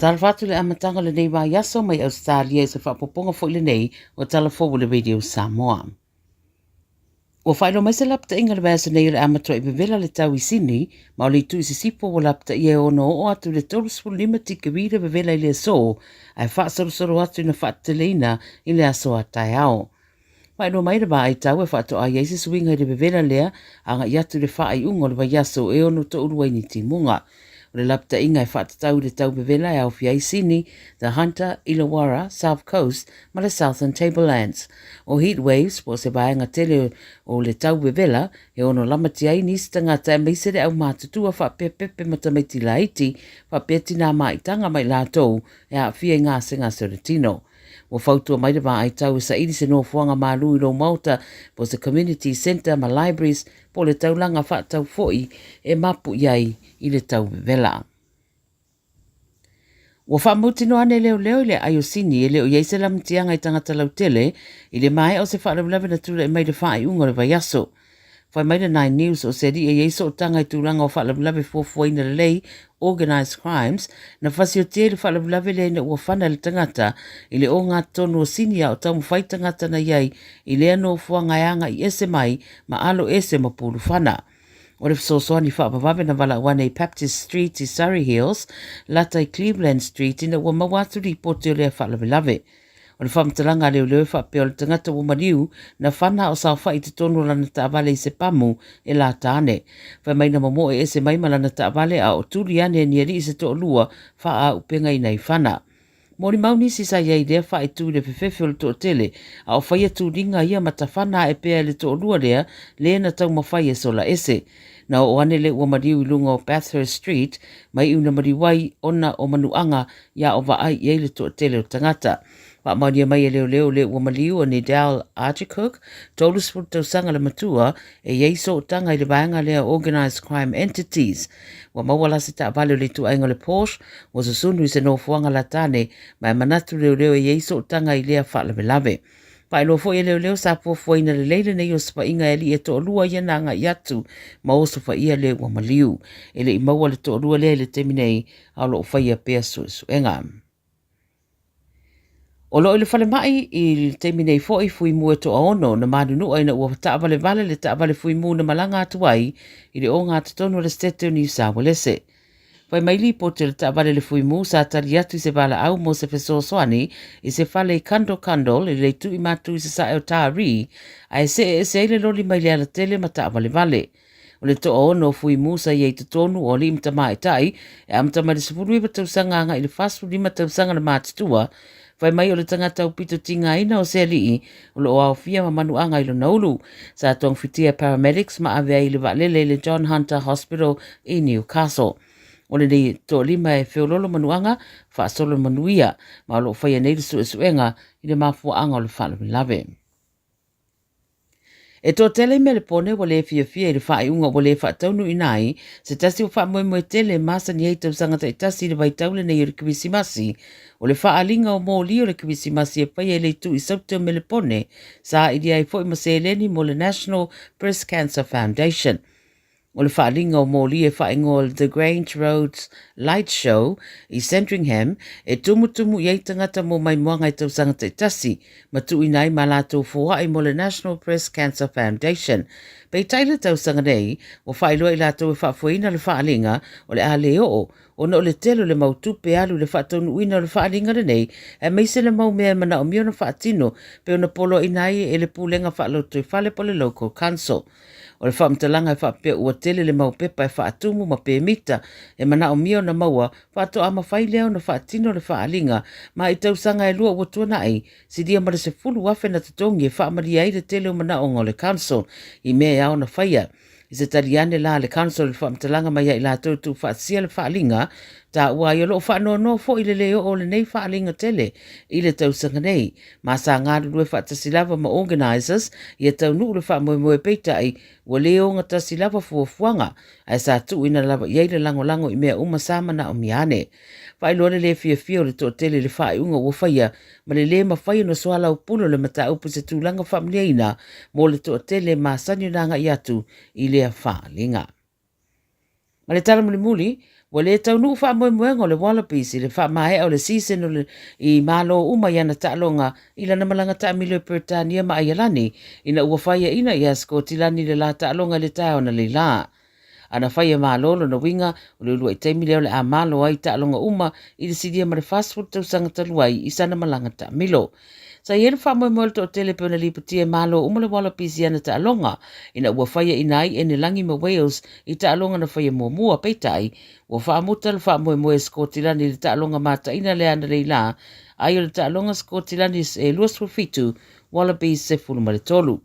Faatalofa atu i le amataga o lenei vaiaso mai Ausetalia i se faaopoopoga foi lenei o Tala Fou o le Radio Samoa. Ua faailoa mai se lapataiga i le vaiaso nei o le a matuai vevela le tau i Sydney ma o le itu i sisifo ua lapataia e ono oo atu i le 35 tikeri le vevela i le aso ae faasolosolo atu ina faateteleina i le aso a taeao. Faailoa mai le vaai tau e faatoa i ai se suiga i le vevela lea agai atu i le faaiuga o le vaiaso e ono toolua ai ni timuga. O le lapataiga e faatatau i le tau vevela e aofia ai Sydney, The Hunter, Illawarra, South Coast ma le Southern Tablelands. O heat waves po o se vaega tele o le tau vevela e ono lamatia ai nisi tagata aemaise le aumatutua faapea pepe ma tamaiti laiti faapea tinā maitaga ma i latou e aafia i gasegase o le tino. Ua fautua mai le vaai tau e saili se nofoaga malū i lou maota po o se community centre ma libraries po o le taulaga faatau foi e mapu i ai i le tau vevela. Ua faamautinoa ane leoleo i le aai o Sini e le o i ai se lamatiaga i tagata lautele i le maea o se faalavelave na tulai mai i le faaiuga o le vaiaso. Fai mai le Nine News o se alii e i ai sootaga i tulaga o faalavelave fuafuaina lelei, organised crimes, na fasiotia i le faalavelave lea ina ua fana le tagata i le ogatotonu o Sini a o taumafai tagata na i ai i lea nofoaga e agai ese mai ma alo ese ma pulufana. O le fesoasoani faavavave na valaau ane i Baptist Street i Surry Hills, lata i Cleveland Street ina ua maua atu lipoti o lea faalavelave. O le faamatalaga a leoleo e faapea o le tagata ua maliu na fana a o saofai i totonu o lana taavale i se pamu e lata ane. Fai mai na momoe ese mai ma lana taavale a o tuli ane e ni alii se toalua faaaupegaina i fana. Molimau nisi sa i ai i lea faaitu i le fefefe o le toatele a o faia tuliga ia ma tafana ae pea e le toalua lea le na taumafai e sola ese. Na oo ane le ua maliu i luga o Bathurst Street mai i una maliu ai ona o manuaga ia o vaai i ai le toatele o tagata. Faamaonia mai e leoleo le ua maliu o Nidal Archikook, 30 tausaga le matua, e i ai sootaga i le vaega lea Organised Crime Entities. Ua maua la se taavale o le ituaiga o le Porsche, ua susunu i se nofoaga latane, ma e manatu leoleo e i ai sootaga i lea faalavelave. Faailoa foi e leoleo sa fuafuaina lelei lenei osofaiga e alii e toalua ia na agai atu ma osofaia le ua maliu. E le i maua le toalua lea i le taimi nei, a o lo o faia pea suesuega. O lo o i le falemai i le taimi nei foi Fuimu e toaono na manunua ina ua taavalevale le taavale Fuimu na malaga atu ai i le ogatotonu o le Setete o Niu Saualese. Fai mai lipoti o le taavale le Fuimu sa tali atu i se valaau mo se fesoasoani i se fale i Kundal Kundal i le itu i matu i sasae o Taree ae see ese ai le loli mai le alatele ma taavalevale. O le toaono o Fuimu sa i ai i totonu o alii ma tamaitai e amata mai le 19 tausaga agai i le 45 tausaga le matutua, fai mai o le tagata aupito tigaina o se alii o lo o aofia ma manuaga i lona ulu. Sa togafitia e paramedics ma ave ai i le vaalele i le John Hunter Hospital i Newcastle. O lenei toalima e feololo manuaga, faasolo manuia, ma o lo o faia nei le suesuega i le mafuaaga o le faalavelave. E toatele i Melepone ua le fiafia i le faaiuga ua le faataunuuina ai se tasi o faamoemoe tele e masani ai tausaga taitasi i le vaitau lenei o le Kerisimasi. O le faaaliga o moli o le Kerisimasi e faia i le itu i Saute o Melepone, sailia ai foi ma seleni mo le National Breast Cancer Foundation. O le faaaliga o moli e faaigoa o le The Grange Roads Light Show i Sandringham e tumutumu i ai tagata mo maimoaga i tausaga taitasi ma tuuina ai ma latou foai mo le National Breast Cancer Foundation. Peitai le tausaga nei, ua faailoa i latou e faafoeina le faaaliga o le a le oo ona o le tele o le mau tupe alu i le faataunuuina o le faaaliga lenei aemaise le mau mea e manaomia ona faatino pei ona poloaiina ai e le Pulega Faalotoifale po o le Local Council. O le faamatalaga e faapea ua tele le mau pepa e faatumu ma pemita e manaomia ona maua faatoa mafai lea ona faatino le faaaliga ma i tausaga e lua ua tuanai, silia ma le 10,000 na totogi e faamalie ai le tele o manaoga o le Council i mea e ao ona faia. I se tali ane la a le Council i le faamatalaga mai ia i latou e tuufaatasia le faaaliga, taua ai o lo o faanoanoa foi le le oo o lenei faaaliga tele i le tausaga nei ma sa galulue faatasi lava ma organisers ia taunuu le faamoemoe peitai ua le ogatasi lava fuafuaga ae sa tuuina lava i ai le lagolago i mea uma sa manaomia ane. Faailoa le le fiafia o le toatele i le faaiuga ua faia ma le le mafai ona soalaupule o le mataupu i se tulaga faamalieina mo le toatele e masani ona agai atu i lea faaaliga. Ma le tala mulimuli, Ua le taunuu faamoemoega o le Wallabies i le faamaea o le season o le i malo uma i ana taaloga i lana malaga taamilo i Peretania ma Aialani ina ua faiaina ia Sikotilani i le la taaloga i le taeao analeila. Ana fai e malo lona uiga o le uluai taimi lea o le a malo ai taaloga uma i le silia ma le 40 tausaga talu ai i sana malaga taamilo. Sa i ai le faamoemoe o le toatele e pei ona lipotia e malo uma le Wallabies i ana taaloga ina ua faiaina ai Enelagi ma Wales i taaloga na faia muamua, peitai, ua faamuta le faamoemoe e Sikotilani i le taaloga mataina lea analeila, ai o le taaloga Sikotilani e 27, Wallabies 13.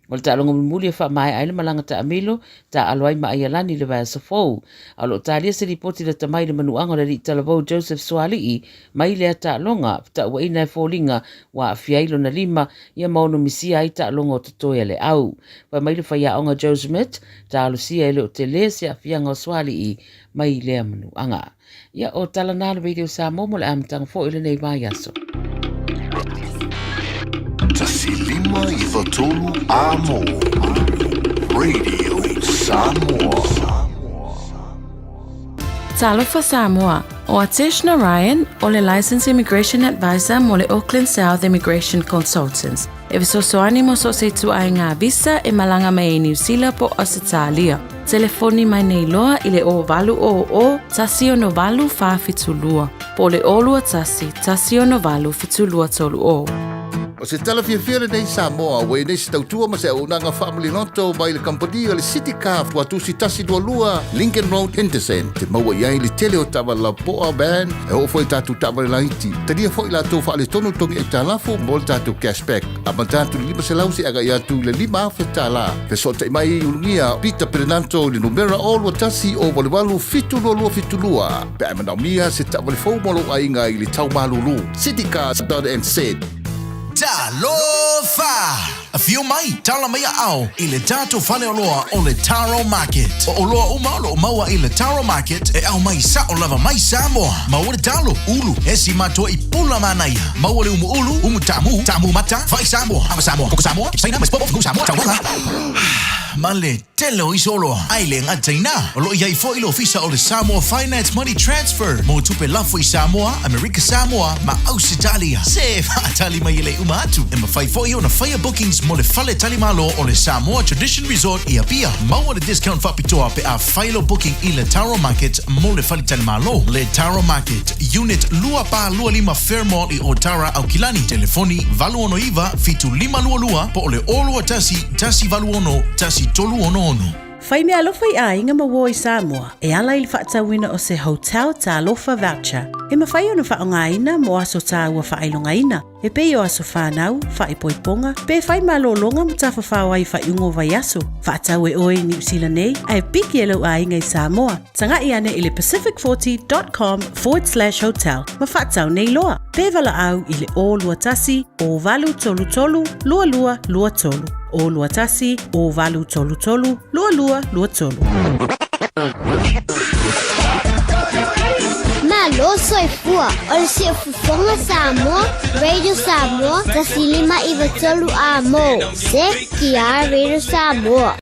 O le taaloga mulimuli e faamaea ai le malaga taamilo, taaalo ai ma Aialani i le vaiaso fou. A o lo o talia se lipoti lata mai i le manuaga o le alii talavou Joseph Suaalii mai lea taaloga, fetauaiina e foliga ua aafia ai lona lima ia ma ono misia ai taaloga o totoe a le au. Fai mai le faiaoga Joe Schmidt, talosia e le o tele se aafiaga o Suaalii mai lea manuaga. Ia, o tala nā le Radio Samoa mo le amataga foi o lenei vaiaso. 1593 Amo Radio Samoa. Talofa Samoa, o Atesh Narayan, o le Licensed Immigration Advisor mo le Auckland South Immigration Consultants. E fesoasoani mo so o se ituaiga visa e malaga mai ai Niu Sila po o Ausetalia. Telefoni mai nei loa i le 0800 168 472 po o le 021 168 7230. O se tala fiafia lenei Samoa ua i nei se tautua ma se auaunaga faamaliloto mai le kamupani o le City Car Tuatusi 122 Lincoln Road Henderson. Te maua i ai le tele o taavale lapoa van e oo foi i tatou taavale laiti. Talia foi latou faaletonu togi aitalafu mo le tatou cashback. Amata atu i le 500 seia agai atu i le 5,000 tala. Fesootai mai i Ulugia Peter Perenanto i le numera 021 088 722 pe a e manaomia se taavale fou mo lou aiga i le tau malulu. Citycars.nz. Talofa! Afio mai, tala mai aao i le tatou faleoloa o le Taro Market. O oloa uma o lo o maua i le Taro Market e aumai sao lava mai Samoa. Maua le talo, ulu, esi matoa i pula manaia. Maua le umu ulu, umu taamu, taamu mata, fai Samoa, ava Samoa, koko Samoa, Saina, mais popo, fugu Samoa, taumaga. Ma le tele o isi oloa. A e le gata i ina, o lo o i ai foi le ofisa o le Samoa Finance Money Transfer mo tupe lafo i Samoa, Amerika Samoa ma Ausetalia. Se faatali mai e le uma atu, e mafai foi ona faia bookings mo le fale talimalo o le Samoa Tradition Resort i Apia. Maua le discount faapitoa pe a fai lou booking i le Taro Market mo le faletalimalo. Le Taro Market, Unit 2425 Fairmall i Otara, Aukilani. Telefoni 869 7522 po o le 021 186 1366. Fai meaalofa i aiga ma uo i Samoa e ala i le faatauina o se Hotel Talofa Voucher e mafai ona faaaogaina mo aso taua faailogaina e pei o aso fanau, faaipoipoga, pe fai malologa ma tafafao ai i faaiuga o vaiaso. Faatau e oe i Niu Sila nei ae piki e lou aiga i Samoa. Taga'i ane i le pacific40.com/hotel ma faatau nei loa. Pe valaau i le 021 0833 2223. 021 0833 2223. Malo soifua, o le Siufofoga Samoa, Radio Samoa, 1593 A-mo, CKR Radio Samoa.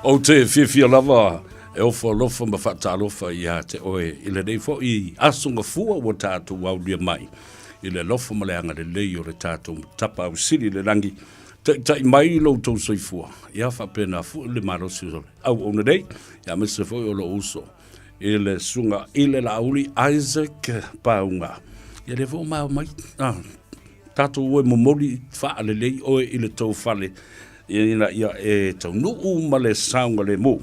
Ou te fiafia lava e ofo alofa ma faatalofa ia te oe i lenei foi aso gafua ua tatou aulia mai i le alofa ma le agalelei o le tatou Tapaau Sili i le lagi. Taitai mai lo outou soifua, ia faapena foi le malosi o le auauna nei, ia aemaise foi o lou uso i le susuga i le Laauli Isaac Pauga. Ia lea foi ua maea mai, tatou o e momoli faalelei oe i le tou fale ina ia e taunuu ma le saogalemu.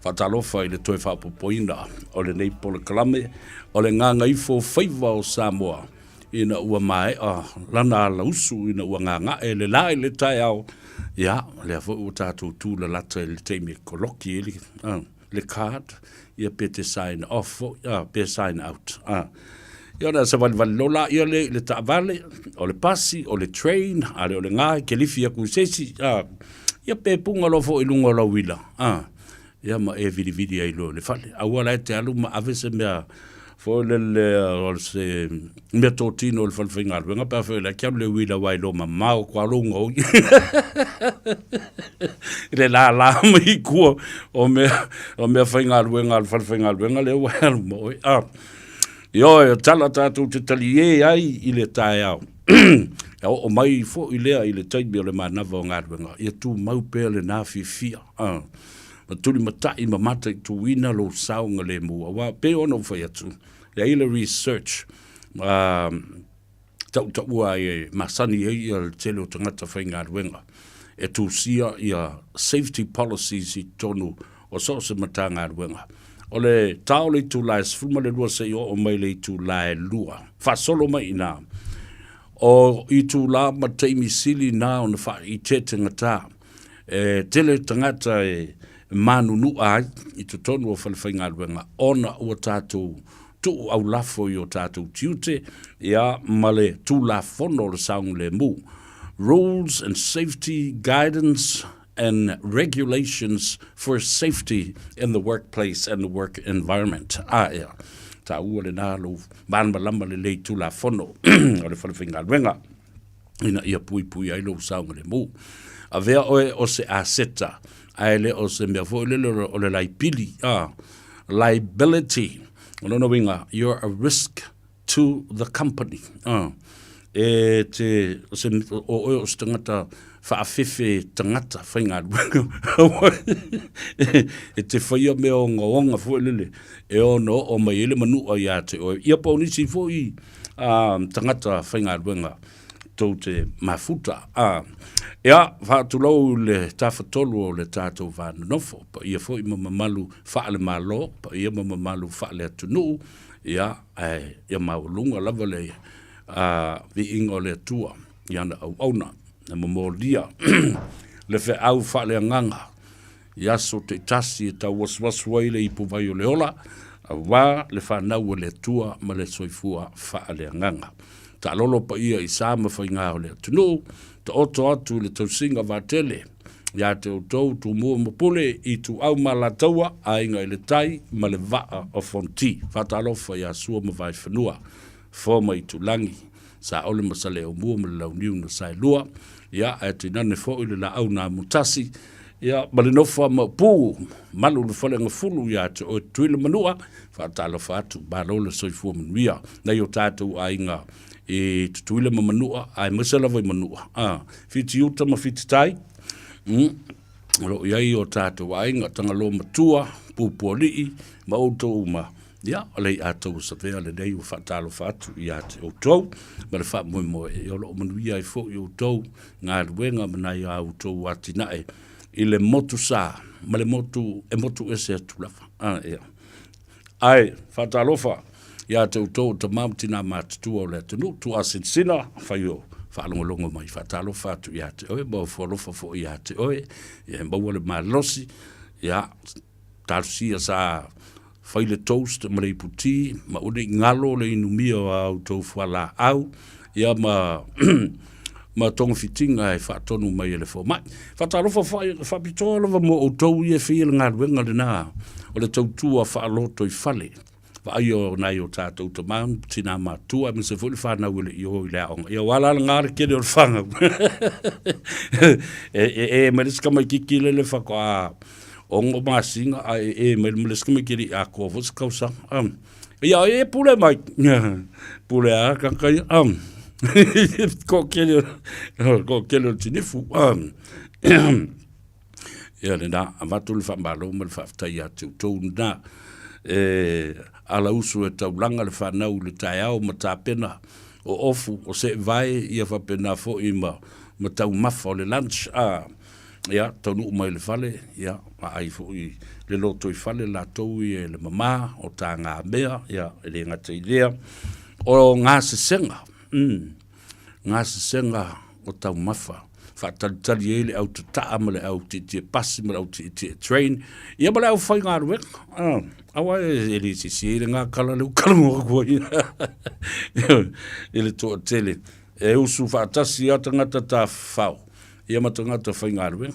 Faatalofa i le toe faaopoopoina o lenei polokalame o le Gagaifo Faiva o Samoa ina ua maea lana alausu ina ua gaga'e le la i le taeao, ia, lea foi ua tatou tulalata i le taimi e koloki ai le, le card, ia pe te sign off foi, pe sign out. Ia ona savalivali loa laia lea i le taavale, o le pasi, o le train, a le o le ga e ke lifi atu i se isi, ia pe puga loa foi i luga o lau uila. Ia ma e vilivili ai loa i le fale. Aua la e te alu ma ave se mea foi lele o se mea totino i le fale faigaluega pe afai o lea e te alu i le uila aua e iloa mamao atu lava lou gaoi i le lala mai i tua o mea o mea faigaluega a le fale faigaluega lea ua e alu ma oe. Ah. Ioe, o tala tatou te taliē ai i le taeao. E oo mai foi lea i le taimi o le manava o galuega, ia tumau pea lena fiafia. Ah. Ma tulimatai ma mataituina lou saogalemu, aua pei ona ou fai atu, e ai le research uh, tautaua ai e masani ai ia le tele o tagata faigaluega e tusia ia safety policies i totonu o so o se Matagaluega. O le ta o le itula e 12 seia oo mai le itula e 2, faasolo mai i ina, o itula ma taimi sili na ona faaitetegata e tele tagata e manunua ai i totonu o falefaigaluega ona ua tatou tuu aulafo i o tatou tiute ia ma le Tulafono o le Saogalemu, Rules and Safety Guidance and Regulations for Safety in the Workplace and the Work Environment. A ea, taua lena lou malamalama lelei Tulafono o le Falefaigaluega ina ia puipui ai lou saogalemu. Avea oe o se aseta, ae le o se mea foi lele o le laipili, a, liability. O lona uiga, you're a risk to the company. Uh, e te, o, se, o oe o se tangata whaafefe tangata whaingaluega. e te whaia mea ongaonga foi lele, e ono o mai ele manua ia te oe. Ia pa o nisi foi tangata whaingaluega tou te mafuta. Ia, whaatulou le tafatolu o le tātou whanonofo, pa ia foi ma mamalu whaale malo, pa ia ma mamalu whaale atunuu, Ia, ae ia maualuga lava le viiga o le Atua i ana auauna, e momolia le feau faaleagaga i aso taitasi e tauasuasu ai le ipuvai o le ola, auā le fanau a le Atua ma le soifua faaleagaga. Taalolo paia i sa ma faigā o le atunuu, taoto atu i le tausiga vatele Ia te outou Tumua ma Pule, Ituau ma Alataua, Aiga i le Tai ma le Vaa o Fonti. Faatalofa ia Sua ma Vaefanua, Foa ma Itulagi, Saole ma Saleaaumua ma le Launiu na Saelua, ia ae tainane foi le Laau na Amotasi, ia ma le nofo a Maopu, malu le Faleagafulu ia te oe Tutuila Manua, faatalofa atu, malo le soifua manuia nai o tatou aiga i Tutuila ma Manua, aemaise lava i Manua, a, Fiti uta ma Fiti tai, o lo o i ai o tatou aiga, Tagaloa Matua, Pupualii ma outou uma, ia, o le i'a tauasavea lenei ua faatalofa atu ia te outou ma le faamoemoe, ia o lo o manuia ai foi outou galuega ma nai a outou atinae i le motu sa ma le motu e motu ese atu lava. A, ia. Ae, faatalofa ia te outou o tama ma tina matutua o le atunuu, tuuasinasina, fai o faalogologo mai, faatalofa atu ia te oe, ma ofo alofa foi ia te oe, ia e maua le malosi, ia, talosia sa fai le toast ma le ipu ti, ma aua ne i galo le inumia o a outou fualaau, ia ma ma togafitiga e faatonu mai e le fomai. Faatalofa faapitoa lava mo outou ia e faia le galuega lena o le tautua faalotoifale, vaaia o nai o tatou tama ma tina matua aemaise foi le fanau e le i o i le aoga. Ia aua la lena le tele o le fanau. E e mai le isi tamaititi lele faatoa 6 masina ae e mai ma le isi tamaititi e le i atoa foi se tausaga. Ia e pule mai. Pule a kaka ia. Ko kele ko kele o tinifu. Ia lena avatu le faamalo ma le faafetai ia te outou lena. E ala usu e taulaga le fanau i le taeao ma tapena o ofu o seevae ia faapena foi ma ma taumafa o le lunch. Ia, taunuu mai i le fale, ia, vaai foi le lotoifale latou ia i le mama o tagamea, ia, e le gata i lea, o gasesega, gasesega o taumafa, faatalitali ai le au tataa ma le au tietie pasi ma le au tietie train, ia ma le aufaigaluega, aua e le sese lena tala lea ua talanoa atu ai i le toatele. E usu faatasi lava tagata tafafao ia ma tagata faigaluega.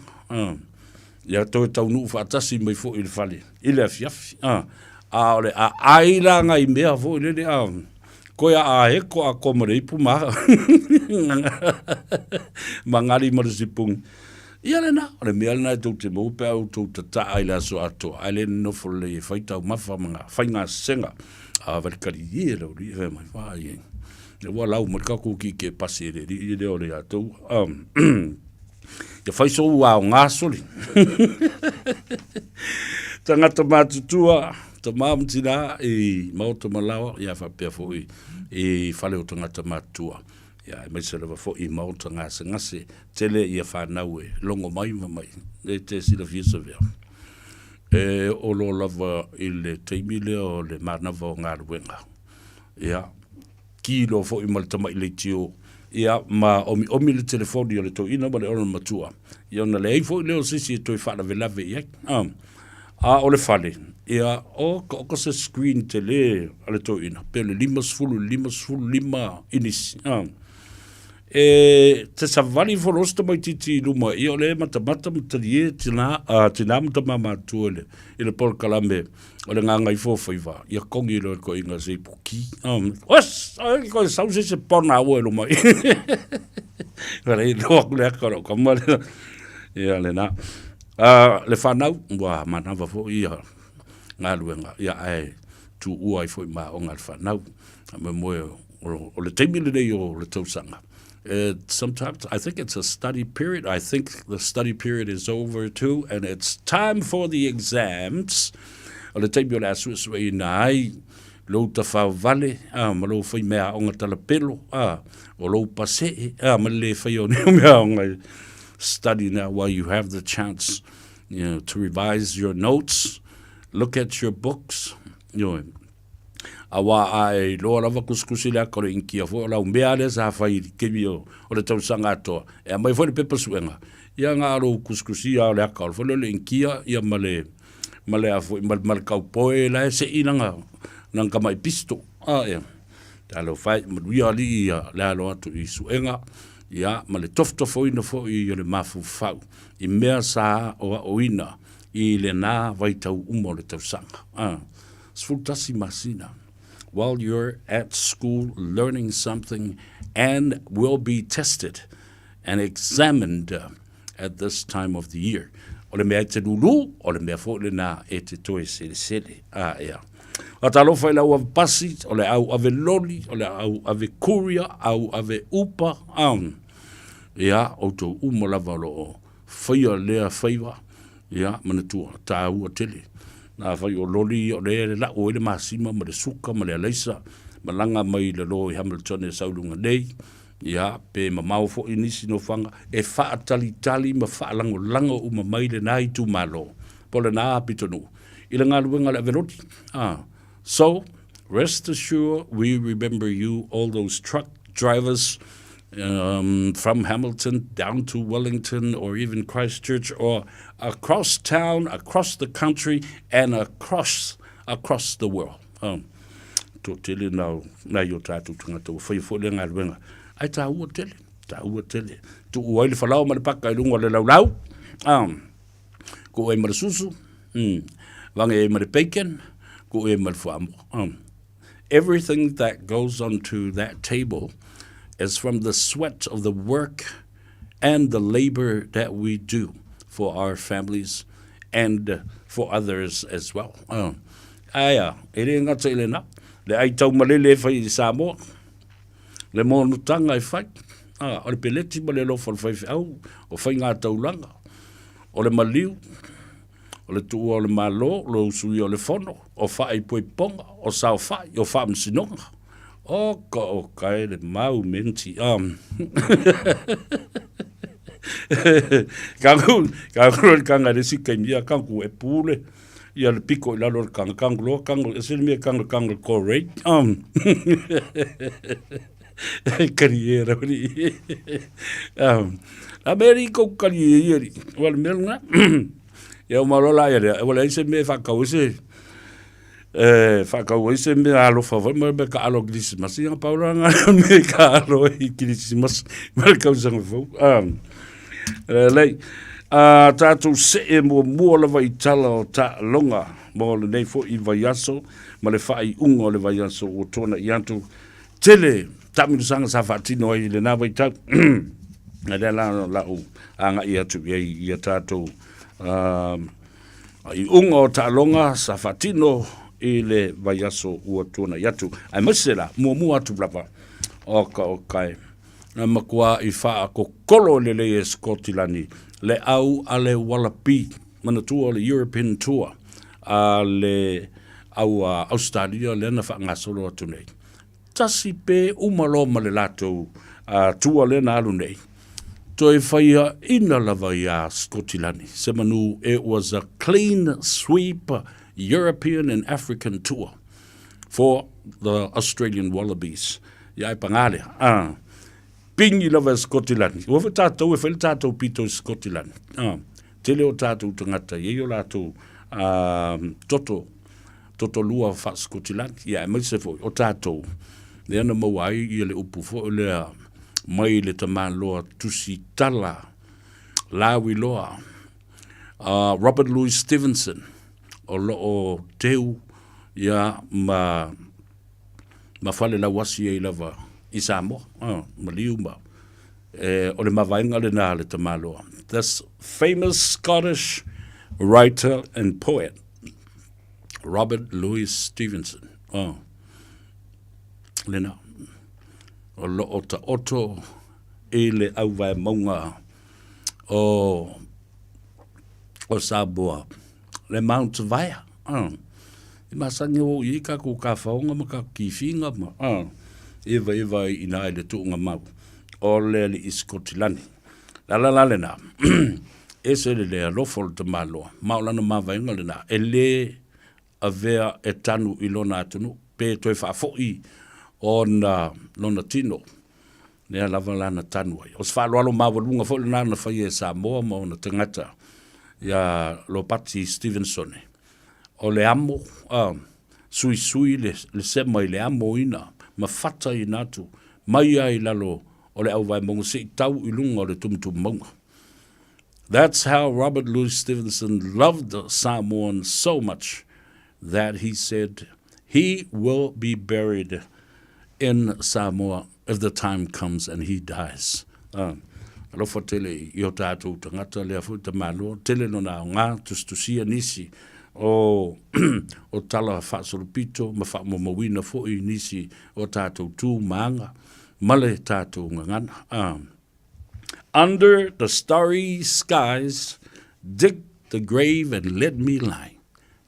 Ia toe taunuu faatasi mai foi i le fale i le afiafi. A, a o le aai la nai mea foi lele a, koe a aeko atoa ma le ipu ma ma gali ma le sipugi. Ia lena, o le mea lena e tou te maua pe a outou tataa i le aso atoa, ae le nonofo lelei e fai taumafa ma ngā faigasega. A valikali ie lau alii fai mai, wā ie. Ia ua lau mai le tatou kike pasi e le alii lea o le ia tou. Ia fai sou aoga soli. Tagata matutua, tama ma tina i maota ma laoa, ia faapea foi i fale o tagata matutua. Ia aemaise lava foi i maota gasegase, tele ia fanau e logo mai ma mai, e te silafia Savea. E oo loa lava i le taimi lea o le manava o galuega, ia, ki loa foi ma le tamai leitio, ia, ma omiomi le telefoni a le toeaina ma le ona matua, ia ona leai foi lea o se isi e toe faalavelave i ai. A, a o le fale, ia, oka oka se screen tele a le toeaina, pe o le 50 i le 55 inisi, a. E te savali ifo loa si tamaitiiti i luma, ia o lea e matamata ma talie tina, a, tina ma tama matutua i le, i le polokalame o le gagaifo o faiva, ia kogi loa e le toeaina se ipu ki. Um, os, ai, koe sau se se pona ua i luma i. Wala i loa aku le aka o lau kama lea. Ia lena. Uh, le whanau, ua manawa foi ia galuega, ia ae tuua ai foi ma aoga a le whanau. A me moe o le taimi lenei o le tausaga. It, sometimes I think it's a study period. I think the study period is over too, and it's time for the exams. O le taimi o le a suesueina ai lou tafaovale a, ma lou fai mea aoga talapelo a, o lou pasee a, ma le le faia o nei mea aoga. Study now while you have the chance you know, to revise your notes, look at your books, you know, Auā ae iloa lava kusikusi le aka o le inikia foi o lau mea lea sa fai i le taimi o le tausaga atoa. E aumai foi le pepa suega, ia na o lou kusikusia o le aka o le foi lea o le inikia ia ma le ma le a foi ma le kaupoe la e sei lana lana tamai pistol. A ia. Talofa e, manuia alii ia le alo atu i suega ia ma le tofotofoina foi o le mafaufau i mea sa aoaoina i lena vaitau uma o le tausaga. A. 11 masina while you're at school learning something and will be tested and examined at this time of the year. O le mea e te lulu, o le mea foi lena e te toe selesele. A ea. A talofa i le au ave pasi, o le au ave loli, o le au ave courier, au ave upa, um, ia, outou uma lava o lo o faia lea faiva, Ia, manatua, tāua tele. Nā whai o loli ia o le le lau ai le masima ma le suka ma le alaisa, malaga mai i lalo i Hamilton e sau i luga nei, ia, pe mamao foi nisi nofoaga, e faatalitali ma faalagolago uma mai lenā itumalo, po o lenā pitonuu, i le galuega a le ave loli. Ah, so, rest assured, we remember you, all those truck drivers, um, from Hamilton down to Wellington or even Christchurch or across town, across the country and across across the world. Um, to tele nā, nā i o tātou tangata ua whai foi le galuega. Ai tāua tele, tāua tele. Tuu ai le falao ma le paka i lunga o le laulau. Um, ko ai ma le susu, mm, vange ai ma le bacon, ko ai ma le fuamoa. Um, everything that goes onto that table is from the sweat of the work and the labor that we do for our families and for others as well. Uh, aia, e le ngata i lena, le ai taumalele e fai i Samoa, le monotanga e fai, ah, o le peleti ma le alofa o le faifeau, o faiga taulaga, o le maliu, o le tuua o le Malo, o le usuia o le Fono, o faaipoipoga, o saofai, o faamasinoga. Oka oka e le mau menti. Um. Kangu, kangu le kanga le si kaimia kangu e pule ia le piko i lalo le kanga kangu loa kangu e se le mea kanga kanga korei. Um. Kariera uri. Um. A meri ko kari ia ri. Wal mea nga. Ia o malo la ia lea, e wale ai se mea whakau se, e whakau ai se mea alofa foi ma me ka alo Kirisimasi, ia paura nga me ka alo i Kirisimasi, ma le kausanga fou. Um, lei, A tatou see muamua lava i tala o taaloga mo lenei foi vaiaso ma le faaiuga o le vaiaso ua tuanai atu. Tele taamilosaga sa faatino ai i lena vaitau. A lea la lau agai atu i ai ia tatou iuga o taaloga sa faatino i le vaiaso ua tuanai atu. Aemaise la muamua atu lava o ka o kai na matua i faakokolo lelei e Sikotilani le au a le Wallaby, manatua o le European Tour a le au a Ausetalia lea na faagasolo atu nei. Tasi pe uma loa ma le latou tour lea na alu nei, toe faiaina lava iā Sikotilani se manu it was a clean sweep European and African tour. for the Australian Wallabies. Ia e pagā lea. Ah. Pingi lava e Sikotilani. Ua foi tātou e whai le tātou pito i Sikotilani. Ah. Tele o tātou tangata i o lātou toto, toto lua wha Sikotilani. Ia e maise foi o tātou. Lea na maua ai ia le upu foi lea mai le tamaloa tusi tala lawi loa. Robert Louis Stevenson o lo o teu ia ma ma fale lauasi ai lava i Samoa, maliu ma e, o le mavaega lena a le tamaloa. This famous Scottish writer and poet, Robert Louis Stevenson. Oh. Lena. O lo o taoto i le auvae mauga o o Samoa, le Mount Vaea. I masani o i kakou kafaoga ma kakou kifiga ma evaeva ai i ina i le tuuga mau o le alii Sikotilani. Le ala la lena, ese le le alofa o le tamaloa, ma o lana mavaega lena, e le avea e tanu i lona atunuu, pe toe faafoi ona lona tino, lea lava lana tanu ai. O se faaaloalo maualuga foi lena na faia e Samoa ma ona tagata iā Lopati Stevenson. O le amo, suisui le sema i le amoina ma fataina atu mai lava i lalo o le auvaemauga seia tau i luga o le tumutumu mauga. That's how Robert Louis Stevenson loved Samoans so much that he said he will be buried in Samoa if the time comes and he dies. Alofa tele i o tātou tangata, lea foi tamaloa, tele lona aoga, tusitusia nisi o, o tala faasolopito ma faamaumauina foi nisi o tātou tū ma aga ma le tātou gagana. Under the starry skies, dig the grave and let me lie.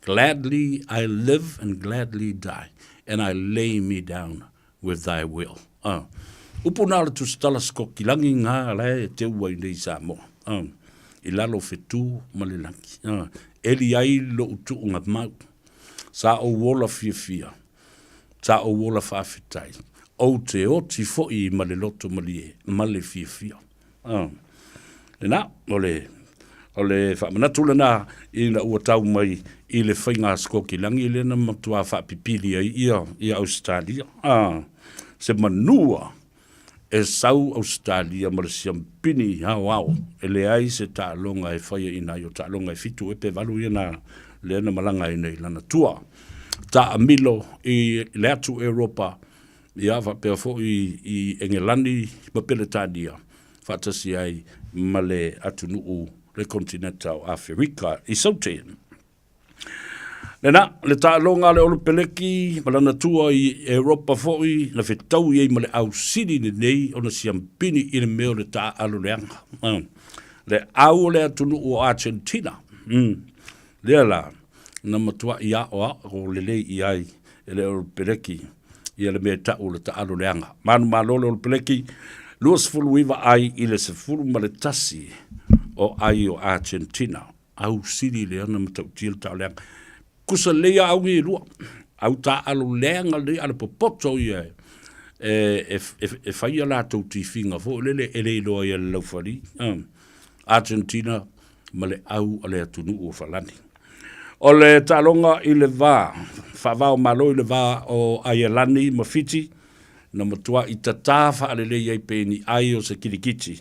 Gladly I live and gladly die, and I lay me down with thy will. Upu na o le tusitala Sikokilangi ngā lae e teu ai nei Samoa. I lalo whetū ma le langi. Eli ai lo'u tu'uga mau. Sa ou ola fiafia. Sa ou ola faafetai. Ou te oti foi ma le loto malie, ma le fiafia. Lena, o le, o le faamanatu lena ina ua tau mai i le faiga Sikokilangi lea na matua faapipili ai ia, ia Ausetalia. Se manua e sau Ausetalia ma le siampini aoao, e leai se taaloga e faia i nai o taaloga e fitu ea pe valu ia na lea na malaga ai nei lana tua. Taamilo i le atu Europa, ia faapea foi i Engelani ma Peretania, faatasi ai ma le atunuu le kontineta o Aferika i Saute. Lena, le taaloga a le Olopeleki ma lana tua i Europa foi, na fetaui ai ma le au sili lenei ona siampini i le mea o le taaalo leaga. Le au o le atunuu o Argentina. Lea la, na matuai aoao lelei i ai e le Olopeleki ia le mea e tau o le taaalo leaga. Manumalo le Olopeleki, 29 ai i le 11 o ai o Argentina. Au sili lea na matautia le taoleaga. Kusa lelei a au e lua. Au taaalo leaga lelei a le popoto ia e, e, e, e faia latou tifiga foi lele e le iloa ia le laufali. Argentina ma le au a le atunuu o Falani. O le taaloga i le va, faava o Malo i le va o Aielani ma Fiti, na matuai tatā faalelei ai pe ni ai o se kilikiti.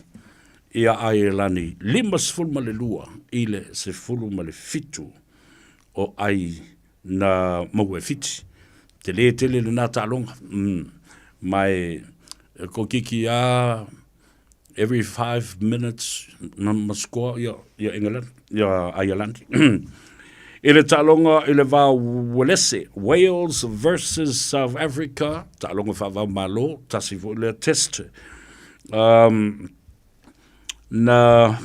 Ia Aielani 52 i le 17 o ai na maua e Fiti. Telē tele lena taaloga. Ma e ko kiki a every 5 minutes na ma score ia ia England ia Ireland. I le taaloga i le va o Uelese, Wales versus South Africa, taaloga faavao Malo, tasi foi lea test. Na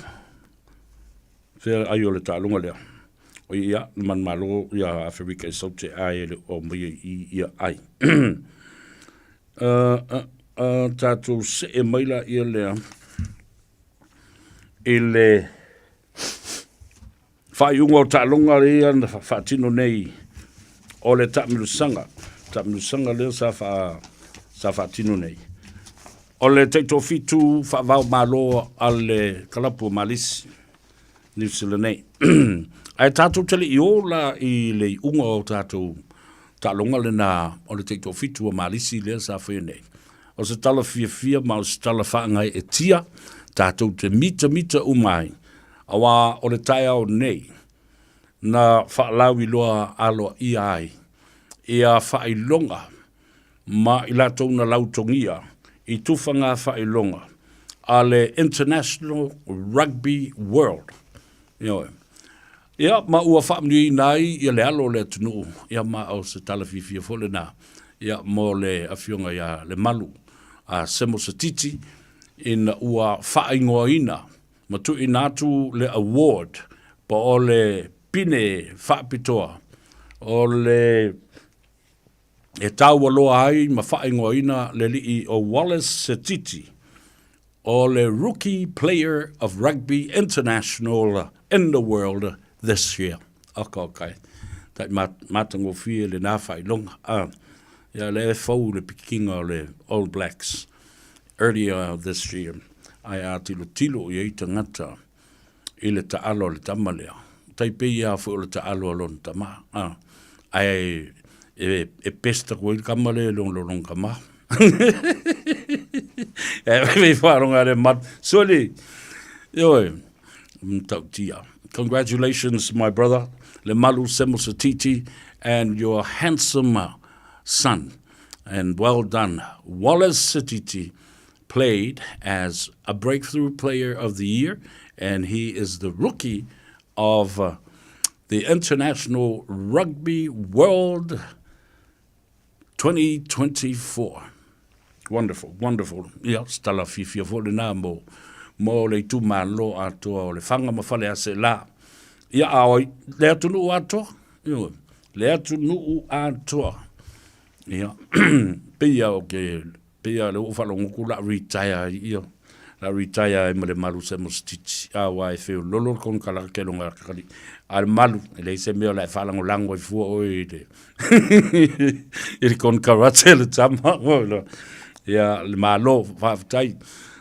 fea ai o le taaloga lea. O ia, na manumalo ia Aferika i Saute ai e le o mai i ia ai. Tatou see mai la ia lea i le faaiuga o taaloga ia na faatino nei o le taamilosaga, taamilosaga lea sa faa sa faatino nei. O le taitoafitu faavao Malo a le kalapu o Malisi, Niu Sila nei. Ae tatou te le i o la i le iuga o tatou taaloga lena o le taitoafitu o Malisi lea sa faia nei. O se tala fiafia ma o se tala faagaeetia tatou te mitamita uma ai, auā o le taeao nei na faalauiloa aloaia ai ia faailoga ma i latou na lautogia i tufaga faailoga a le International Rugby World. Ioe. Ia, ma ua faamanuiaina ai ia le alo o le atunuu, ia ma o se tala fiafia foi lena, ia, mo le Afioga ia Lemalu a Semo Setiti, ina ua faaigoaina ma tuuina atu le award po o le pine faapitoa o le e taua loa ai ma faaigoaina le alii o Wallace Setiti o le Rookie Player of Rugby International in the World this year. Oka oka e. Tai matagofie lena faailoga. Ah, ia lea e fou le pikikiga o le All Blacks earlier this year. Ae a tilotilo i ai tagata i le taalo a le tama lea, tai pei lava foi o le taalo a lona tama, a, ae e, e pesta koe i le kama lea i lona lona tama. E me wharonga le mat. Sueli, ioe, mtautia. Congratulations, my brother, Lemalu Semosatiti, and your handsome son. And well done, Wallace Sititi played as a breakthrough player of the year, and he is the rookie of the International Rugby World 2024. Wonderful, wonderful. Ia, se tala fiafia foi lena mo, mo le itumalo atoa o Lefaga ma Faleaseela. Ia, a oi, le atunuu atoa, ioe, le atunuu atoa. Ia, pei lava o ke Pei a lea ua ou faalogo atu o le a retire ai ia, o le a retire ai ma Lemalu Samuel-Sititi. Aua e feololo le konekaraka ke logo atu a Lemalu, e leai se mea o le a e faalagolago ai fua oe i le i le konekarate le tama. Ia, le Malo, faafetai,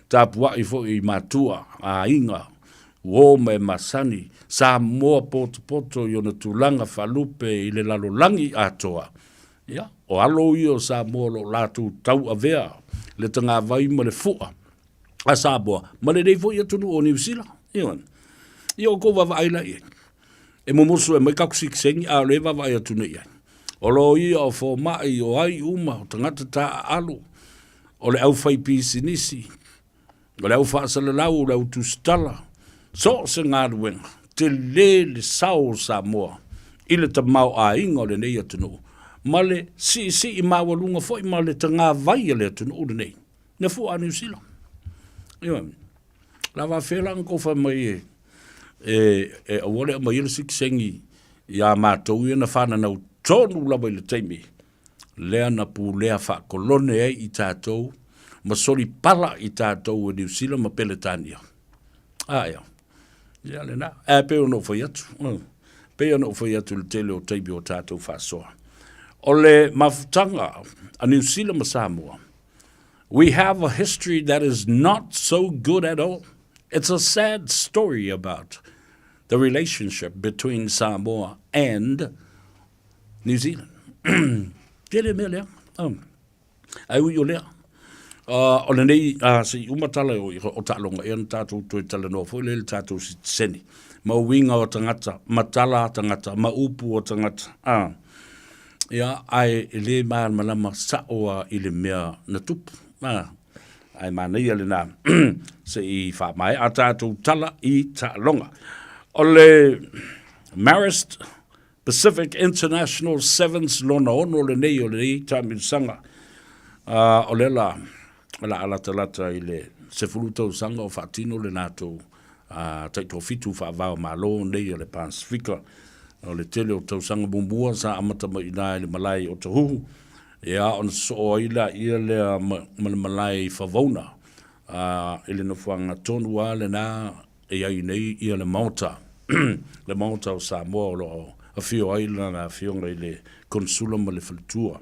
tapuai foi i matua, aiga, uo ma e masani, Samoa potopoto i ona tulaga faalupe i le lalolagi atoa. Ia, o alo ia o Samoa o lo o latou tauavea le tagavai ma le fua a Samoa ma lenei foi atunuu o Niu Sila. Ioe. Ia o kou vaavaai la i ai. E momosu e mai kaku sikisengi a o lea e vaavaai atu nei i ai. O loia, o fomai, o ai uma, o tagata taaalo, o le aufaipisinisi, O le au faasalalau, o le au tusitala, so o se galuega, tele le sao o Samoa i le tamaoaiga o lenei atunuu, ma le siisii maualuga foi ma le tagavai a le atunuu lenei, na fua a Niu Sila. Ioe. Lava afea la na tou fai mai e, e, e aua le aumaia le sikisengi iā matou ia na fananau tonu lava i le taimi lea na pulea faakolone ai i tatou ma solipala i tatou e Niu Sila ma Peletania. A ea, ia lena. Ae pei ona ou fai atu, pei ona ou fai atu i le tele o taimi o tatou faasoa. O le mafutaga a Niu Sila ma Samoa, we have a history that is not so good at all. It's a sad story about the relationship between Samoa and New Zealand. Tele mea lea. Ai ui o lea. O lenei, se i uma tala o, o taaloga, ia na tatou toe talanoa foi lea i le tatou sitiseni, ma uiga o tagata, ma tala a tagata, ma upu o tagata, a. Ia, ae e le malamalama sao lava i le mea na tupu, a. Ae manaia lena, se i faamaea a tatou tala i taaloga. O le Marist Pacific International Sevens lona ono lenei o lenei taamilosaga. O lea la, o le a latalata i le 10 tausaga o faatino le latou taitoafitu faava o Malo nei o le Pasefika. O le tele o tausaga muamua sa amata mai i ina i le malae i Otahuhu, ia ona sosoo ai laia lea ma le malae i Favauna, i le nofoaga tonu lava lena e i ai nei ia le Maota, le Maota o Samoa o lo o afio ai lana Afioga i le Konesula ma le Faletua.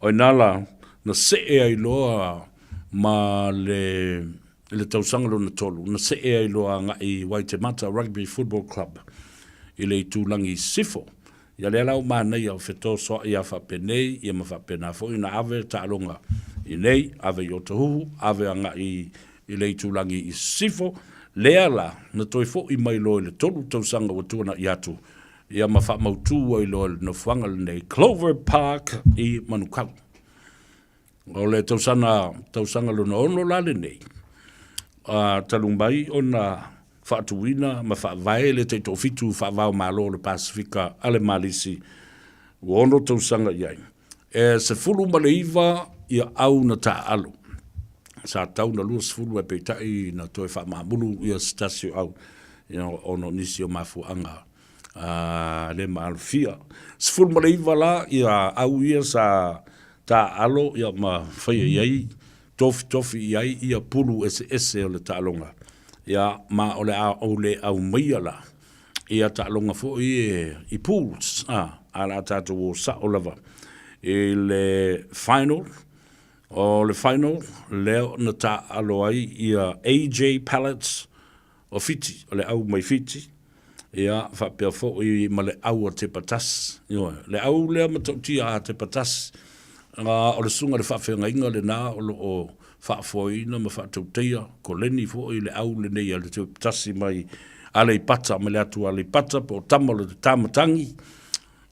O ina la, na see ai loa ma le, le tausaga lona tolu, na see ai loa agai i Waitemata Rugby Football Club i le itulagi i sisifo. Ia lea la ua manaia o fetosoa'i a faapenei ia ma faapena foi ona ave taaloga i nei, ave i Otahuhu, ave agai i le itulagi i sisifo, lea la na toe fo'i mai loa i le tolu tausaga ua tuana'i atu, ia ma faamautu ai loa i le nofoaga lenei, Clover Park i Manukau. O le tausana, tausaga lona ono la lenei, a talu mai ona faatuina ma faavae le Taitoafitu Faava-o-Malo o le Pasefika a le Malisi, ua ono tausaga i ai. E 19 ia au na taaalo. Sa tau na 20 ae peitai na toe faamaamulu ia se tasi o au ia, ona o nisi o mafuaaga a, le maalofia. 19 la ia au ia sa taaalo ia ma faia i ai, tofitofi i ai ia pulu eseese o le taaloga. Ia, ma o le a ou le aumaia la ia taaloga foi e i pools, a, a o le a tatou o sao lava i le final. O le final lea na taaalo ai ia AJ Pallets o Fiti, o le au mai Fiti, ia, faapea foi ma le au a Tepatasi. Ioe, le au lea matautia a Tepatasi, o le susuga i le faafeagaiga lena o lo o faafoeina ma faatautaia koleni foi le au lenei a le Tepatasi mai Aleipata, mai le atu Aleipata po o tama o le Tamatangi.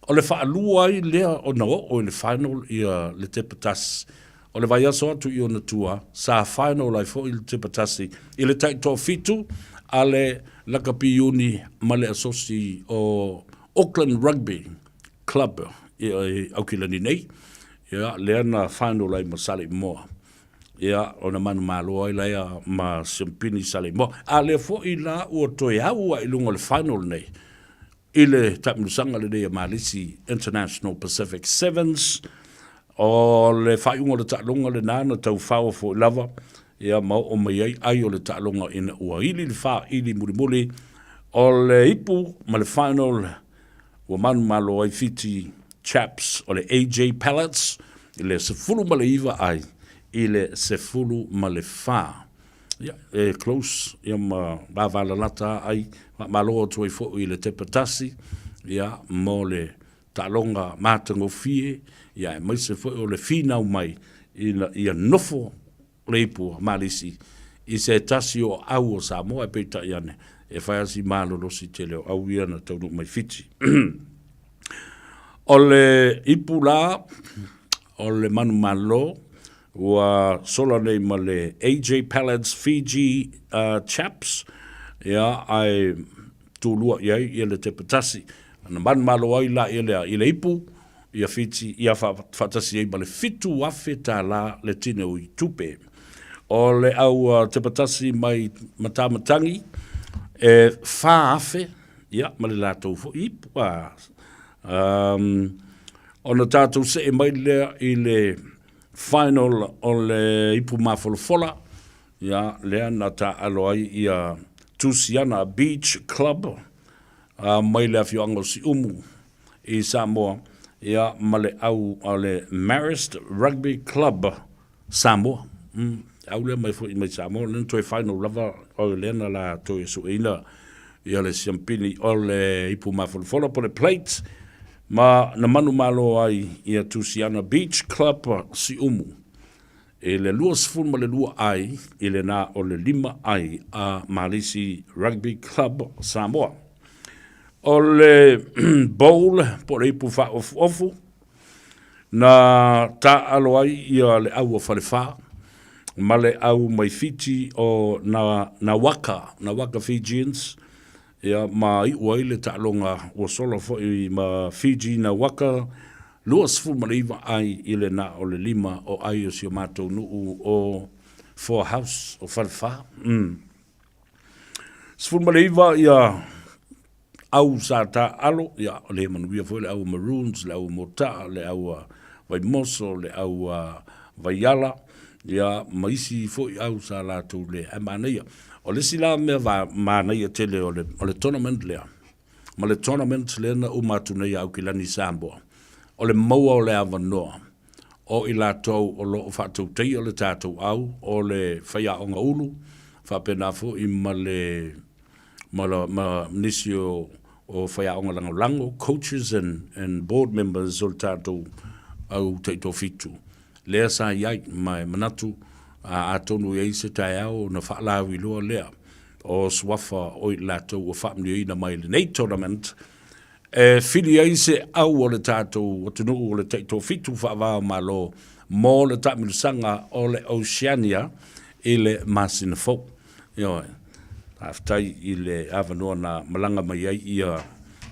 O le faalua ai lea ona oo i le final ia le Tepatasi. O le vaiaso atu i ona tua, sa final ai foi le Tepatasi i le taitoafitu a le Lakapi Iuni ma le Asosi o Auckland Rugby Club i Aukilani nei. Ia, lea na final ai ma Saleimoa. Ia, ona manumalo ai lea ma Siampini Saleimoa. A lea foi la ua toe au ai i luga o le final nei I le taamilosaga lenei a Malisi International Pacific Sevens, o le faaiuga o le taaloga lena na taufaoa foi lava, ia ma oo mai ai ai o le taaloga ina ua ili le faili mulimuli o le ipu ma le final ua manumalo ai Fiti Chaps o le AJ Pallets i le 19 ai i le 14. Ia, e close, ia ma vavalalata ai, faamalo atu ai foi i le tepa tasi, ia, mo le taaloga matagofie, ia, aemaise foi o le finau mai ina ia nofo le ipu a Malisi i se tasi o au o Samoa, ae peitai ane, e fai lava si malolosi tele o au ia na taunuu mai Fiti. O le ipu la, o le manumalo, Ua sola nei ma le AJ Pallets Fiji Chaps, ia, ae tulua i ai ia le tepa tasi. Na manumalo ai la ia lea i le ipu, ia Fiti, ia faatasi ai ma le $7,000 le tine ui tupe. O le au tepa tasi mai Matamatangi, e 4,000, ia, ma le latou foi ipu. Ona tatou see mai lea i le final o le ipu mafolafola, ia, lea na taaalo ai ia Tusiana Beach Club mai le afioaga o Siumu i Samoa, ia, ma le au a le Marist Rugby Club Samoa. Au lea mai foi mai Samoa, lea na toe final lava, o lea na la toe sueina ia le siampini o le ipu mafolafola po o le plate, ma na manumalo ai ia Tusiana Beach Club Siumu. I le 22 ai i le na o le 5 ai a Malisi Rugby Club Samoa. O le bowl po o le ipu faaofuofu na taaalo ai ia le au o Falefa ma le au mai Fiti o na, Nawaka, Nawaka Fijians, ia ma iu ai le taaloga ua sola foi ma Fiji Nawaka 29 ai i le na o le 5 o ai o si o matou nuu o Four House o Falefa. 19 ia au sa taaalo, ia le manuia foi le au Maroons, le au Motaa, le au Vaimoso, le au Vaiala, ia ma isi foi au sa latou le ae manaia. O le isi la mea va manaia tele o le, o le tournament lea, ma le tournament lea na uma atu nei a Aukilani Samoa, o le maua o le avanoa o i latou o lo o faatautaia le tatou au, o le faiaoga ulu, faapena foi ma le ma, la, ma nisi o, o faiaoga lagolago, coaches and, and board members o le tatou au taitoafitu. Lea sa i ai, ma e manatu, a, atonu i ai se taeao ona faalauiloa lea o suafa o i latou ua faamanuiaina mai lenei tournament, e fili ai se au o le tatou atunuu o le taitoafitu faava o Malo mo le taamilosaga o le Oceania i le masina fou. Ioe. Faafetai i le avanoa na malaga mai ai ia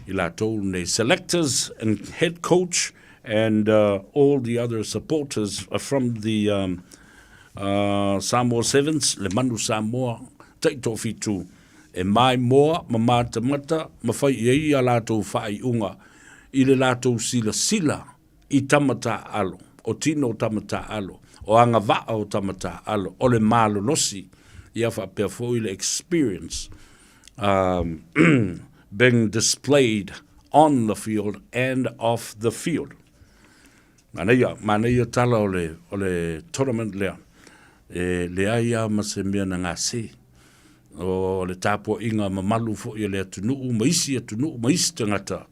i latou nei selectors and head coach and all the other supporters from the Samoa Sevens, le Manu Samoa taitoafitu e maimoa ma matamata ma fai i ai a latou faaiuga i le latou silasila i tama taaalo, o tino o tama taaalo, o agavaa o tama taaalo, o le malolosi, ia faapea foi le experience being displayed on the field and off the field. Manaia, manaia tala o le, o le tournament lea. E leai lava ma se mea na gase. O le tapuaiga mamalu foi a le atunuu ma isi atunuu ma isi tagata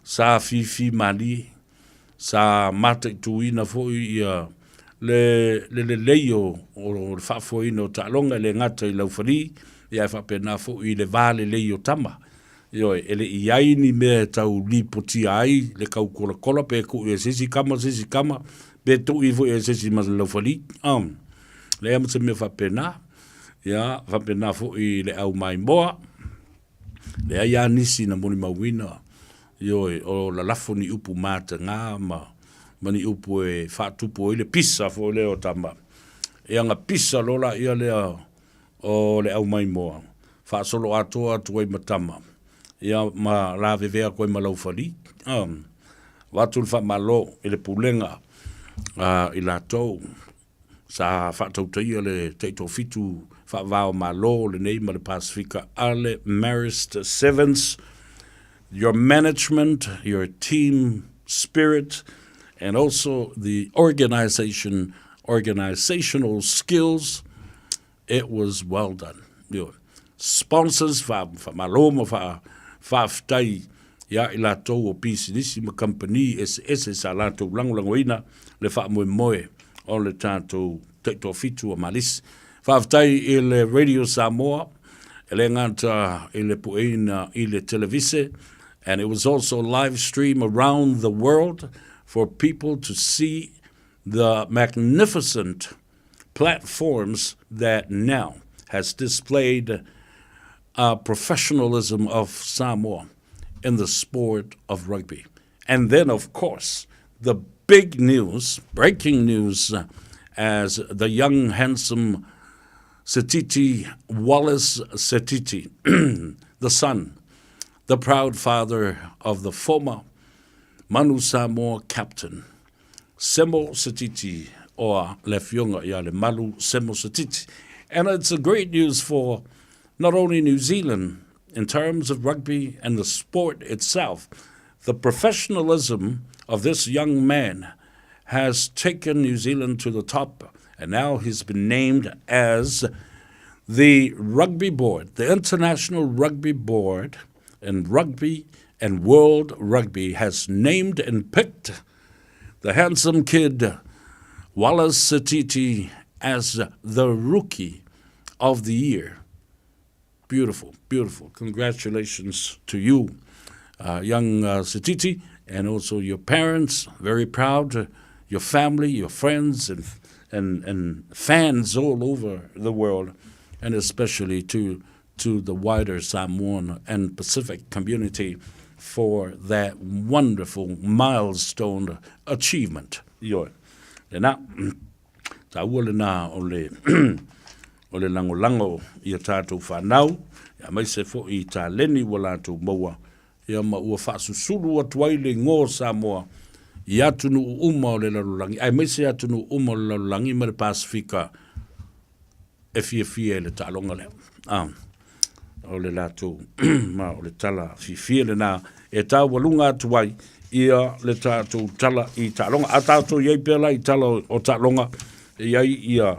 sa fifi malie, sa mataituina foi ia le, le lelei o, o le faafoeina o taaloga e le gata i laufali, ia ae faapena foi i le va lelei o tama. Ioe, e le i ai ni mea e tau lipotia ai le kau kolakola pe tuu e se isi kama se isi kama, pe tuu foi e se isi ma le laufali. Leai ma se mea faapena. Ia, faapena foi le au maimoa. Leai lava nisi na molimauina, ioe, o lalafo ni upu mataga ma, ma ni upu e faatupu ai le pisa foi lea o tama. Ia na pisa loa laia lea o le au maimoa, faasolo atoa atu ai ma tama, ia ma lavevea atu ai ma laufali. Avatu le faamalo i le pulega a i latou sa faatautaia le taitoafitu faava o Malo lenei ma le Pasefika a le Marist Sevens. Your management, your team spirit, and also the organization, organizational skills, it was well done. Ioe. Sponsors, faamalo ma faafetai ia i latou o pisinisi ma kamupani eseese sa latou lagolagoina le faamoemoe o le tatou taitoafitu a Malisi. Faafetai i le Radio Samoa, e le gata i le pueina i le televise, and it was also live stream around the world for people to see the magnificent platforms that now has displayed a professionalism of Samoa in the sport of rugby. And then, of course, the big news, breaking news, as the young, handsome Sititi Wallace Sititi, the son, the proud father of the former Manu Samoa captain, Semo Sititi, or le Afioga ia Lemalu Semo Sititi. And it's a great news for not only New Zealand in terms of rugby and the sport itself. The professionalism of this young man has taken New Zealand to the top, and now he's been named as the Rugby Board, the International Rugby Board, and Rugby and World Rugby has named and picked the handsome kid Wallace Sititi as the Rookie of the Year. Beautiful, beautiful. Congratulations to you, young Sititi, and also your parents. Very proud, your family, your friends, and, and, and fans all over the world, and especially to, to the wider Samoan and Pacific community for that wonderful milestone achievement. Ioe. Lena, taua lena o le, o le lagolago i a tātou whanau, aemaise foi i taleni ua latou maua, ia ma ua faasusulu atu ai le igoa o Samoa i atunuu uma o le lalolagi, aemaise atunuu uma o le lalolagi ma le Pasefika e fiafia i le taaloga lea. Ah, o le latou, ma o le tala fiafia lena e taualuga atu ai ia le tatou tala i taaloga. A tatou i ai pea la i tala o taaloga, e i ai ia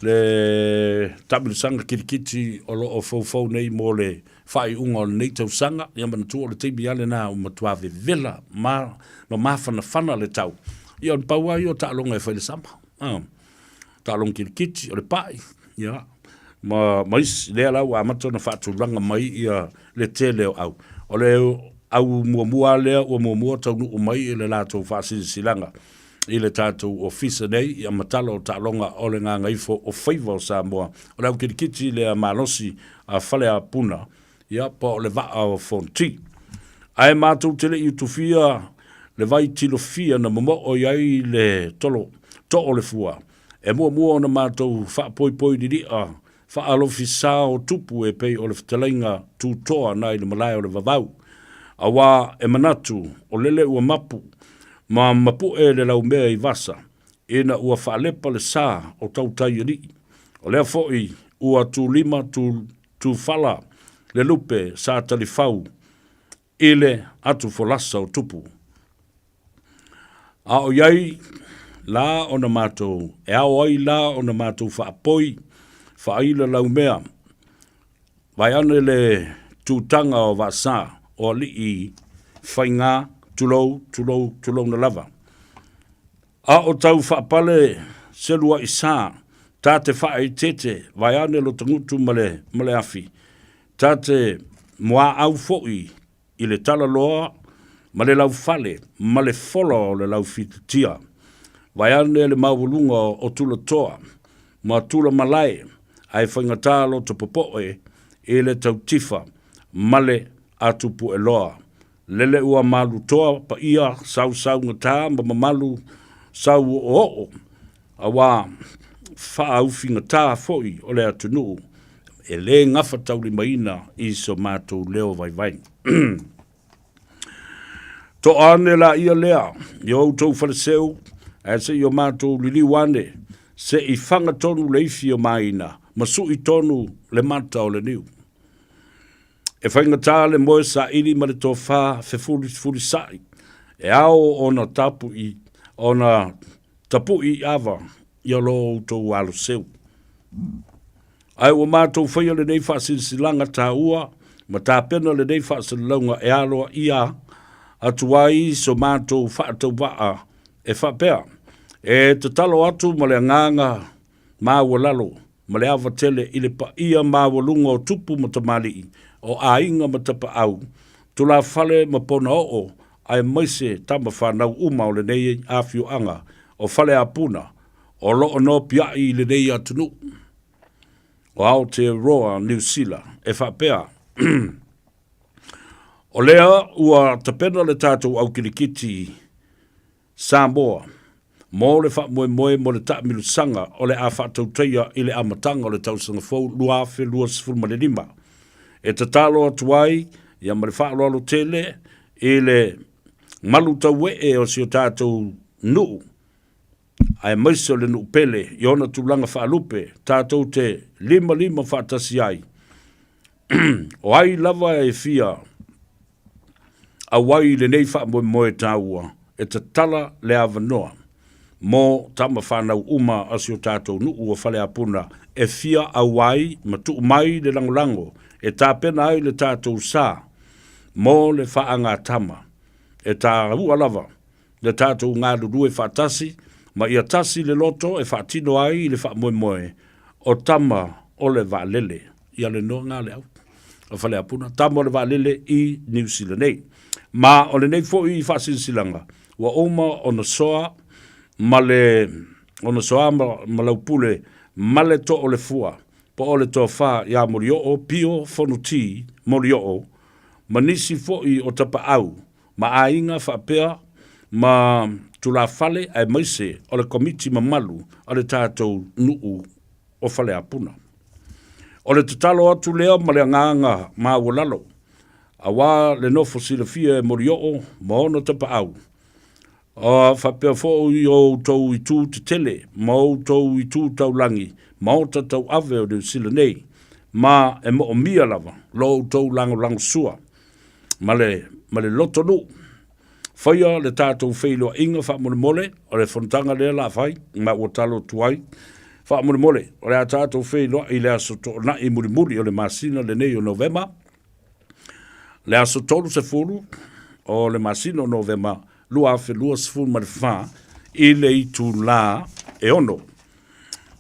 le taamilosaga kilikiti o lo o foufou nei mo le faaiuga o lenei tausaga. Ia manatua o le taimi lava lena ua matua vevela ma ma mafanafana le tau. Ia o le pau lava ia o taaloga e fai i le sama. Ah. Taaloga kilikiti, o le pai, ia, ma, ma isi, lea la ua amata ona faatulaga mai ia le tele o au. O le au muamua lea ua muamua taunuu mai i le latou faasilasilaga i le tatou ofisa nei, ia matala o taaloga o le gagaifo o faiva o Samoa. O le au kilikiti lea malosi a Faleapuna, ia, po o le vaa o Fonti. Ae matou te le i utufia le vai tilofia na momoo i ai le tolo, too o le fua. E muamua ona matou faapoipoi lili'a faalofisā o tupu e pei o le fetalaiga tutoa nai le malae o le vavau. Auā e manatu o lele ua mapu ma mapu'e le laumea i Vasa ina ua faalepa le sa o tautai alii. O lea foi ua tulima tu Tufala le lupe sa talifau i le atu folasa o Tupu. A o i ai la ona matou, e ao ai la ona matou faapoi faaila laumea, vaeane le tutaga o Vaasa o alii faiga, tulou, tulou, tulouna lava. A o tau faapale seluaʻi sa, ta te faaeteete, vaeane lo tagutu ma le, ma le afi, ta te muaau foi i le talaloa ma le laufale ma le fola o le laufititia, vaeane le maualuga o tulatoa ma tulamalae, ae faigata loto popoe i le tautifa ma le atupueloa. Lele ua malutoa paia sausaugata ma mamalu sauoooo, auā faaufigatā foi o le atunuu e lē gafataulimaina i so matou leo vaivai. To'a ane laia lea i o outou faleseu, ae se i o matou liliu ane, se i faga tonu le ifi o Maina ma su'i tonu le mata o le niu. E faigata le moe saili ma le tofa fefulifulisaʻi e ao ona tapuʻi ona tapuʻi i ava ia lo outou aloseu. Ae ua matou faia lenei faasilasilaga taua ma tapena lenei faasalalauga e aloaia atu ai so matou faatauvaa e faapea, E tatalo atu ma le agaga maualalo ma le ava tele i le paia maualuga o tupu ma tamalii, o aiga ma tapaau, tulafale ma ponaoo, aemaise tama fanau uma o lenei afioaga o Faleapuna o lo o nopiai i lenei atunuu o Aotearoa Niu Sila, e faapea, O lea ua tapena le tatou aukilikiti Samoa, mō le faamoemoe mo le taamilosaga o le a faatautaia i le amataga o le tausaga fou 2025. E tatalo atu ai ia ma le faaaloalo tele i le malutauee o si o tatou nuu aemaise o le nuu pele i ona tulaga faalupe tatou te limalima faatasi ai. O ai lava e fia auai i lenei faamoemoe taua e tatala le avanoa mo tama fanau uma a si o tatou nuu o Faleapuna e fia auai ma tuu mai le lagolago e tapena ai le tatou sa mo le faagatama e taua lava le tatou galulue faatasi. ma ia tasi le loto e faatino ai le faamoemoe o tama o le vaalele. Ia le noa le au o Faleapuna, tama o le vaalele i Niu Sila nei. Ma o lenei foi faasilasilaga ua uma ona soa ma le ona soa ma laupule ma le too o le fua po o le tofa ia Molioo Pio Fonoti Molioo ma nisi foi o tapaau ma aiga faapea ma tulafale aemaise o le komiti mamalu o le tatou nuu o Faleapuna. O le tatalo atu lea ma le agaga maualalo, aua le nofo silafia e Molioo ma ona tapaau, a faapea foi o outou itu tetele ma outou itu taulagi, maota tauave o Niu Sila nei, ma e moomia lava lo outou lagolagosua ma le, ma le lotonuu. Faia le tatou feiloaiga faamolemole, o le fonotaga lea la fai, ma ua talo atu ai. Faamolemole, o le a tatou feiloai i le aso toonai mulimuli o le masina lenei o Novema, le aso 30 o le masina o Novema 2024 i le itulā e 6.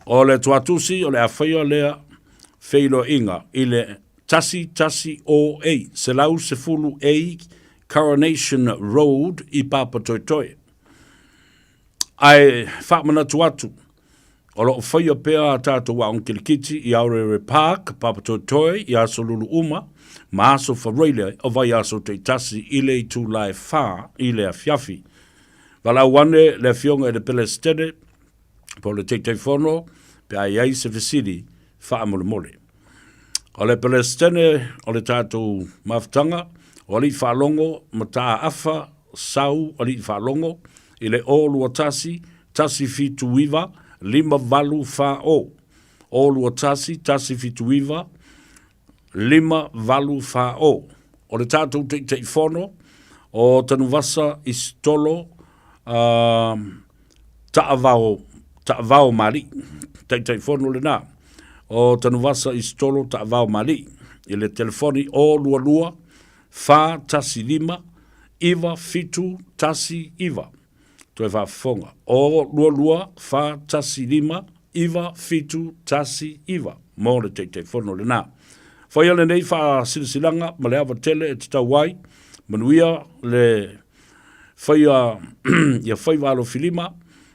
O le tuatusi o le a faia lea feiloaiga i le 110A, 110A Coronation Road i Papatoetoe. Ae faamanatu atu, o lo o faia pea a tatou aoga kirikiti i Aorere Park, Papatoetoe i aso lulu uma ma aso Faraile o vaiaso taitasi i le itula e 4 i le afiafi. Valaau ane le Afioga i le Pelesitene po o le Taitaifono pe a i ai se fesili faamolemole. O le Pelesitene o le tatou mafutaga, o Alii Faalogo Mataafa Sau Alii Faalogo i le 021 179 5840. 021 179 5840. O le tatou Taitaifono o Tanuvasa Isitolo uh, Taavao, Taavao Mali'i, Taitaifono lena, o Tanuvasa Isitolo Taavao Mali'i, i le telefoni 022 415 9719. Toe faafofoga, 022 415 9719 mo le Taitaifono lena. Faia lenei faasilasilaga ma le ava tele e tatau ai, manuia le faia ia faiva alofilima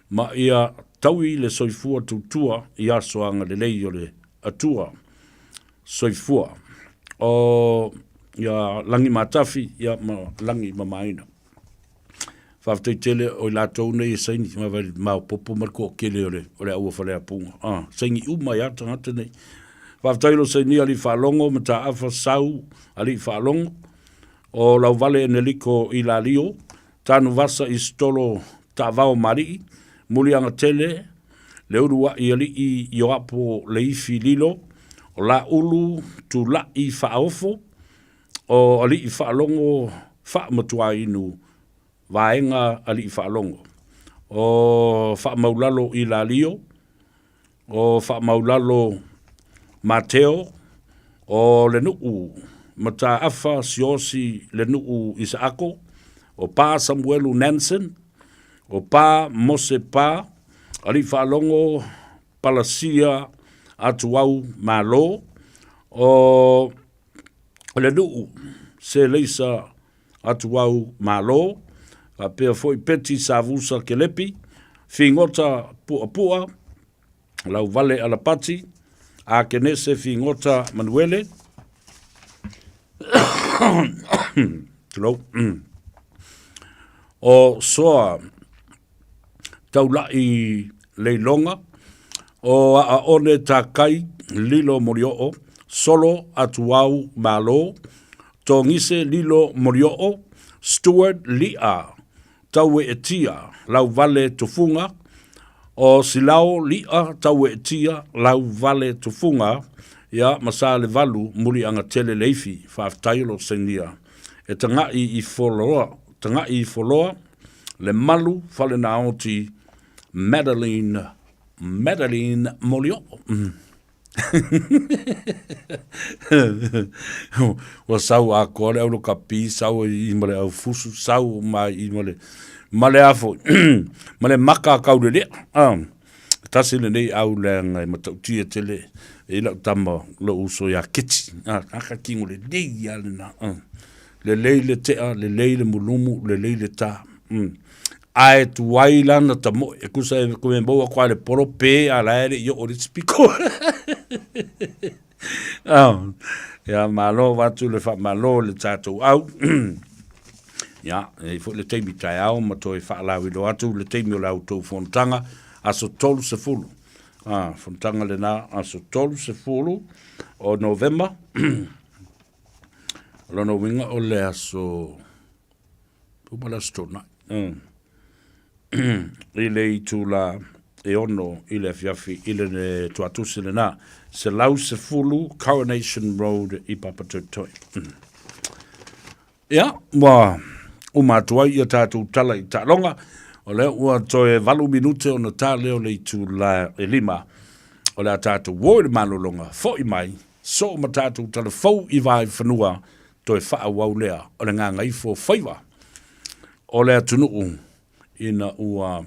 ma ia taui le soifua tutua i aso agalelei o le Atua. Soifua. O ia Lagi Matafi ia ma Lagi Mamaina. Faafetai tele o i latou nei e saini ma vai maopopo ma le toatele o le o le aua Faleapuga. Ah, saini uma ai lava tagata nei. Faafetai lo sainia Alii Faalogo, Mataafa Sau Alii Faalogo, o Lauvale Eneliko Ilalio, Tanuvasa Isitolo Taavao Malii, Muliagatele, Le Ulua'i Alii Ioapo Leifi Lilo, o Laulu Tula'i Faaofo, o Alii Faalogo Faamatuainu Vaega Alii Faalogo, o Faamaulalo Ilalio, o Faamaulalo Mateo, o Lenu'u Mataafa Siaosi Lenu'u Isaako, o Pa Samuelu Nansen, o Pa Mose Pa, Alii Faalogo Palasia Atuau Malo, o Lenu'u Seleisa Atuau Malo, faapea foi Peti Savusa Kelepi, Figota Puapua, Lauvale Alapati, Akenese Figota Manuele, tulou, o Soa Taula'i Leiloga, o Aaone Takai Lilo Molioo, Solo Atuau Malo, Togise Lilo Molioo, Stewart Li'a Taueetia Lauvale Tufuga, o Silao Li'a Taueetia Lauvale Tufuga, ia ma Salevalu Muliagatele Leifi, faafetai o lo sainia e taga'i i Foloa, taga'i i Foloa, Lemalu Falenaoti Madeline, Madeline Molioo. Ua sau atoa le au lokapi, sau i ma le au fusu, sau mai i ma le Ma le a foi, ma le maka a Kaulelea. Ah, tasi lenei au leaga e matautia tele e i lau tama lou uso ia Keti. Ah, aka kingo lelei ia lena. Ah. Lelei le tea, lelei le mulumu, lelei le tā. Ae tuai lana tamoe, e kusa e koe maua koa le polo pe a la e le i oo le piko. Ah, ia malo watu le whaamalo le tātou au. Ia, e foi le taimi taeao ma toe whaalawilo atu le taimi o le au tau fonotaga, aso 30. Ah, fonotaga lena aso 30 o Novema. O lona uiga o le aso uma le aso Toonai. I le itula e 6 i le afiafi i le tuatusi lena. 110 Coronation Road i Papatoetoe. Ia, ua uma atu ai ia tātou tala i taaloga. O lea ua toe 8 minute ona tā lea o le itula e 5. O le a tātou o i le malologa, foi mai, soo ma tātou tala fou i Vaaifanua, toe faaauau lea o le gagaifo faiva o le atunuu ina ua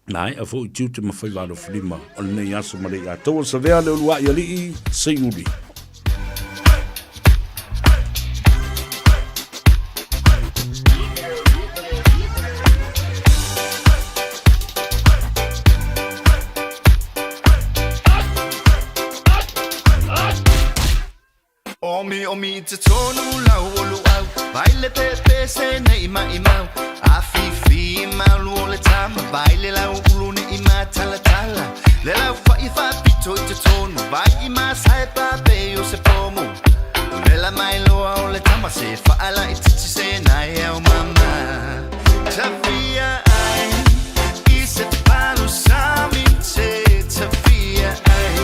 maea foi tiute ma faiva alofilima o lenei aso ma le iataua savea le uluai alii seiuli. Omi omi te tonu lau o luau Vai le pepe se nei mai mau A fifi malu o le tama Vai le lau ulu ne i ma tala tala Le lau fa i fa pito i te tonu Vai i ma sai pa pe o se pomu Le la mai loa o le tama Se fa ala i titi se nai au mama Tafia ai I se palu sami te tafia ai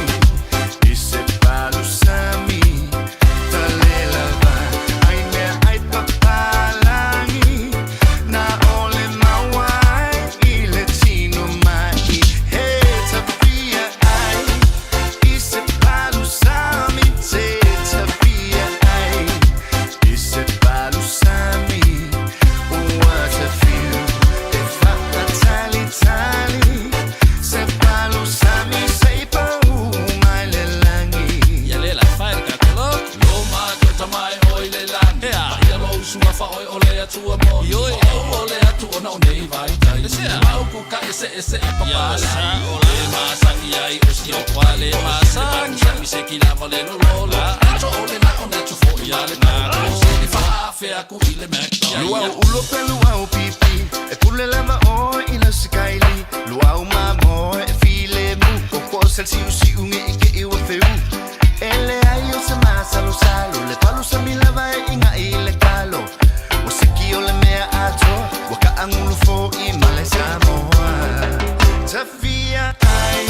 I se palu sami talela va ai mea ai papalangi na ole maua ai i le tino mai he tafia ai i se palu sami te tafia ai i se palu sami ua tafiu e faatalitali se palu sami se pau mai le langi. Ia le la fai le kakolok. Lo ma to tamai oi le langi. Ea. Ia lo usunga fa oi o le atua mo. Ioi. O o le atu ona o nei vai tai. Le sea. Mau ku ka ese ese e papa. Ia sa o le ma sangi ai o si o kwa le ma sangi. Sangi se ki lava le lo lo la. Ato o le na o na tu fo ia le na. E fa afea ku i le McDonald's. Luau ulo pe luau pipi E pule lava oe i lau sikaili Luau mamo e file mu Koko sel siu siu nge i ke iwa feu E le ai o se masalo salo Le palu sa milava e inga i le kalo O siki o le mea atoa Ua ka angulu fo i male Samoa Tafia ai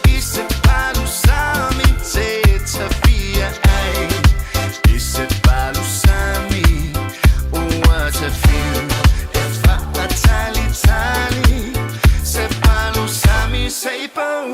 I se palu sami te tafia ai I se palu sami ua tafiu E faatalitali Se palu sami se i pau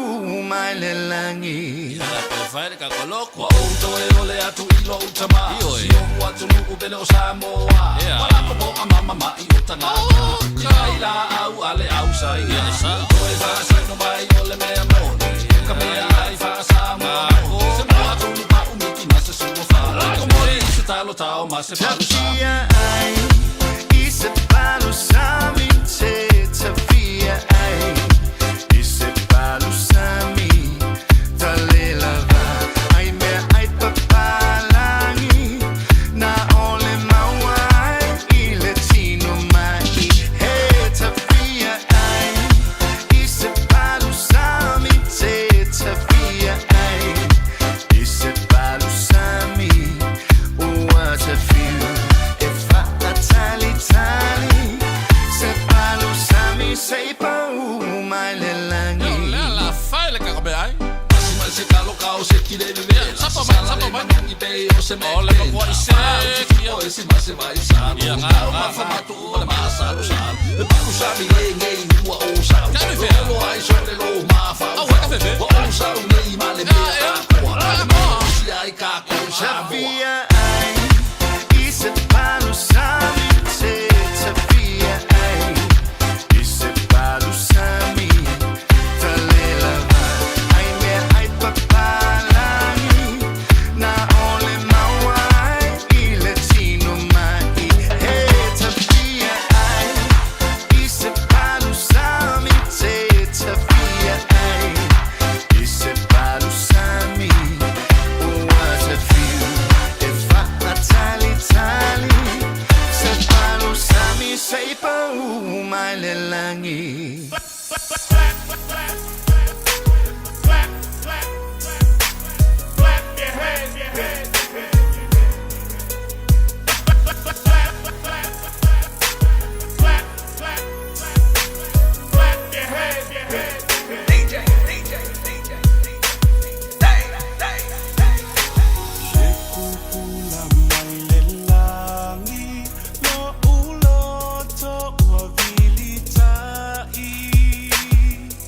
mai le langi. Ia pe fai le kakolok. Wa ou toe o le atu i lo utama. Ioi. Si o atunuu pele o Samoa. Ea. Wala ko mo a mama mai o tangata. Kai la au a le au sai. Ia sa. Toe fa sai no mai o le mea moni. Ka mea ai fa Samoa. Se mo atunu pa umiki ma se sua fa. Ko mori se talo tao ma se palu sami. Tafia ai I se palu sami te tafia ai I se palu sami talela va ai mea ai papalangi na ole maua ai i le tino mai he tafia ai I se palu sami te tafia ai I se palu sami ua tafiu e faatalitali se palu sami se i pau mai le langi. Le la fai le kakabe ai. Asi mai se kalo kao se ki le veve. Sapa mai, sapa mai. Ngi pe o se me. O le makua i se. O e se ma se vai sa. Ia nga ma fa ma tu o le ma sa lo sa. Le palu sami le ngei ua o sa. Ka me Lo ai so le lo ma fa. Au ka fe. O o sa o nei ma le mea a koa. Le ma si ai ka ko sa. Tafia ai I se palu sami te tafia ai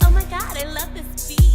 Oh my god, I love this beat.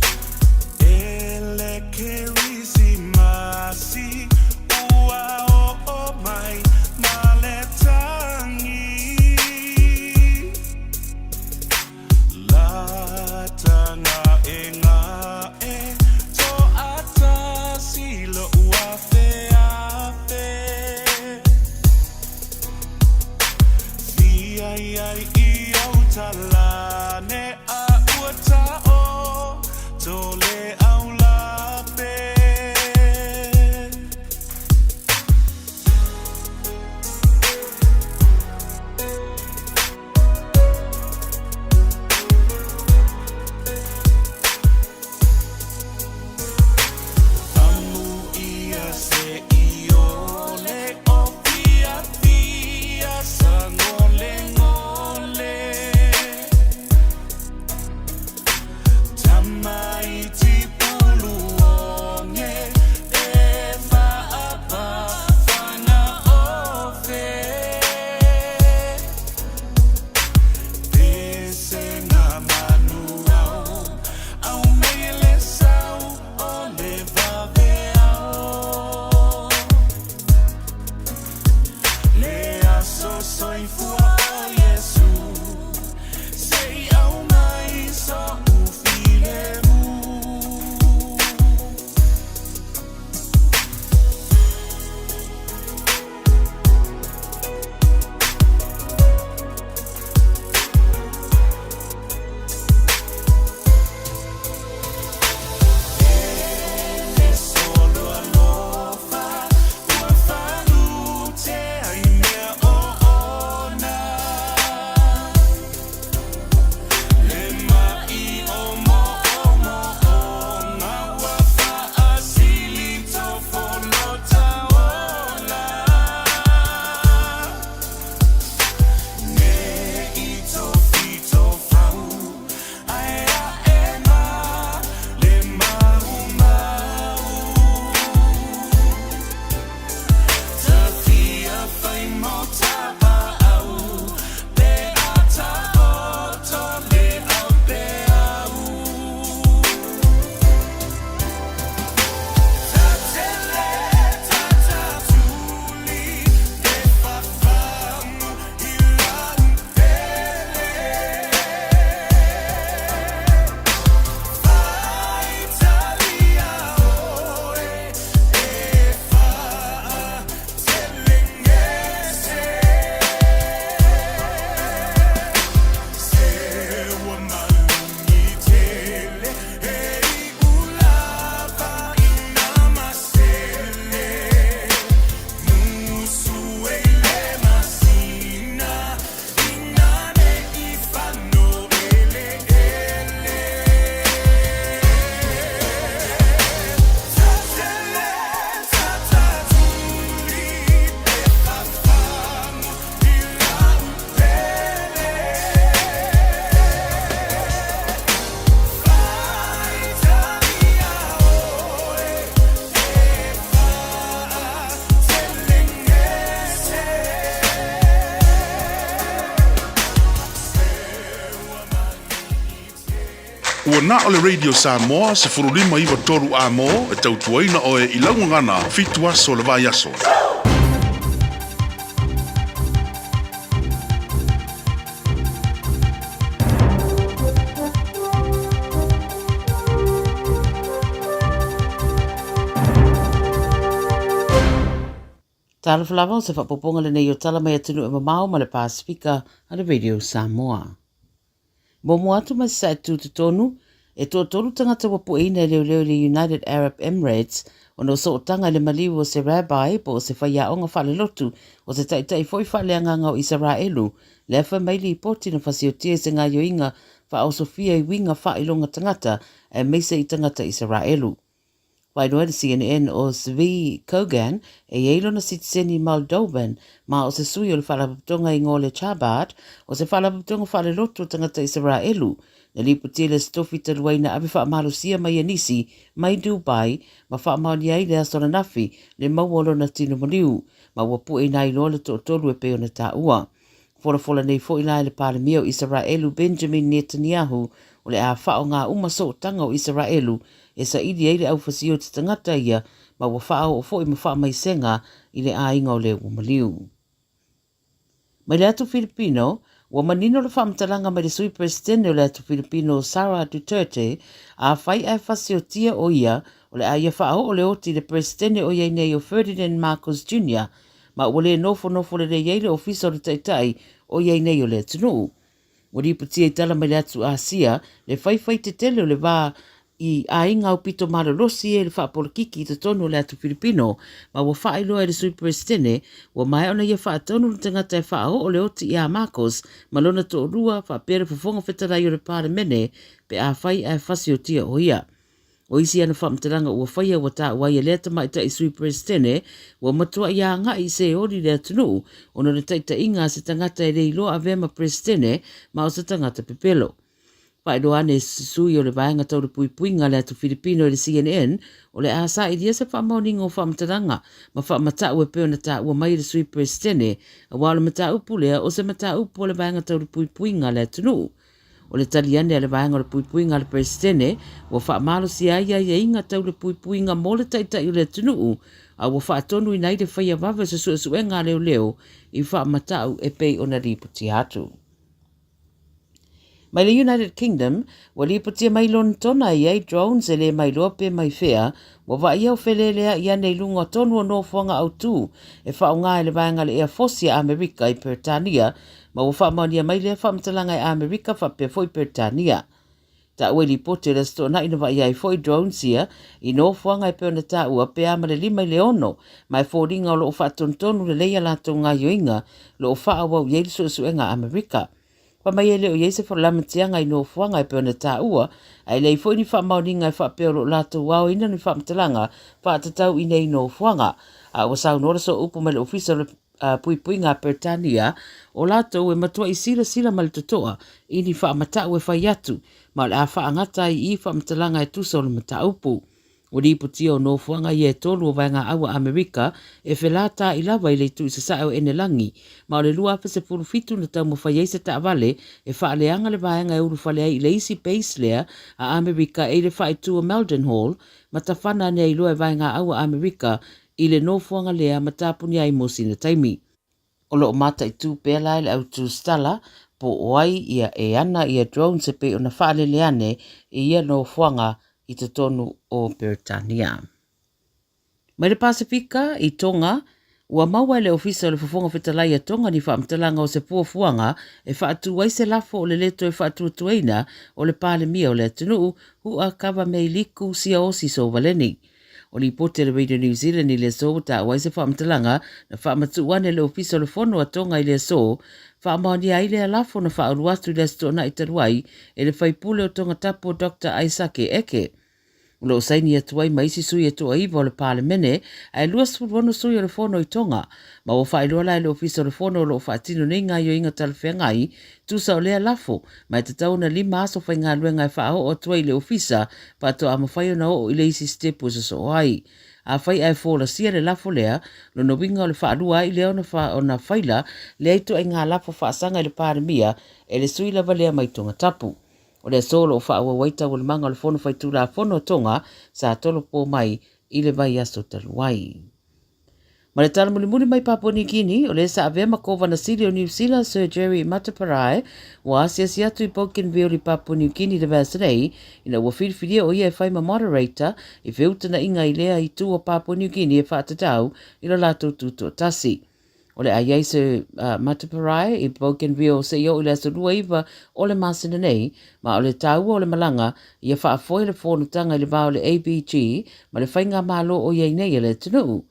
Ua na o le Radio Samoa 1593 A mo e tautuaina oe i laugagana 7 aso le vaiaso. Talofa lava o se faapopoga lenei o tala mai atunuu e mamao ma le Pasefika a le Radio Samoa. Muamua atu ma se sae tutotonu, e toatolu tagata ua pueina e leoleo i le United Arab Emirates ona o sootaga i le maliu o se rabbi po o se faiaoga faalelotu o se taitai foi faaleagaga o Isaraelu, lea fai mai lipoti na fasiotia i se gaoioiga faaosofia i uiga faailoga tagata aemaise i tagata Isaraelu. Faailoa e le CNN o Zvi Kogan e i ai lona sitiseni Moldovan ma o se sui o le faalapotopotoga i igoa o le Chabad, o se faalapotopotoga faalelotu o tagata Isaraelu. Na lipotia i le Aso Tofi talu ai na ave faamalosia mai e nisi mai Dubai ma faamaonia ai le aso ananafi le maua o lona tino maliu ma ua pueina ai loa le toatolu e pei ona taua. Folafola nei foi la e le Palemia o Isaraelu Benjamin Netanyahu o le a faaaoga uma sootaga o Isaraelu e saili ai le aufasio o te tagata ia ma ua faaoo foi ma faamaisega i le aiga o le ua maliu. Mai le atu Filipino, ua manino le faamatalaga mai le Sui Peresetene o le atu Filipino Sara Duterte, afai ae fasiotia o ia, o le a ia faaoo le oti i le Peresetene o i ai nei o Ferdinand Marcos Junior, ma ua le nofonofo lelei ai le Ofisa o le Taitai o i ai nei o le atunuu. Ua lipotia i tala mai le atu Asia le faifai tetele o le va i aiga aupito malolosi e le faapolokiki i totonu o le atu Filipino, ma ua faailoa e le Sui Peresetene ua maea ona ia faatonu le tagata e faaoo le oti iā Marcos ma lona toalua faapea le Fofoga Fetalai o le Palemene pe afai ae fasiotia o ia. O isi ana faamatalaga ua faia ua taua ai e lea tamaitai Sui Peresetene ua matuai agai i se oli le atunuu ona o le taitaiga a se tagata e le iloa avea ma Peresetene ma o se tagata pepelo. Faailoa ane e se sui o le Vaega Tau le Puipuiga a le Atu Filipino i le CNN o le a sailia se faamaoniga o faamatalaga ma faamatau e pei ona taua mai e le Sui Peresetene aua o le mataupu lea o se mataupu a le Vaega Tau le Puipuiga a le atunuu. O le tali ane a le Vaega o le Puipuiga a le Peresetene, ua faamalosia ai aiaiga tau le puipuiga mo le Taitai o le atunuu, a ua faatonuina ai le faia vave o se suesuega a leoleo i faamatau e pei ona lipotia atu. Mai le United Kingdom, ua lipotia mai Lonetona e i ai drones e le mailoa pe mai fea, ua vaaia o felelea'i ane i luga tonu o nofoaga autū e faaaoga e le vaega a le Ea Fosi a Amerika i Peretania ma ua faamaonia mai lea faamatalaga e Amerika faapea foi Peretania. Taua i lipoti o le Aso Toonai na vaaia ai foi drones ia i nofoaga e pei ona taua pe a ma le 5 i le 6 ma e foliga o lo o faatonutonu lelei a latou gaoioiga lo o faaauau i ai le suesuega a Amerika. Fai mai e le o i ai se lamatiaga i nofoaga e pei ona taua, ae leai foi ni faamaoniga e faapea o lo o latou aoina ni faamatalaga faatatau i nei nofoaga. A ua saunoa le sooupu mai le Ofisa o le Puipuiga a Peretania, o latou e matuai silasila ma le totoa i ni faamatau e fai atu, ma o le a faagata ai i faamatalaga e tusa o le mataupu. Ua lipotia o nofoaga ia e tolu o vaegaau a Amerika e felataai lava i le itu i sasae o Enelagi, ma o le 2017 na taumafai ai se taavale e faaleaga le vaega e ulufale ai i le isi base lea a Amerika e i le faaitu o Mildenhall ma tafana ane ai loa e vaegaau a Amerika i le nofoaga lea ma tapuni ai mo sina taimi. O lo o mataitu pea la e le au tusitala po o ai ia e ana ia drones e pei ona faalele ane i ia nofoaga i totonu o Peretania. Mai le Pasefika, i Tonga, ua maua e le Ofisa o le Fofoga Fetalai a Tonga ni faamatalaga o se fuafuaga e faatu ai se lafo o le lē toe faatuatuaina o le Palemia o le atunuu, Hu'akavameiliku Siaosi Sovaleni. O lipoti a le Radio New Zealand i le aso ua taua ai se faamatalaga na faamatuu ane e le Ofisa o le Fono a Tonga i le aso, faamaonia ai lea lafo na faaulu atu i le Aso Toonai talu ai e le faipule o Tongatapu o Doctor Aisake Eke. O lo o saini atu ai ma isi sui e toaiva o le Palemene, ae 26 sui o le Fono i Tonga, ma ua faailoa la e le Ofisa o le Fono o lo o faatino nei gaoioiga talafeagai tusa o lea lafo, ma e tatau ona 5 aso faigaluega e faaoo atu ai i le Ofisa faatoa mafai ona oo i le isi sitepu e sosoo ai. Afai ae folasia le lafo lea, lona uiga o le faalua ai lea ona faila lea ituaiga lafo faasaga i le Palemia e le sui lava lea mai Tongatapu. O le aso o lo o faaauau ai taualumaga o le Fono Faitulafono a Tonga sa tolopo mai i le vaiaso talu ai. Ma le tala mulimuli mai Papua New Guinea, o lea sa avea ma Kovana Sili o Niu Sila, Sir Jerry Mateparae, ua asiasi atu i Bougainville i Papua New Guinea le vaiaso nei, ina ua filifilia o ia e fai ma moderator i feutanaʻiga i lea itu o Papua New Guinea e faatatau i lo latou tutoatasi. O le a i ai Sir Mateparae i Bougainville seia oo i le aso 29 o le masina nei, ma o le taua o le malaga ia faafoe le fonotaga i le va o le ABG ma le faigamalo o i ai nei a le atunuu.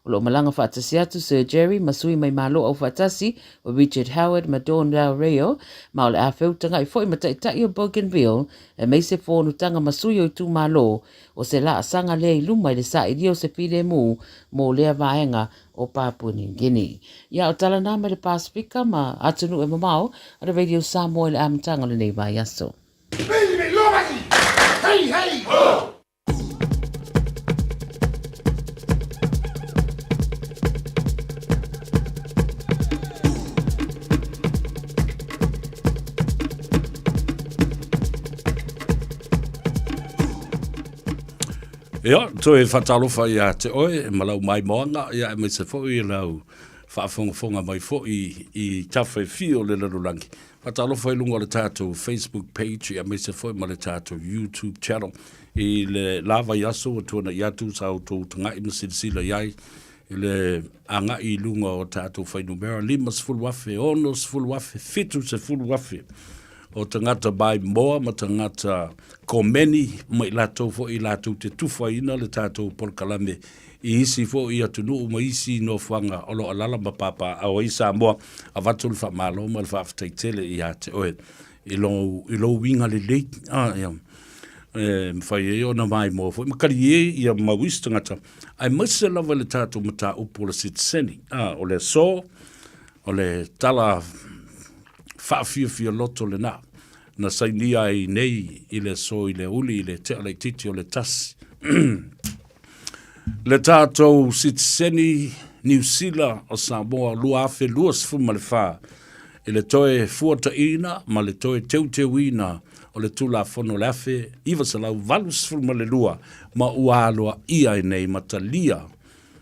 O lo o malaga faatasi atu Sir Jerry ma sui mai Malo Aufaatasi o Richard Howard ma Dawn Del Rio, ma o le a feutagaʻi foi ma taitai o Bougainville aemaise fonutaga ma sui o itumalo o se laasaga lea i luma i le sailia o se filemu mo lea vaega o Papua New Guinea. Ia, o tala na mai le Pasefika ma atunuu e mamao a le Radio Samoa i le amataga o lenei vaiaso. Ia, toe faatalofa ia te oe ma lau maimoaga, ia aemaise foi lau faafogafoga mai foi i tafa e fia o le lalolagi. Faatalofa i luga o le tatou Facebook page ia aemaise foi ma le tatou YouTube channel i le la vaiaso ua tuanai atu sa outou taga'i ma silasila i ai i le agai i luga o tatou fuainumera 50,000, 60,000, 70,000 o tagata maimoa ma tagata komeni ma i latou foi i latou te tufaina le tatou polokalame i isi foi atunuu ma isi nofoaga o lo o alaala ma papaaao ai Samoa. Avatu le faamalo ma le faafetai tele ia te oe i lou, i lou uiga lelei. Ah, ia. E mafai ai ona maimoa foi ma kaliē ia mau isi tagata, aemaise lava i le tatou mataupu o le sitiseni. Ah, o le aso, o le tala faafiafia loto lena na sainia ai nei i le aso i le aoauli i le tea laitiiti o le 1. Le tatou sitiseni Niu Sila o Samoa 2024 i le toe fuataina ma le toe teuteuina o le Tulafono o le 1982 ma ua aloaia ai nei ma talia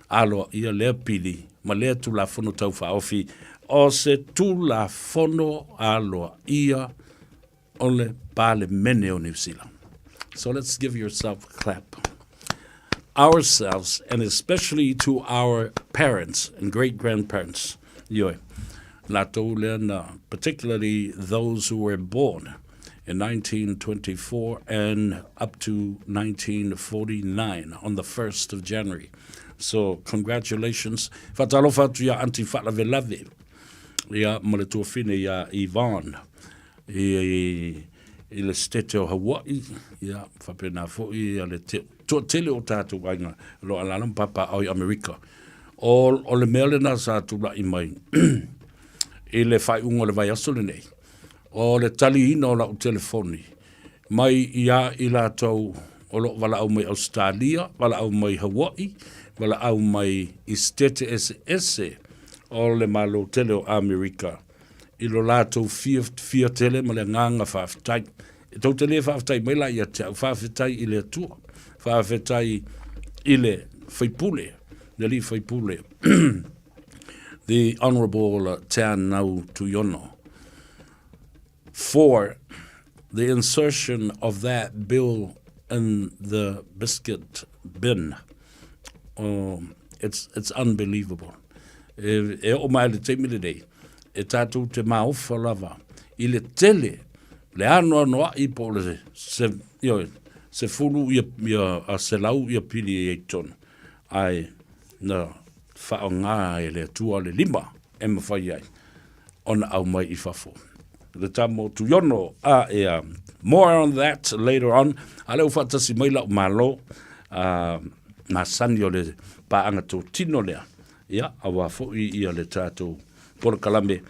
aloaia lea pili ma lea Tulafono Tau Faaofi o se Tulafono aloaia o le Palemene o Niu Sila. So let's give yourself a clap. Ourselves, and especially to our parents and great-grandparents, ioe, latou lea na, particularly those who were born in 1924 and up to 1949 on the 1st of January. So congratulations. Faatalofa atu ia Aunty Faalavelave ia ma le tuafine ia Yvonne i, i le sitete o Hawaii, ia, faapena foi ia le te, toatele o tatou aiga o lo o alaala ma papaaao i Amerika. O, o le mea lena sa tula'i mai i le faaiuga o le vaiaso lenei, o le taliina o la'u telefoni mai iā i latou o lo o valaau mai Ausetalia, valaau mai Hawaii, valaau mai i sitete eseese o le Malo tele o Amerika. i lo latou fiafia tele ma le agaga faafetai. E tou te le faafetai mai la ia te au, faafetai i le Atua, faafetai i le faipule, le alii faipule, the Honourable Teanau Tuiono, for the insertion of that bill in the biscuit bin. Oh, it's, it's unbelievable. E, e oo mai le taimi lenei, e tātou te maofa lava i le tele, le anoanoa'i po o le se, ioe, sefulu ia, ia, a selau ia pili e i totonu. Ae na faaaoga e le Atua le lima e mafai ai ona aumai i fafo. Le tama o Tuiono, a ea, more on that later on. A lea ua faatasi mai la'u malo, a, masani o le paaga totino lea. Ia, aua foi ia le tatou polokalame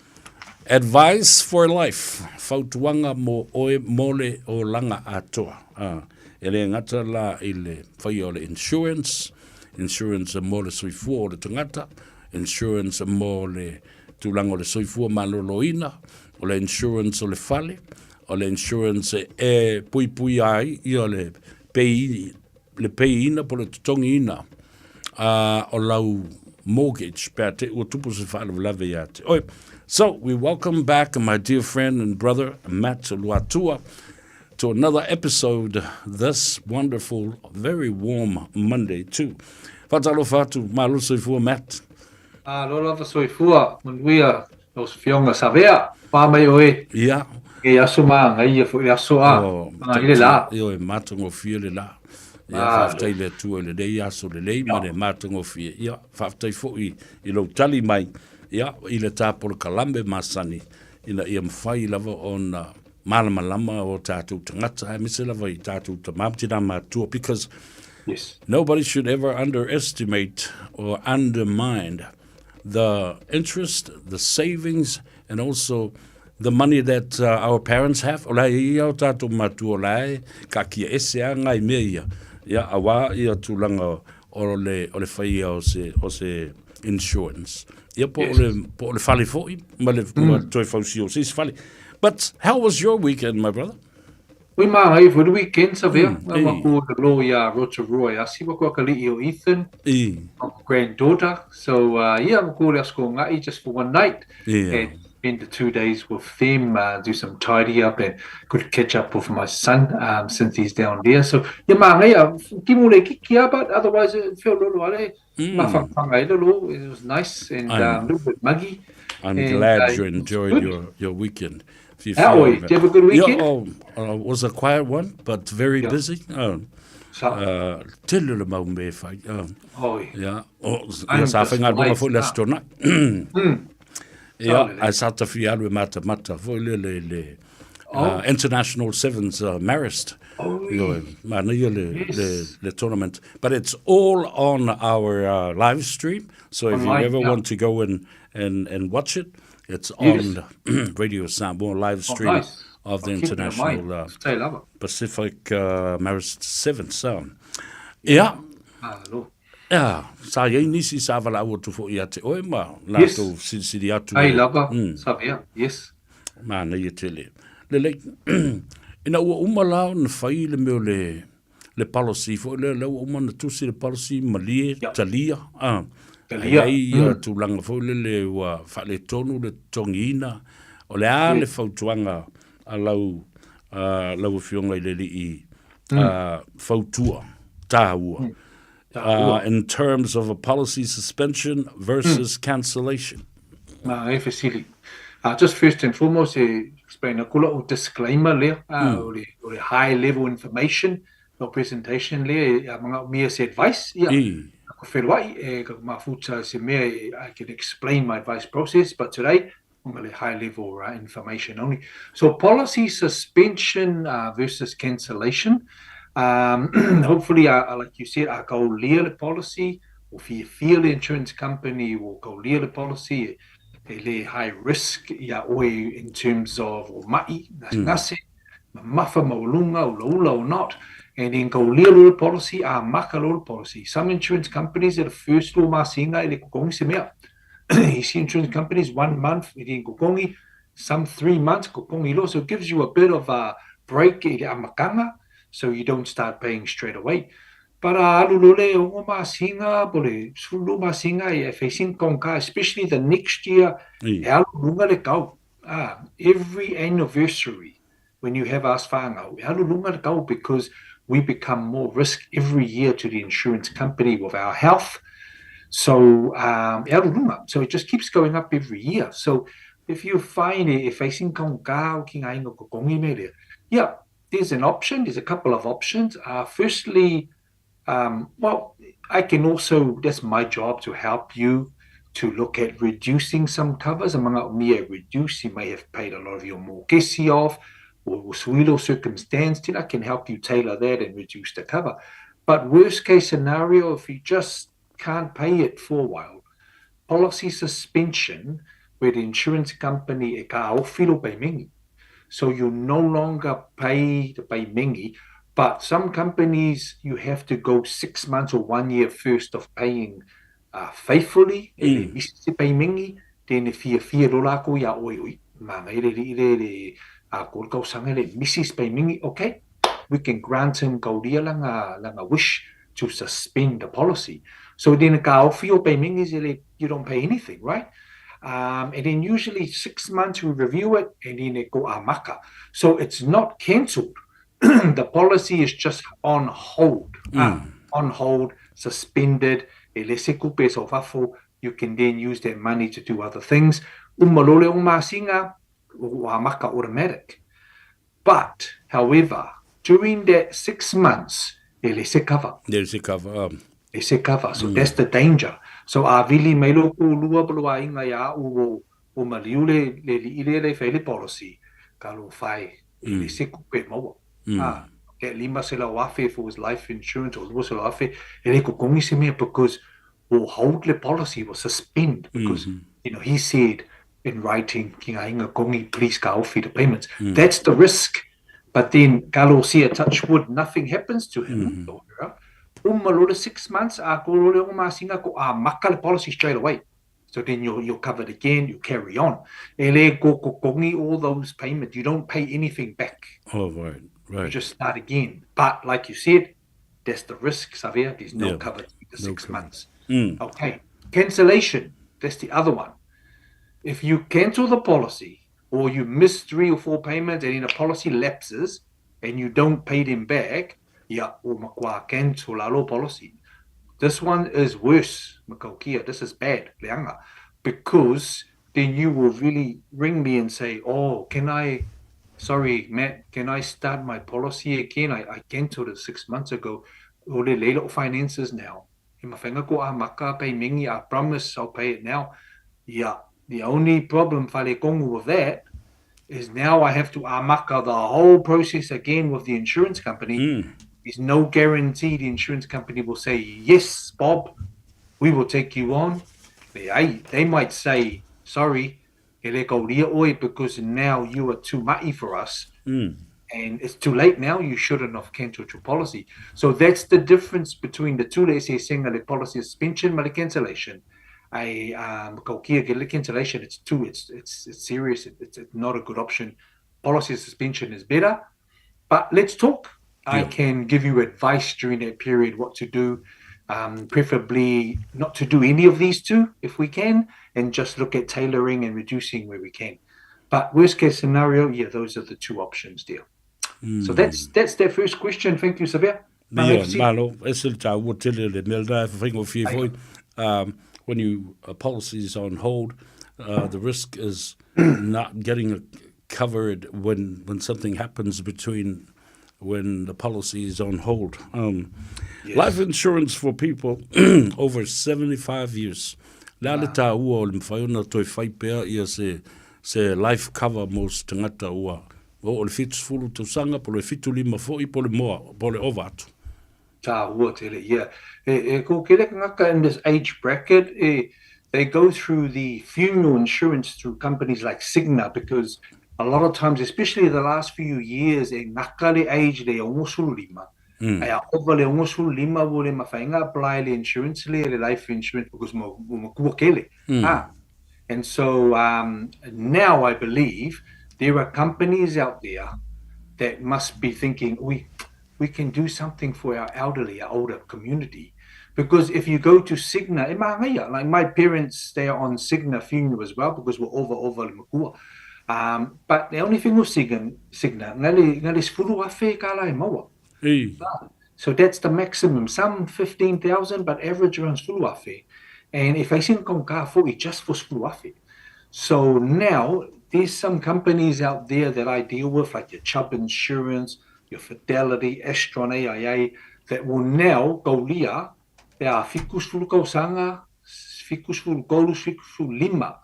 Advice for Life, fautuaga mo oe mo le olaga atoa. A, e le gata la i le faia o le insurance, insurance mo le soifua o le tagata, insurance mo le tulaga o le soifua maloloina, o le insurance o le fale, o le insurance e puipuia ai ia le pay, le pay-ina po o le totogiina o lau mortgage pe a te ua tupu se faalavelave ia te oe. So, we welcome back my dear friend and brother Matt Luatua to another episode this wonderful, very warm Monday too. Faatalofa atu, malo soifua Matt. Malo lava soifua, manuia lau Afioga Savea, pā mai oe. Ia. E aso ma ngai ia foi aso a. Oh, Maga i le la. Ioe, matagofie le la. Ia, faafetai i le Atua i lenei aso lelei ma le matagofie. Ia, faafetai foi i lou tali mai, ia, i le ta polokalame masani, ina ia mafai lava ona malamalama o tatou tagata, aemaise lava i tatou tama ma tina matutua, because yes. nobody should ever underestimate or undermine the interest, the savings, and also the money that uh, our parents have. O la e ia o tātou matua o la e ka kia ese a ngai mea ia. Ia, awa ia tūlanga o le, o le whaia o se, o se insurance. Ia po yes. o le, po o le fale foi, ma le mm. ma toe fausi o se isi fale. But how was your weekend, my brother? Ui māngai for the weekend sa vea. Mm, ma ko le lo ia Rotorua ia si ko ka li'i o Ethan. E. My granddaughter. So uh, yeah, ma ko le asko ngai just for one night. Yeah. And spend the two days with them, uh, do some tidy up and good catch up with my son um, since he's down there. So yeah, māngai uh, ki mo le kiki but otherwise it felt lolo ale. Mm. Mawhangawhanga e lolo, it was nice and um, a little bit muggy. I'm and, glad uh, you enjoyed your, your weekend. How are you? Did you have a good weekend? Yeah, oh, uh, was a quiet one, but very yeah. busy. Oh. Uh, tele le mau me whai. Oh, yeah. Oh, ia sa whainga runga fo le astona. Mm. Ia, ai sa ta fi alu e mata mata fo le le le oh. uh, International Sevens uh, Marist. Oh, Ioe, mana ia le, yes. le, le tournament. But it's all on our uh, live stream. So if Online, you ever yeah. want to go and, and, and watch it, it's Yes. on Radio Samoa live Oh, stream nice. of the I'll keep it in mind. International uh, Stay lava. Pacific uh, Marist Sevens. So, yeah. Ah, lo. Yeah, sa iai nisi sa walaau atu fo'i ia te oe ma Yes. latou silisili atu Ai e- lava, sa vea, yes. Manaia tele. Lelei, ina ua uma la ona fai le mea o le, le policy foi lea, lea ua uma ona tusi le policy malie, Yeah. talia, ah. Talia, Ai ai mm. tulaga foi lele ua faaletonu le totogiina, o le a le fautuaga a lau, uh, lau afioga i le alii mm. uh, fautua tāua. Mm. Uh, in terms of a policy suspension versus mm. cancellation. Ma e fesili. Uh, just first and foremost, e explain a kula o disclaimer lea, uh, mm. o, le, o le high level information, no presentation lea, e, a mga mea se advice, ia. E. Ko wheruai, e ka mafuta se mea, e, I can explain my advice process, but today, I'm high level uh, information only. So policy suspension uh, versus cancellation. Um, hopefully, uh, like you said, a kau lia le policy, o fia fia le insurance company, o kau lia le policy, e le high risk ia oe in terms of o mai, nase, mm. mafa maulunga, ula ula or not. And then kau lia lo policy, a maka lo policy. Some insurance companies at the first lo masinga e le kokongi se mea. Isi insurance companies, 1 month, e le kokongi, some 3 months, kokongi lo. So it gives you a bit of a break i le amakanga, so you don't start paying straight away. But alu lole o masinga, bole, sulu masinga e facing konka, especially the next year, e alu lunga le kau. Ah, every anniversary, when you have us whāngau, e alu lunga le kau, because we become more risk every year to the insurance company with our health. So, um, e alu lunga. So it just keeps going up every year. So if you find e facing konka o ki ngā inga kokongi me rea, yeah, there's an option. There's a couple of options. Uh, firstly, um, well, I can also, that's my job to help you to look at reducing some covers. Among me, reduce, you may have paid a lot of your mortgage off or suilo circumstance. Then I can help you tailor that and reduce the cover. But worst case scenario, if you just can't pay it for a while, policy suspension, where the insurance company e ka ofilo pay mingi. So you no longer pay the pay mingi, but some companies you have to go 6 months or 1 year first of paying uh, faithfully, e le misi se pay mingi, tēne fia fia lo lākou ia oi oi, manga i re ri re re a ko kau sanga le misi se pay mingi, okay, we can grant him kauria langa, langa wish to suspend the policy. So then ka ofi o pay mingi se le, you don't pay anything, right? Um, and then usually 6 months we review it and then it go amaka. So it's not cancelled. The policy is just on hold. Mm. Ah, on hold, suspended. E le se kupe so fafo, you can then use that money to do other things. Umalole umasinga, uamaka automatic. But, however, during that 6 months, E le se cover. E le se cover. E se cover. So that's the danger. So a vili mai lo ku lua po lua inga ia u o o maliu le le li ile le fai le policy ka lo fai e le se kupe maua. Ah, ke lima se la wafe for his life insurance or lua se la wafe e le kokongi se mea because will hold le policy will suspend because you know he said in writing ki ngā inga kongi please ka ofi the payments. That's the risk. But then ka lo sia touch wood nothing happens to him or her. Uma lo le 6 months a ko lo le o masinga ko a maka le policy straight away. So then you're covered again, you carry on. E le ko ko kongi all those payments, you don't pay anything back. Oh, right, right. You just start again. But like you said, that's the risk, Savea. There's no cover for the No 6 cover. months. Okay. Cancellation, that's the other one. If you cancel the policy or you miss 3 or 4 payments and then the policy lapses and you don't pay them back, yeah, o makwa cancel alo policy. This one is worse, Makaukia. This is bad, leanga, because then you will really ring me and say, oh, can I, sorry, Matt, can I start my policy again? I cancelled it 6 months ago. Ole leila o finances now. E mawhenga ko a maka pay mingi, I promise I'll pay it now. Yeah, the only problem whale kongu with that is now I have to amaka the whole process again with the insurance company. There's no guarantee the insurance company will say, yes, Bob, we will take you on. They might say, sorry, e le kauria oi, because now you are too ma'i for us. And it's too late now, you shouldn't have cancelled your policy. So that's the difference between the two. Let's say single policy suspension, but cancellation. I kaukia get the cancellation, it's too, it's serious, it's not a good option. Policy suspension is better. But let's talk. I can give you advice during that period what to do, preferably not to do any of these two if we can, and just look at tailoring and reducing where we can. But worst case scenario, yeah, those are the two options there. So that's their first question. Thank you, Savea. Yeah, malo, e se le tāua tele le mea rā e whawhaingo fie foi. When you a policy is on hold, the risk is not getting covered when something happens between when the policy is on hold. Life insurance for people over 75 years. Le ale tā ua o le mwhai ona toi whai pea ia se life cover mo se tangata ua. O le 70 tausanga, po le 75 foi, po le moa, po le ova atu. Tā ua tele, yeah. E ko kere ngaka in this age bracket, they go through the funeral insurance through companies like Cigna, because a lot of times, especially the last few years, e ngaka le age le ongosulu lima. E a ova le ongosulu lima wo le mawhainga apply le insurance le life insurance because mo makua kele. And so now I believe there are companies out there that must be thinking, we can do something for our elderly, our older community. Because if you go to Cigna, e maangaia, like my parents, they are on Cigna funeral as well because we're over le makua. But the only thing with Cigna, ngale sfuru afe ka la e maua. So that's the maximum, some 15,000, but average around sfuru afe. And if I sing kong ka foi, just for sfuru afe. So now there's some companies out there that I deal with, like your Chubb Insurance, your Fidelity, Astron, AIA, that will now go lia, pe a fikus fulu kausanga, fikus fulu kolus, fikus fulu lima,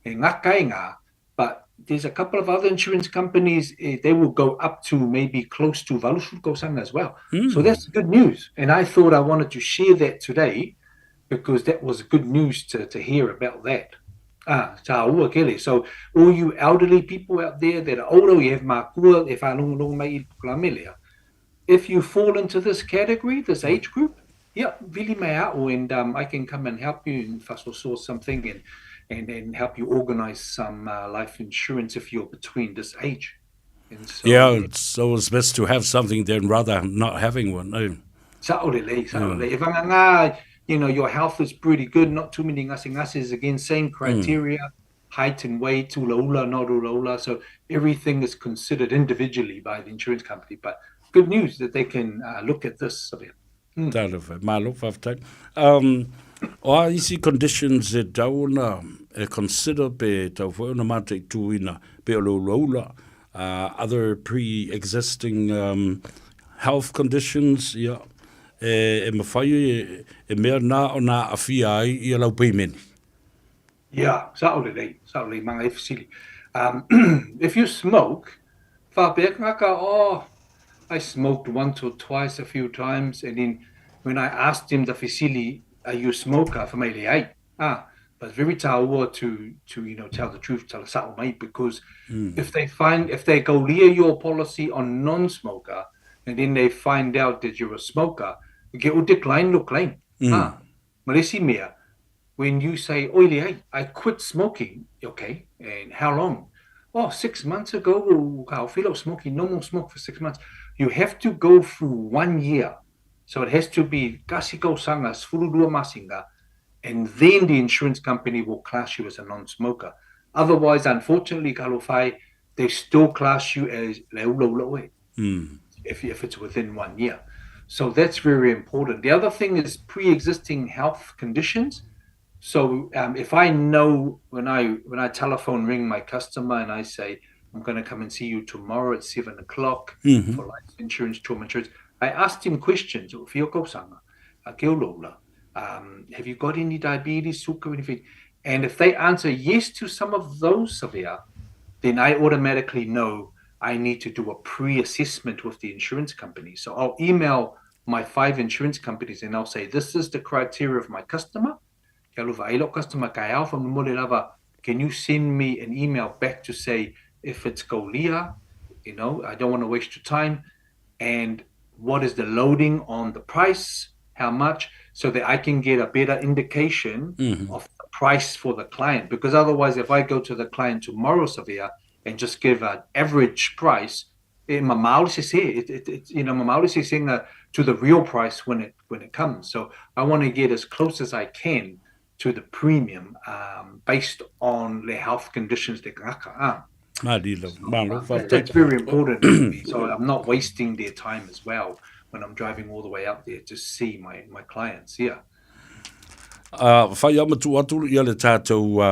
e ngā kainga. But there's a couple of other insurance companies, they will go up to maybe close to valu fulu kausanga as well. So that's good news. And I thought I wanted to share that today because that was good news to hear about that. Tā ua kele. So all you elderly people out there that are older, you have makua, e whanongonongo mai i puklamelea. If you fall into this category, this age group, yeah, vili mai a'o, and I can come and help you and source something and help you organize some life insurance if you're between this age. And so, yeah, it's always best to have something than rather not having one. Eh? Sa'olele, sa'olele. If I'm you know, your health is pretty good, not too many ngase-ngases, again, same criteria, height and weight, ula ula, not ula ula. So everything is considered individually by the insurance company. But good news that they can look at this. Talofa, malo, whaftai. O a isi conditions e tau ona e consider pe tau foi ona mātai tūina pe o le ula ula, other pre-existing health conditions, yeah. e, e mafai e, e mea na ona aafia ai ia lau peimeni. Yeah, sa'o lelei, sa'o lelei manga e fesili. Um, if you smoke, faapea kangaka, oh, I smoked once or twice a few times, and then when I asked him the fesili, are you a smoker? Fai mai leai. Ah, but very tāua to, to you know, tell the truth, tell sa'o mai, because if they find, if they go near your policy on non-smoker, and then they find out that you're a smoker, get will decline no claim. Ah, ma le isi mea, when you say, oi leai, I quit smoking, okay, and how long? Oh, 6 months ago, ka feel smoking, no more smoke for 6 months. You have to go through one year. So it has to be tasi tausaga, sefululua masina, and then the insurance company will class you as a non-smoker. Otherwise, unfortunately, Kalofai, they still class you as le ula ula oe if it's within one year. So that's very important. The other thing is pre-existing health conditions. So if I know when I telephone ring my customer and I say I'm going to come and see you tomorrow at 7 o'clock for life insurance, trauma insurance, I asked him questions. Fia tausaga, ke. Have you got any diabetes, sugar, anything? And if they answer yes to some of those, Savea, then I automatically know I need to do a pre-assessment with the insurance company. So I'll email my five insurance companies and I'll say, this is the criteria of my customer. Ke alu vaai lou customer ka au mo lava, can you send me an email back to say if it's kaulia, I don't want to waste your time, and what is the loading on the price, how much, so that I can get a better indication of the price for the client. Because otherwise, if I go to the client tomorrow, Savea, and just give an average price, mamao le sese, it, you know, mamao le sese to the real price when it comes. So I want to get as close as I can to the premium based on the health conditions de kangaka. Ah. Malilo, malo, That's very important. So I'm not wasting their time as well when I'm driving all the way up there to see my clients. Yeah. Fai ama tu atu ia le tātou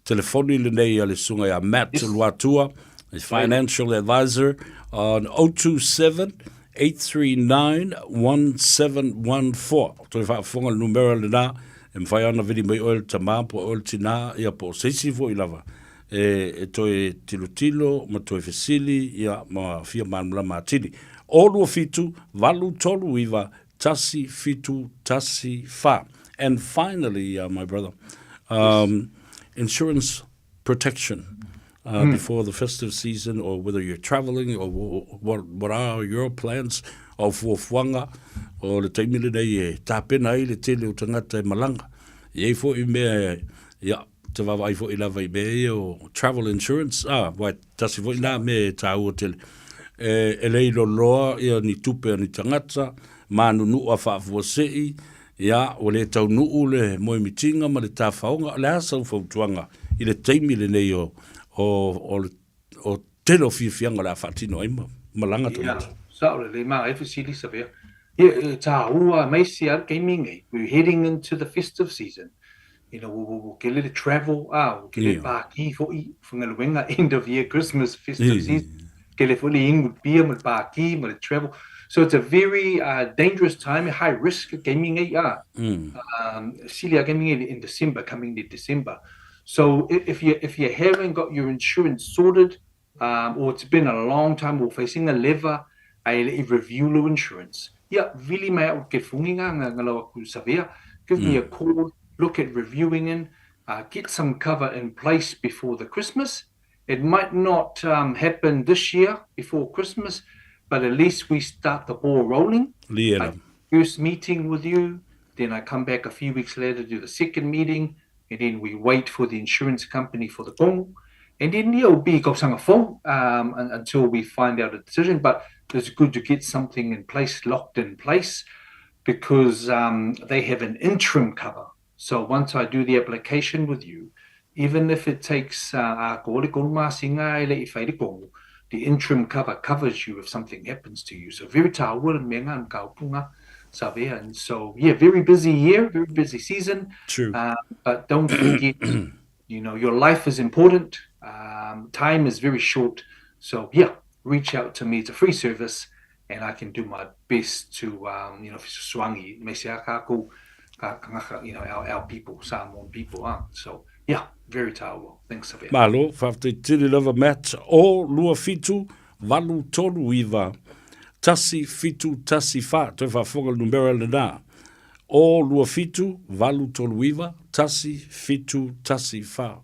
telefoni lenei a le susuga ia Matt yes. Luatua, a financial advisor on 027 839 1714. Toe faafofoga le numera lena, e mawhai ana vili mai oe le tamā po oe le tinā, ia po o seisi foi lava. E toe tilotilo ma toe fesili, ia ma fia malamalama atili. O 27, 839, 1714. And finally, my brother, insurance protection before the festive season, or whether you're traveling, or what are your plans o fuafuaga o le taimi lenei e tapena ai le tele o tagata e malaga. E ai foi mea, ia, te vaavaai foi lava i mea ia o travel insurance, ah, vai tasi foi na mea e tāua tele. E le iloloa ia ni tupe a ni tagata, manunuu a faafuasei, ia, ua le taunuu le moemitiga ma le tafaoga, le a sau fautuaga i le taimi lenei o tele o fiafiaga o le a faatino ai ma malaga tagata. Sa'o lelei ma e fesili Savea. Yeah, tāua aemaise a le taimi nei. We're heading into the festive season. We'll get a little travel, ah, we'll get a pāki fo'i, faigaluega, end of year Christmas festive season. Kele fo'i le inu pia ma le pāki ma le travel. So it's a very dangerous time, high risk taimi nei, ah. Sili a taimi nei in December, coming in December. So if you haven't got your insurance sorted, or it's been a long time, or facing a lever, ai review lo insurance. Yeah, vili mai au ke funginga nga ngalo aku Savea. Give me a call, look at reviewing in, get some cover in place before the Christmas. It might not happen this year before Christmas, but at least we start the ball rolling. Liela. First meeting with you, then I come back a few weeks later to do the second meeting, and then we wait for the insurance company for the gong. And then it'll be fou until we find out a decision. But it's good to get something in place, locked in place, because they have an interim cover. So once I do the application with you, even if it takes the interim cover covers you if something happens to you. So very tāua mea ngā kaupunga Savea. And so, yeah, very busy year, very busy season. True. But don't forget, your life is important. Time is very short. So, yeah, reach out to me. It's a free service. And I can do my best to, um, you know, fesoasoani, aemaise lava kākou kānaka, you know, our, our people, Samoan people, ah. So, yeah, very tāua. Thanks, Savea. Malo, faafetai tele lava Matt. O, 2 7 8 3 9 1 7 1 4. Toe faafofoga le numera lenā. O, 2 7 8 3 9 1 7 1 4.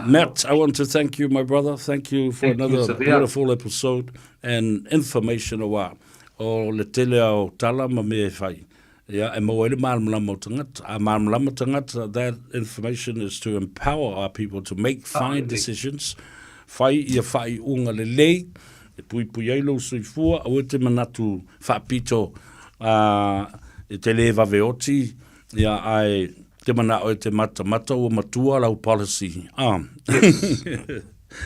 Matt, I want to thank you, my brother. Thank you for Thank you, another Savea. beautiful episode and information aua o le tele lava o tala ma mea e fai. Ia, e maua ai le malamalama o tagata. A malamalama tagata, that information is to empower our people to make fine decisions, fai ia faaiuga lelei, e puipui ai lou soifua, aua e te manatu faapito, ā, e te lē vave oti, ia, ae te manao e te matamata ua matua lau policy. Ah. Yes.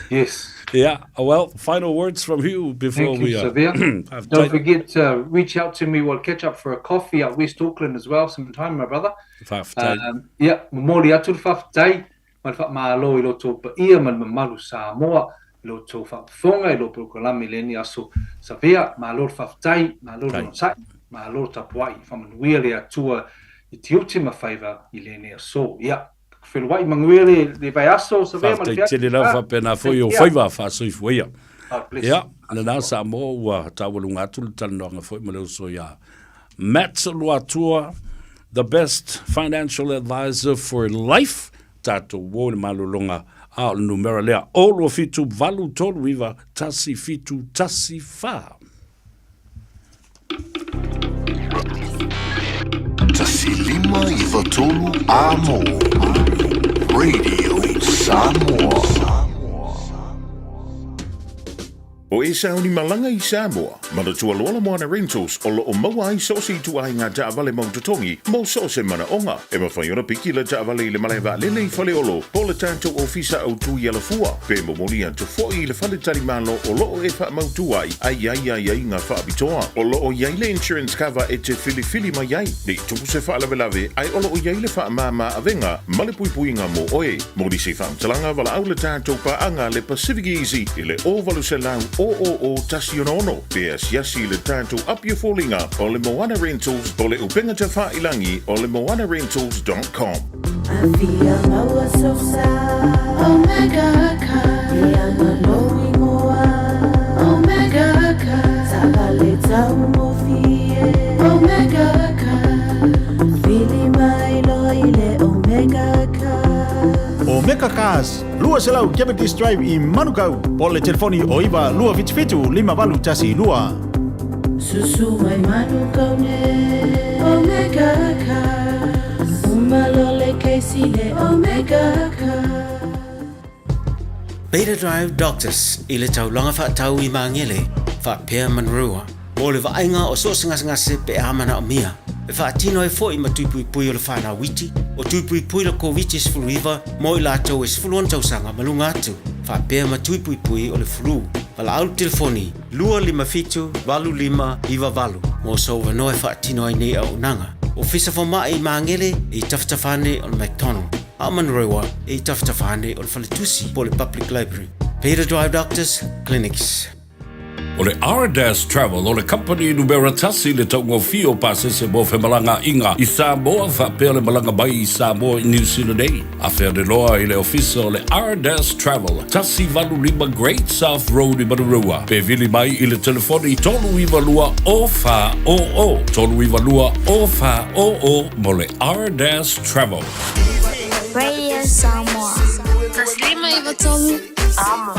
Yes. Yeah, well, final words from you before Thank you, we are. Savea. I've Don't ta- forget to reach out to me. We'll catch up for a coffee at West Auckland as well sometime, my brother. Faafetai. Um, yeah, momoli atu le faafetai ma le faamalo i lo outou paia ma le mamalu Samoa, i lo outou faafofoga i lo polokalame i lenei aso. Savea, malo le faafetai, malo le Tai. onosai, malo le tapuai. Faamanuia le Atua i tiute ma faiva i lenei aso. Yeah. Feloai manuia le, le vaiaso, Savea ma le Faafetai feaki. tele lava Ah, faapena foi take o care. faiva faasoifua ia. God bless. Ia, lenā Samoa ua taualuga atu le talanoaga foi ma le uso iā Matt Luatua, the best financial advisor for life, tatou uo i le malologa a o le numera lea, 0 2 7 8 3 9 1 7 1 4. 1593 Amo Radio Samoa. O e sauni malaga i Samoa, manatua loa le Moana Rentals o lo o maua ai so o se ituaiga taavale mau totogi mo so o se manaoga. E mafai ona piki le taavale i le malae vaalele i Faleolo po o le tatou ofisa autu i Alafua, pe momoli atu foi i le faletalimalo o lo o e faamautu ai a i ai aiaiga faapitoa. O lo o i ai le insurance cover e te filifili mai ai, ne i tupu se faalavelave ae o lo o i ai le faamama avega ma le puipuiga mo oe. Mo nisi faamatalaga, valaau le tatou paaga le Pacific Easy i le 0800 000 166 pe asiasi i le tatou api o foliga o le Moana Rentals o le upega tafailagi o le moanarentals.com. Afia maua sosa Omega Car Ianga lou ingoa Omega Car Taavale taugofie Omega Car Vili mai loa i le Omega Car Omega Cars, 200 Cavendish Drive i Manukau, po o le telefoni o 9 277 5812. Susu mai Manukau nei Omega Cars Uma loa le kesi le Omega Cars. Beta Drive Doctors i le taulaga faatau i Magele faapea Manurewa mo le vaaiga o so o se gasegase pe a manaomia. E faatino ai foi ma tui puipui o le fanau iti, o tui puipui le Koviti-19 mo i latou e 16 tausaga ma luga atu, faapea ma tui puipui o le flu. Valaau le telefoni 257 8598 mo sou avanoa e faatino ai nei auaunaga. Ofisa Fomai i Magele e i tafatafa ane o le McDonald, a o Manurewa e i tafatafa ane o le Faletusi po o le Public Library. Beta Drive Doctors Clinics. O le Ardas Travel o le kamupani numera tasi i le taugofie o pasese mo femalagaaiga i Samoa faapea le malaga mai i Samoa i Niu Sila nei. Afe ane loa i le ofisa o le Ardas Travel, 185 Great South Road i Manurewa, pe vili mai i le telefoni 392 0400, 392 0400 mo le Ardas Travel. Radio Samoa. 1593 Amo.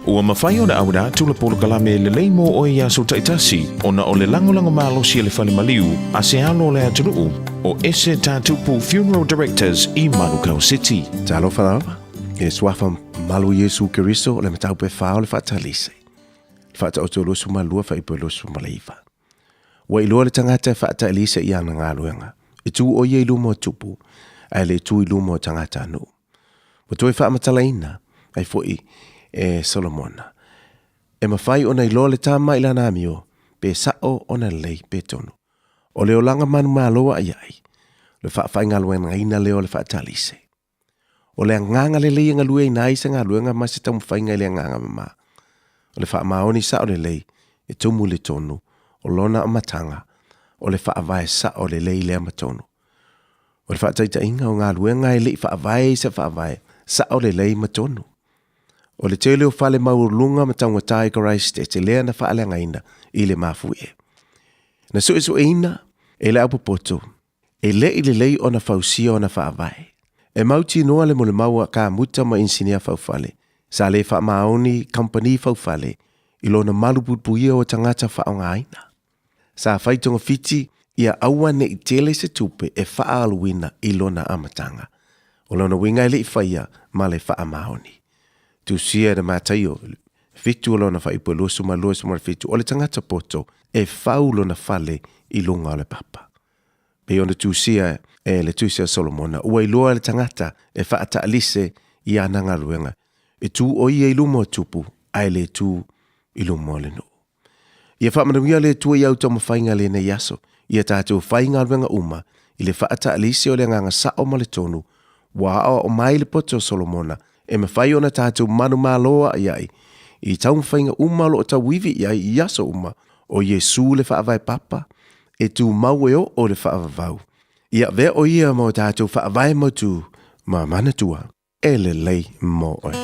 Ua mafai ona auina atu le polokalame lelei mo oe i aso taitasi ona o le lagolago malosi a le fale maliu a se alo o le atunuu o Ese Tatupu Funeral Directors i Manukau City. Talofa lava, i le suafa malu o Iesu Keriso o le mataupu e fa o le faatalise, le faataoto 22 faaipo e 29. Ua iloa le tagata e faataelisa i ana galuega, e tu ʻo ia i luma o tupu, ae le tu i luma o tagatanuu. Ua toe faamatalaina ai foi e Solomona, E mafai ona iloa le tama i lana amio, pe saʻo ona lelei pe tonu. O le olaga manumalo aʻiaʻi, o le faafaigaluegaina lea o le faatalise. O le agaga lelei e galueaina ai se galuega ma se taumafaiga i le agaga mama. O le faamaoni sao lelei e tumu i le tonu o lona amataga, o le faavae sao lelei lea ma tonu. O le faataitaiga o galuega e le i faavae i se faavae sao lelei ma tonu. O le tele o fale maualuluga ma taugata i Karaisitete lea na faaleagaina i le mafuie. Na suesueina e le aupopoto e le i lelei ona fausia ona faavae. E mautinoa le molimau a kamuta ma inisinia faufale, sa le faamaoni kamupani faufale i lona malupuipuia o tagata faaaogaina. Sa fai togafiti ia aua ne i tele se tupe e faaaluina i lona amataga. O lona uiga e le i faia ma le faamaoni. Tusia e le Mataio 7 o lona fuaiupu e 22 27, o le tagata poto e fau lona fale i luga o le papa. Pei ona tusia e le Tusi a Solomona, ua iloa e le tagata e faataalise i ana galuega, e tu ʻo ia i luma o tupu, ae le tu i luma o le nuu. Ia faamanuia le Atua i au taumafaiga lenei aso, ia tatou fai galuega uma i le faataalise o le agaga sao ma le tonu, ua aoao mai le poto o Solomona e mafai ona tatou manumalo aʻiaʻi i taumafaiga uma o lo o tauivi i ai i aso uma, o Iesu le faavae papa, e tumau e oo le faavavau. Ia avea ʻo ia ma o tatou faavae mautu ma manatua. E lelei mo oe.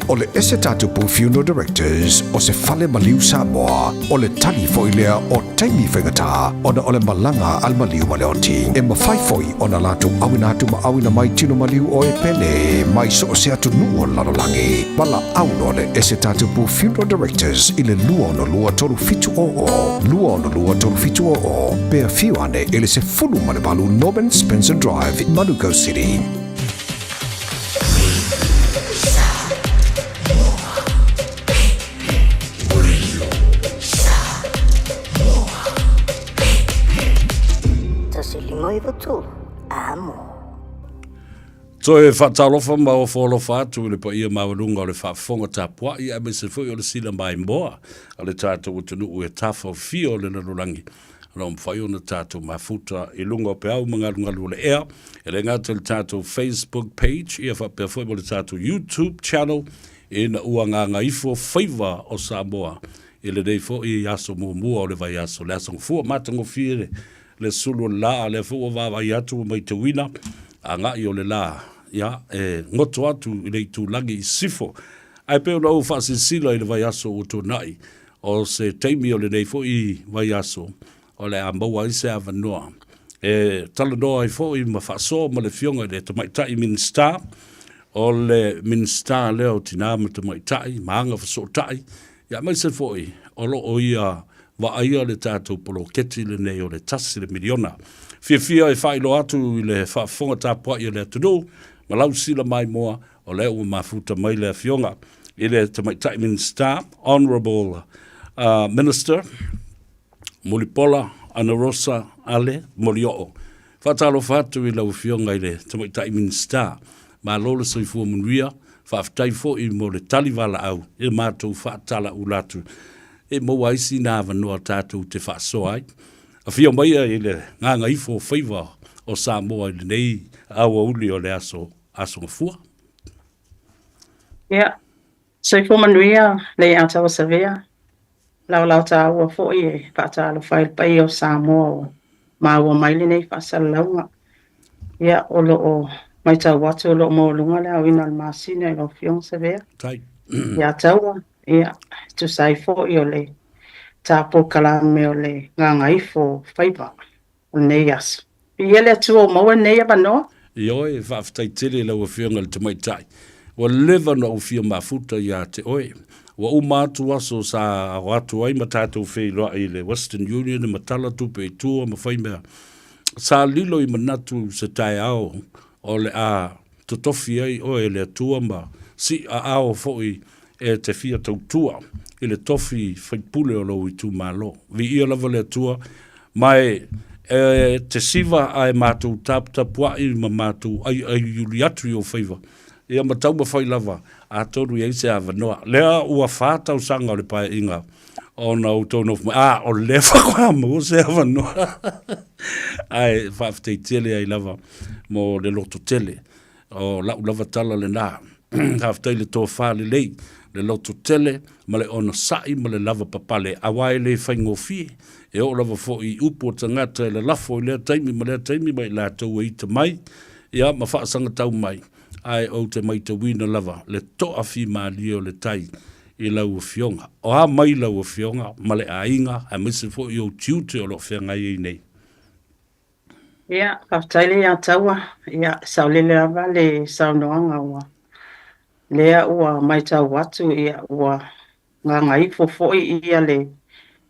O le ese Tatupu Funeral Directors o se fale maliu Samoa, o le tali foi lea o taimi faigata ona o le malaga a le maliu ma le oti. E mafai foi ona latou auina atu ma auina mai tino maliu o e pele mai so o se atunuu o le lalolagi. Valaau loa le ese Tatupu Funeral Directors i le 262 3700, 262 3700, pe afio ane i le 18 Norman Spencer Drive, Manukau City. Toe faatalofa ma ofo alofa atu i le paia maualuga o le faafofoga tapuai aemaise foi o le sila maimoa a le tatou atunuu e tafaofia o le lalolagi o lo o mafai ona tatou mafuta i luga o peau ma galugalu o le ea, e le gata i le tatou Facebook page ia faapea foi ma le tatou YouTube channel ina ua gagaifo faiva o Samoa i lenei foi aso muamua o le vaiaso, le aso Gafua matagofie le, le sulu o le la, a lea foi ua vaavaai atu ua maitauina agai o le la, ia, e goto atu i le itulagi i sisifo. Ae pei ona ou faasilasila i le vaiaso ua tuanai, O se taimi o lenei foi vaiaso o le a maua ai se avanoa e talanoa ai foi ma faasoa ma le Afioga i le Tamaitai Minisita, o le Minisita lea o Tina ma Tamaitai ma Agafesootai, aemaise foi o lo o ia vaaia le tatou poloketi lenei o le $1 miliona. Fiafia e faailoa atu i le faafofoga tapuai a le atunuu ma lau sila maimoa O lea ua mafuta mai le Afioga i le Tamaitai Minisita, Honourable Minister Mulipola Anarosa Ale Molioo. Faatalofa atu i lau Afioga i le Tamaitai Minisita. Malo le soifua manuia, faafetai foi mo le tali valaau i le matou faatalaula atu e maua ai sina avanoa tatou te faasoa ai. Afio maia i le gagaifo o faiva o Samoa i lenei aoauli o le aso Aso Gafua. Ia, soifua manuia le Ataua Savea. Laolao tāua foi e faatalofa ai i le paia o Samoa ua maua mai lenei faasalalauga. Ia, o lo o matau atu o lo o maualuga le aoina o le masina i lau Afioga Savea. Tai. Ia Ataua, ia, e tusa ai foi o le tapolokalaame o le gagaifo o faiva. o lenei aso. Viia le Atua ua maua lenei avanoa. Ioe, faafetai tele i lau Afioga i le Tamaitai. Ua leva ona ou fia mafuta ia te oe. Ua uma atu aso sa o atu ai ma tatou feiloai i le Western Union ma tala tupe i tua ma fai mea. Sa lilo i manatu se taeao o le a totofi ai oe e le Atua ma siaao foi e te fia tautua i le tofi faipule o lou itumalo. Viia lava le Atua, ma e e te siva ae matou taputapuai ma matou aiaiuli atu i ou faiva, ia ma taumafai lava atonu i ai se avanoa. Lea ua fa tausaga o le Paeaiga ona outou nofo mai, a o lea faatoa maua se avanoa. Ae faafetai tele ai lava mo le lototele. O lau lava tala lena. Faafetai le tofa lelei le lototele ma le onosai ma le lavapapale, aua e le faigofie. E oo lava foi i upu o tagata e lalafo i lea taimi ma lea taimi ma i latou e ita mai, ia, ma faasagatau mai, ae ou te maitauina lava le toafimalie o le tai i lau Afioga. O a mai lau Afioga ma le aiga aemaise foi ou tiute o lo o feagai ai nei? Ia, faafetai le ia Taua. Ia, saolele lava le saunoaga ua lea ua matau atu ia ua gagaifo foi ia le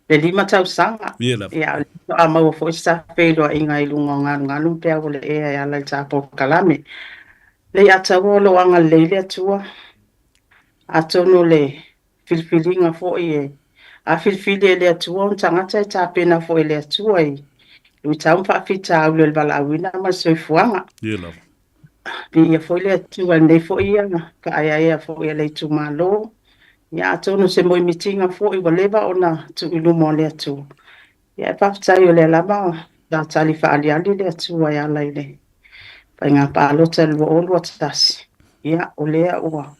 le 5 tausaga. Ia lava. Ia, o lea faatoa maua foi sa feiloaiga i luga o galugalu ma peau o le ea e ala i le ta polokalame. Le ia Taua o lo o agalelei le Atua. Atonu o le filifiliga foi e a filifili e le Atua ona tagata e tapena foi e le Atua i luitau ma faafitauli o le valaauina ma le soifuaga. Ia lava. Viia foi le Atua i lenei foi ia faaeaea foi a le itumalo. Ia atonu o se moemitiga foi ua leva ona tuu i luma o le Atua. Ia e faafetai o lea lava sa tali faaaliali le Atua e ala i le faiga palota i le 2021. Ia o lea ua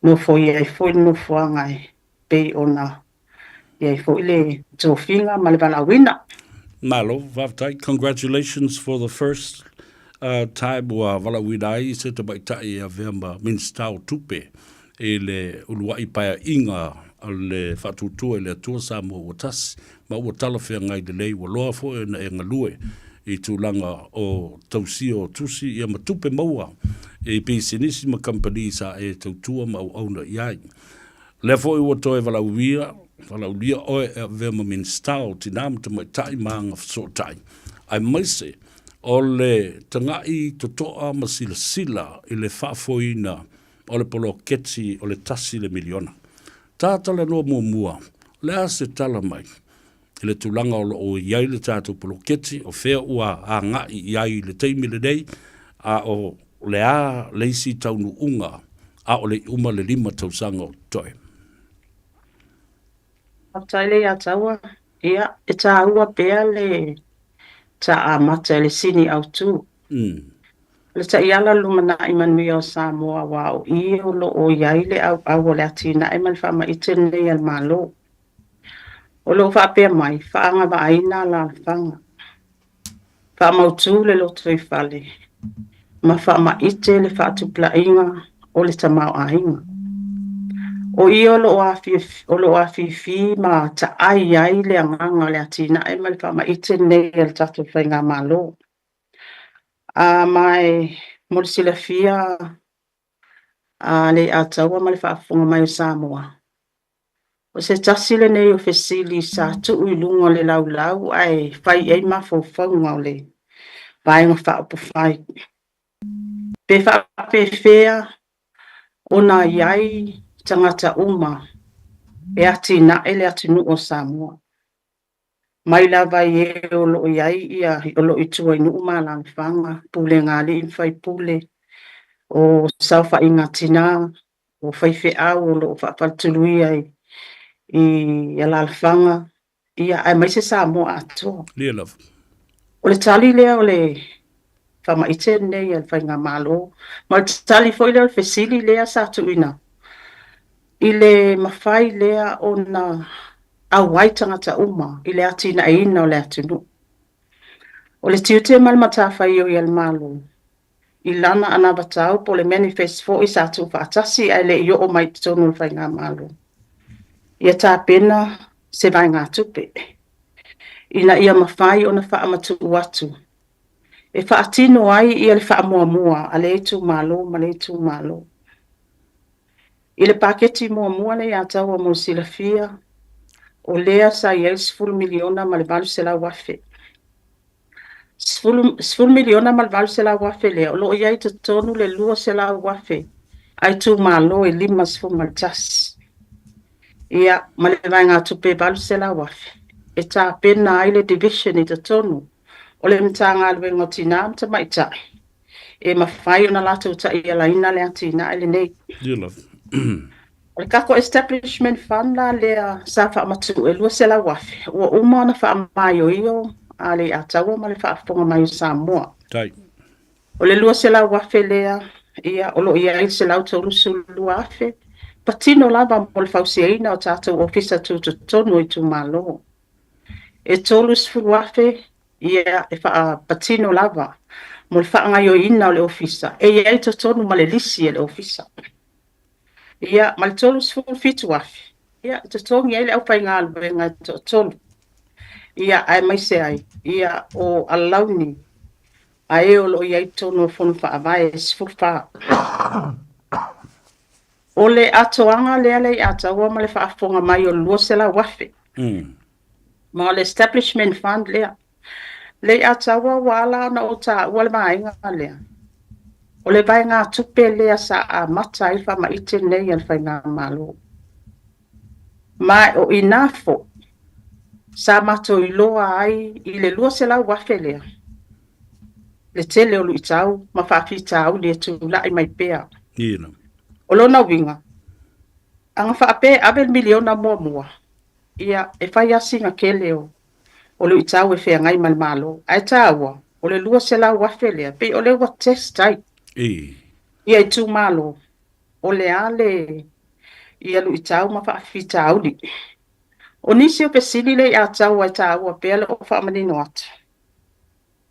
nofoia ai foi le nofoaga e pei ona i ai foi le tofiga ma le valaauina. Malo, faafetai. Congratulations for the first time ua valaauina ai se tamaitai e avea ma Minisita o Tupe i le uluai paeaiga a le Faatuatua i le Atua Samoa ua tasi, ma ua talafeagai lelei, ua loa foi ona e galue i tulaga o tausia o tusi ia ma tupe maua i pisinisi ma kamupani sa e tautua ma auauna i ai. O lea foi ua toe valaaulia, valaaulia oe e avea ma Minisita o Tina ma Tamaitai ma Agafesootai, aemaise o le taga'i toto'a ma silasila i le faafoeina o le poloketi o le tasi le miliona. Ta talanoa muamua, o le a se tala mai i le tulaga o lo o i ai le tatou poloketi, o fea ua agai i ai i le taimi lenei, a o le a le isi taunuuga a o le i uma le 5 tausaga o totoe? Faafetai le ia Taua. Ia, e tāua pea le ta amata i le sini autu. O le taiala lumanai manuia o Samoa aua o i o lo o i ai le ʻauʻau o le atinae ma le faamaite lenei a le Malo. O lo o faapea mai, faaagavaaina alaalafaga, faamautū le lotoifale, ma faamaite le faatupulaaiga o le tamaoaiga. O i o lo o afifi ma taai ai le agaga o le atinae ma le faamaite lenei a le tatou Faigamalo. A ma e mo le silafia a le Ataua ma le faafofoga mai o Samoa, o se tasi lenei o fesili sa tuu i luga o le laulau ae fai i ai mafaufauga o le Vaega Faaupufai. Pe faapefea ona i ai tagata uma e atinae le atunuu o Samoa? Mai lava i e o lo o i ai ia, o lo o i tua i nuu ma alaalafaga, pulega a alii ma faipule, o saofaiga a tina, o faifeau o lo o faafaletuluia i alaalafaga, ia, aemaise Samoa atoa. Ia lava. O le tali lea o le faamaite lenei a le Faigamalo, ma o le tali foi lea o le fesili lea sa tuuina, i le mafai lea ona auai tagata uma i le atinaeina o le atunuu. O le tiute ma le matafaioi a le Malo i lana anavatau po o le manifest foi sa tuufaatasi ae le i oo mai i totonu o le Faigamalo, ia tapena se vaegatupe ina ia mafai ona faamatuu atu e faatino ai ia le faamuamua a lea itumalo ma lea itumalo. I le paketi muamua lea ia Taua mo le silafia, o lea sa i ai le $10 miliona ma le $800,000. $10 miliona ma le $800,000 lea, o lo o i ai i totonu le $200,000 a itumalo e 51. Ia, ma le vaegatupe e $800,000 e tapena ai le division i totonu o le Matagaluega o Tina ma Tamaitai e mafai ona latou taialaina le atinae lenei. Ia lava. O le tatou Establishment Fund la lea sa faamatuu e $200,000, ua uma ona faamaioio a le Ataua ma le faafofoga mai o Samoa. Tai. O le $200,000 lea, ia, o lo o i ai le $132,000 patino lava mo le fausiaina o tatou ofisa tutotonu o itumalo. E $30,000 ia e faapatino lava mo le faagaoioiina o le ofisa e i ai totonu ma le lisi a le ofisa. Ia, ma le $37,000 ia, e totogi ai le aufaigaluega e toatolu. Ia, aemaise ai, ia, o alauni a e o lo o i ai i totonu o Fono Faavae e 14. O le atoaga lea Leiataua ma le faafofoga mai o le $200,000. Ma o le Establishment Fund lea. Leiataua ua ala ona ou taua le vaega lea, o le vaegatupe lea sa amata ai le faamaite lenei a le Faigamalo. Ma o i ina foi sa matou iloa ai i le $200,000 lea le tele o luitau ma faafitauli e tulai mai pea. O lona uiga, a na faapea e ave le miliona muamua, ia e fai lava sina tele o luitau e feagai ma le Malo. Ae taua, o le $200,000 lea, pei o lea ua test ai ia itumalo, o le a le ia luitau ma faafitauli. O nisi o fesili Leiataua e taua pea lou faamanino atu.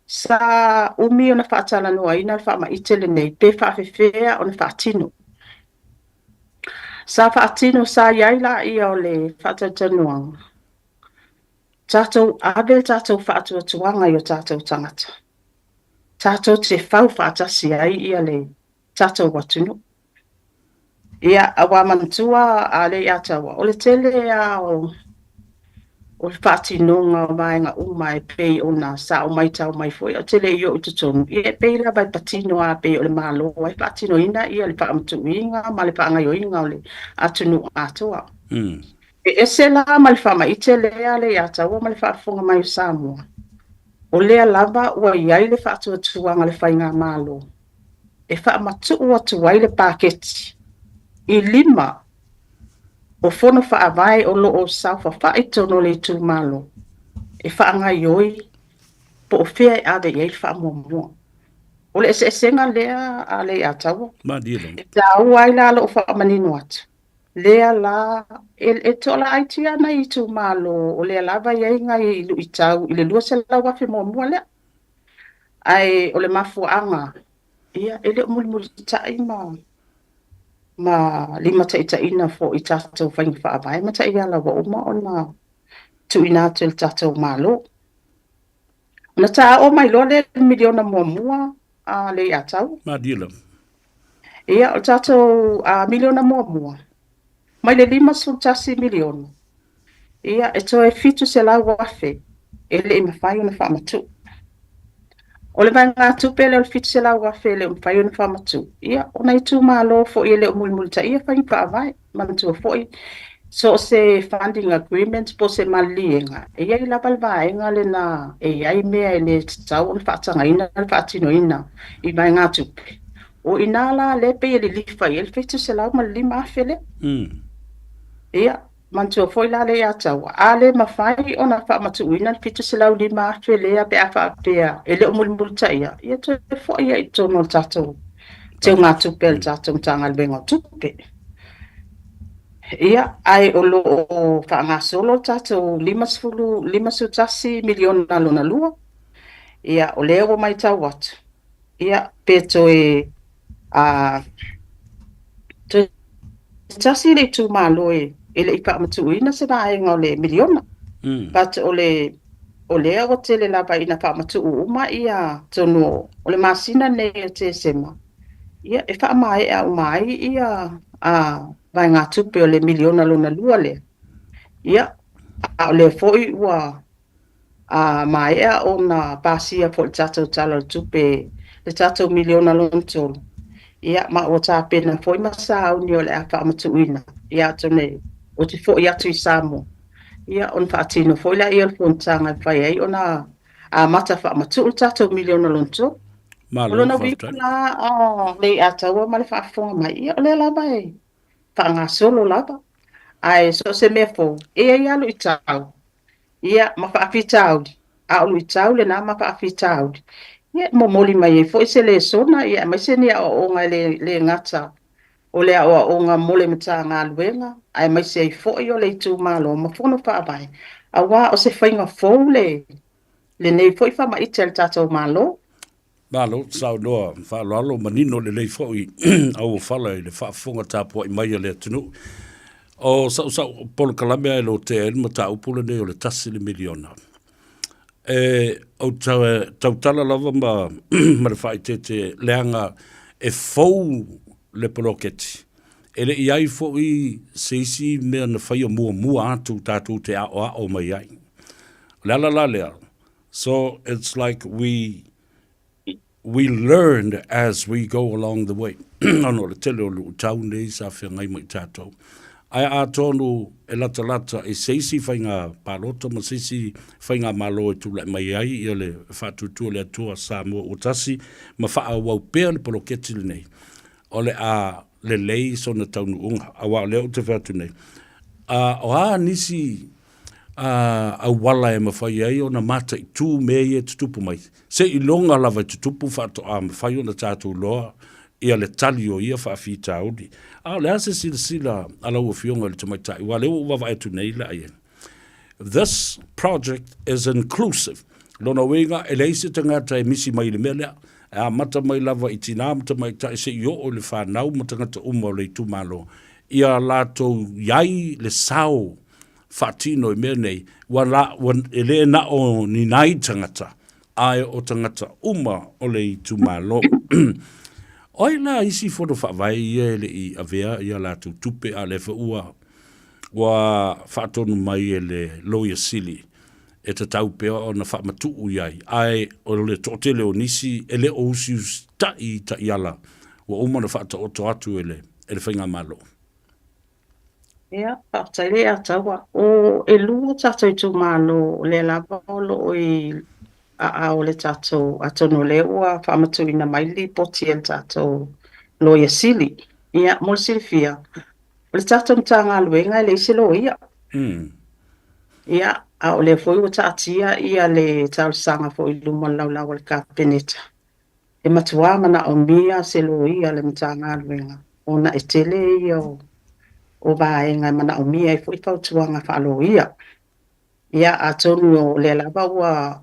Sa umi ona faatalanoaina le faamaite lenei pe faafefea ona faatino. Sa faatino sa i ai laia o le faatalatalanoaga. Tatou ave le tatou faatuatuaga i o tatou tagata. Tatou te fau faatasi ai ia le tatou atunuu. Ia, aua manatua a Leiataua, o le tele lava o le faatinoga o vaega uma e pei ona sa ou matau mai foi, ou te le i oo i totonu, ia e pei lava e patino lava pei o le Malo ai faatinoina ia le faamatuuina ma le faagaoioiga o le atunuu atoa. E ese la ma le faamaite lea Leiataua ma le faafofoga mai o Samoa, o lea lava ua i ai le faatuatuaga o le Faigamalo e faamatuu atu ai le paketi i lima o fono faavae o lo o saofafai i totonu o le itumalo e faagaoioi po o fea e ave i ai le faamuamua. O le eseesega lea a Leiataua. E taua ai la lou faamanino atu, lea la e toalaiti lava nai itumalo o lea lava e i ai nai luitau i le $200,000 muamua lea. Ae o le mafuaaga, ia, e le o mulimulitai ma limataitaiina foi i tatou faiga faavae ma taiala ua uma ona tuuina atu e le tatou Malo. Ona ta oo mai loa lea i le miliona muamua a Leiataua. Malie lava. Ia, o le tatou miliona muamua, mai le $51 miliona, ia, e toe $700,000 e le i mafai ona faamatuu. O le vaegatupe lea o le $700,000 e le o mafai ona faamatuu, ia, o nai itumalo foi e le o mulimulitaia faiga faavae. Manatua foi, so o se funding agreement po o se maliliega, e i ai lava le vaega lena e i ai mea e le tatau ona faatagaina le faatinoina i vaegatupe. O i ina la lea pei e lilifa i ai le $705,000 lea. Ia, manatua foi la Leiataua, a le mafai ona faamatuuina le $705,000 lea pe a faapea e le o mulimulitaia, ia toe foi ai i totonu o le tatou teugatupe a le tatou Matagaluega o Tupe. Ia, ae o lo o faagasolo le tatou $51 miliona lona lua. Ia, o lea ua matau atu, ia, pe toe toe tasi le itumalo e le i faamatuuina se vaega o le miliona. But o le o lea ua tele lava ina faamatuu uma ia tonu o le masina nei o Tesema, ia e faamaea uma ai ia vaegatupe o le miliona lona lua lea. Ia, a o lea foi ua A maea ona pasia foi le tatou Tala o le Tupe le tatou miliona lona tolu, ia ma ua tapena foi ma sauni o le a faamatuuina, ia atonu ou te foi atu i Samoa, ia ona faatino foi lea o le fonotaga e fai ai ona amata faamatuu le tatou miliona lona tolu. Malo, O lona uiga faafetai. la, Leiataua ma le faafofoga mai, ia o lea lava e faagasolo lava. Ae so o se mea fou, e i ai lava luitau, Ia, ma faafitauli, a o luitau lena ma faafitauli, ia, e momoli mai ai foi se lesona, ia, aemaise ni aoaoga e le gata O le aoaoga mo le Matagaluega aemaise ai foi o le itumalo ma fono faavae, aua o se faiga fou le lenei foi faamaite a le tatou Malo. Malo saunoa faaaloalo manino lelei foi auofala i le faafofoga tapuai mai a le atunuu. O sa'u polokalame lava e lotea ai le mataupu lenei o le $1 le miliona. E ou te tautala lava ma ma le faaeteete leaga e fou le poloketi. E le i i ai foi se isi mea na faia muamua atu tatou te aoao mai ai. O le ala la lea, so it's like we we learned as we go along the way ona o le tele o luʻutau nei sa feagai ma i tatou. Ae atonu e latalata i se isi faiga palota ma se isi faigamalo e tulai mai ai ia le faatuatua i le Atua Samoa ua tasi ma faaauau pea le poloketi lenei, o le a lelei sona taunuuga. Aua o lea ou te fai atu nei, a o a nisi auala e mafai ai ona mataitu mea ia e tutupu mai, seiloga lava e tutupu faatoa mafai ona tatou iloa ia le tali o ia faafitauli. A o le a se silasila a lau Afioga i le Tamaitai, aua o lea ua ou vaavaai atu nei la i ai. This project is inclusive. Lona uiga, e leai se tagata e misi mai i le mea lea. E amata mai lava i tinā ma tamaitai seia oo i le fanau ma tagata uma o le itumalo, ia latou i ai le sao faatino i mea nei, ua la, ua, e le na o ni nai tagata, ae o tagata uma o le itumalo. O ai la isi fono faavae ia e le i avea ia latou tupe, a o lea foi ua, ua faatonu mai e le Loia Sili e tatau pea ona faamatuu i ai, ae o le toatele o nisi e le o usiusitai i taiala ua uma ona faataoto atu e le, e le Faigamalo. Ia, faafetai le Ataua. O e lua tatou itumalo o lea lava o lo o i aao o le tatou, atonu o lea ua faamatuuina mai le lipoti e le tatou Loia Sili. Ia, mo le silafia, o le tatou Matagaluega e leai se loia. Ia, a o lea foi ua taatia ia le talosaga foi i luma o le laulau a le Kapeneta. E matuā manaomia se loia a le Matagaluega ona e tele ia o vaega e manaomia ai foi fautuaga faaloia. Ia, atonu o lea lava ua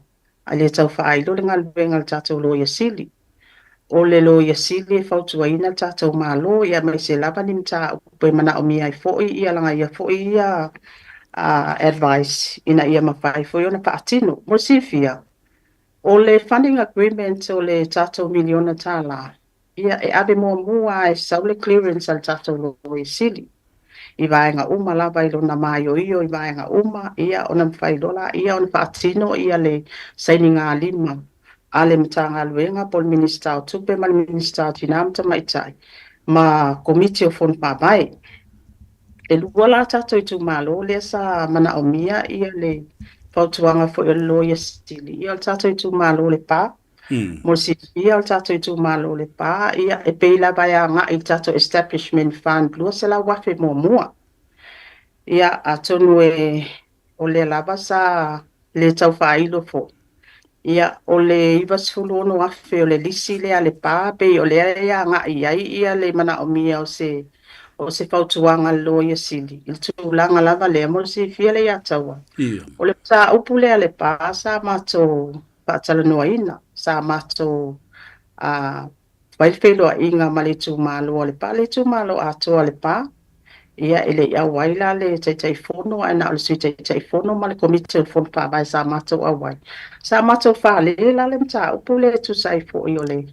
le tau faailo le galuega a le tatou Loia Sili. O le Loia Sili e fautuaina le tatou Malo, ia aemaise lava ni mataupu e manaomia ai foi ia lana foi ia advice ina ia mafai foi ona faatino. Mo le silafia, O le funding agreement o le tatou miliona tala, ia e ave muamua lava e sau le clearance a le tatou Loia Sili i vaega uma lava i lona maioio i vaega uma, ia ona mafai loa laia ona faatino ia le sainigalima a le Matagaluega po o le Minisita o Tupe ma le Minisita o Tina ma Tamaitai ma Komiti o Fono Faavae. E lua la tatou itumalo lea sa manaomia ia le fautuaga foi o le Loia Sili. Ia o le tatou itumalo o Lepa. Mo le silafia o le tatou itumalo o Lepa, ia e pei lava e agai i le tatou Establishment Fund $200,000 muamua. Ia atonu e o lea lava sa le tau faailo foi. Ia, o le $96,000 o le lisi lea a Lepa, pei o lea e agai i ai ia le manaomia o se o se fautuaga a le Loia Sili i le tulaga lava lea mo le silafia lea ia Taua. O le mataupu lea a Lepa sa matou faatalanoaina, sa matou a fai le feiloaiga ma le itumalo a Lepa, le itumalo atoa a Lepa. Ia, e le i auai la le Taitaifono, ae na o le Sui Taitaifono ma le Komiti o le Fono Faavae sa matou auai. Sa matou fale la le mataupu lea e tusa ai foi o le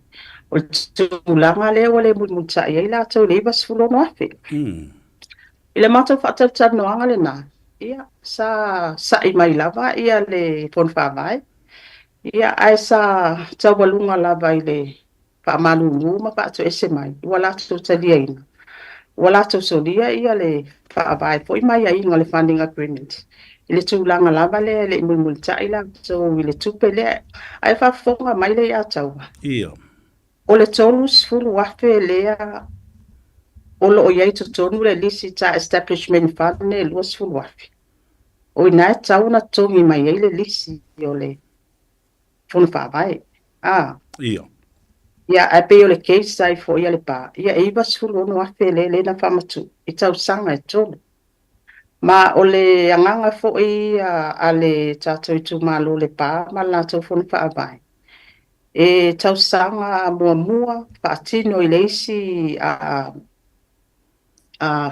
o le tulaga lea ua le mulimulitai ai latou i le $96,000. I le matou faatalatalanoaga lena, ia, sa sa'i mai lava ia le Fono Faavae, ia, ae sa taualuga lava i le faamalulu ma faatoese mai, ua latou taliaina, ua latou solia ia le faavae foi ma aiaiga o le funding agreement i le tulaga lava lea e le i mulimulitai latou i le tupe lea. Ae faafofoga mai le Iataua, Ia. o le $30,000 lea o lo o i ai i totonu le lisi ta establishment fund e $20,000. O i ina e tatau ona totogi mai ai le lisi o le Fono Faavae. A. Ia. Ia, ae pei o le case ai foi a Lepa, ia e 96,000 lea lea na faamatuu i tausaga e tolu. Ma o le agaga foi ia a le tatou itumalo o Lepa ma le latou fono faavae, e tausaga muamua faatino i le isi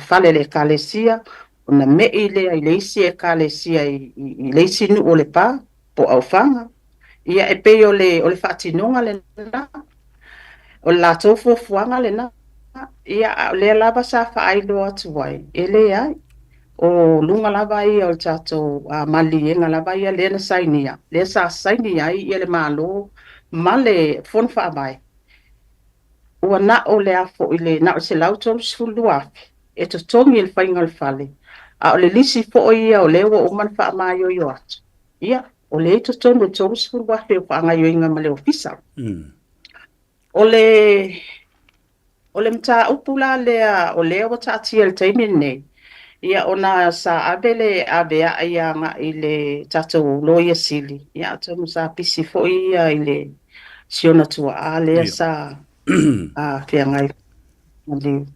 fale a le ekalesia, ona me'i lea i le isi ekalesia i le isi nuu o Lepa po o Aufaga. Ia e pei o le o le faatinoga lena, o le latou fuafuaga lena. Ia a o lea lava sa faailoa atu ai, e leai, o luga lava ia o le tatou maliliega lava ia lea na sainia, lea sa saini ai ia le Malo ma le Fono Faavae, ua na o le a foi le na o le $132,000 e totogi e le faiga o le fale, a o le lisi foi ia o lea ua uma ona faamaioio atu. Ia, o lea e i totonu o le $30,000 o faagaoioiga ma le ofisa. O le o le mataupu la lea o lea ua taatia i le taimi lenei, ia ona sa ave le avea'i agai i le tatou Loia Sili, ia atonu sa pisi foi ia i le si ona tuaa lea sa feagai maliu.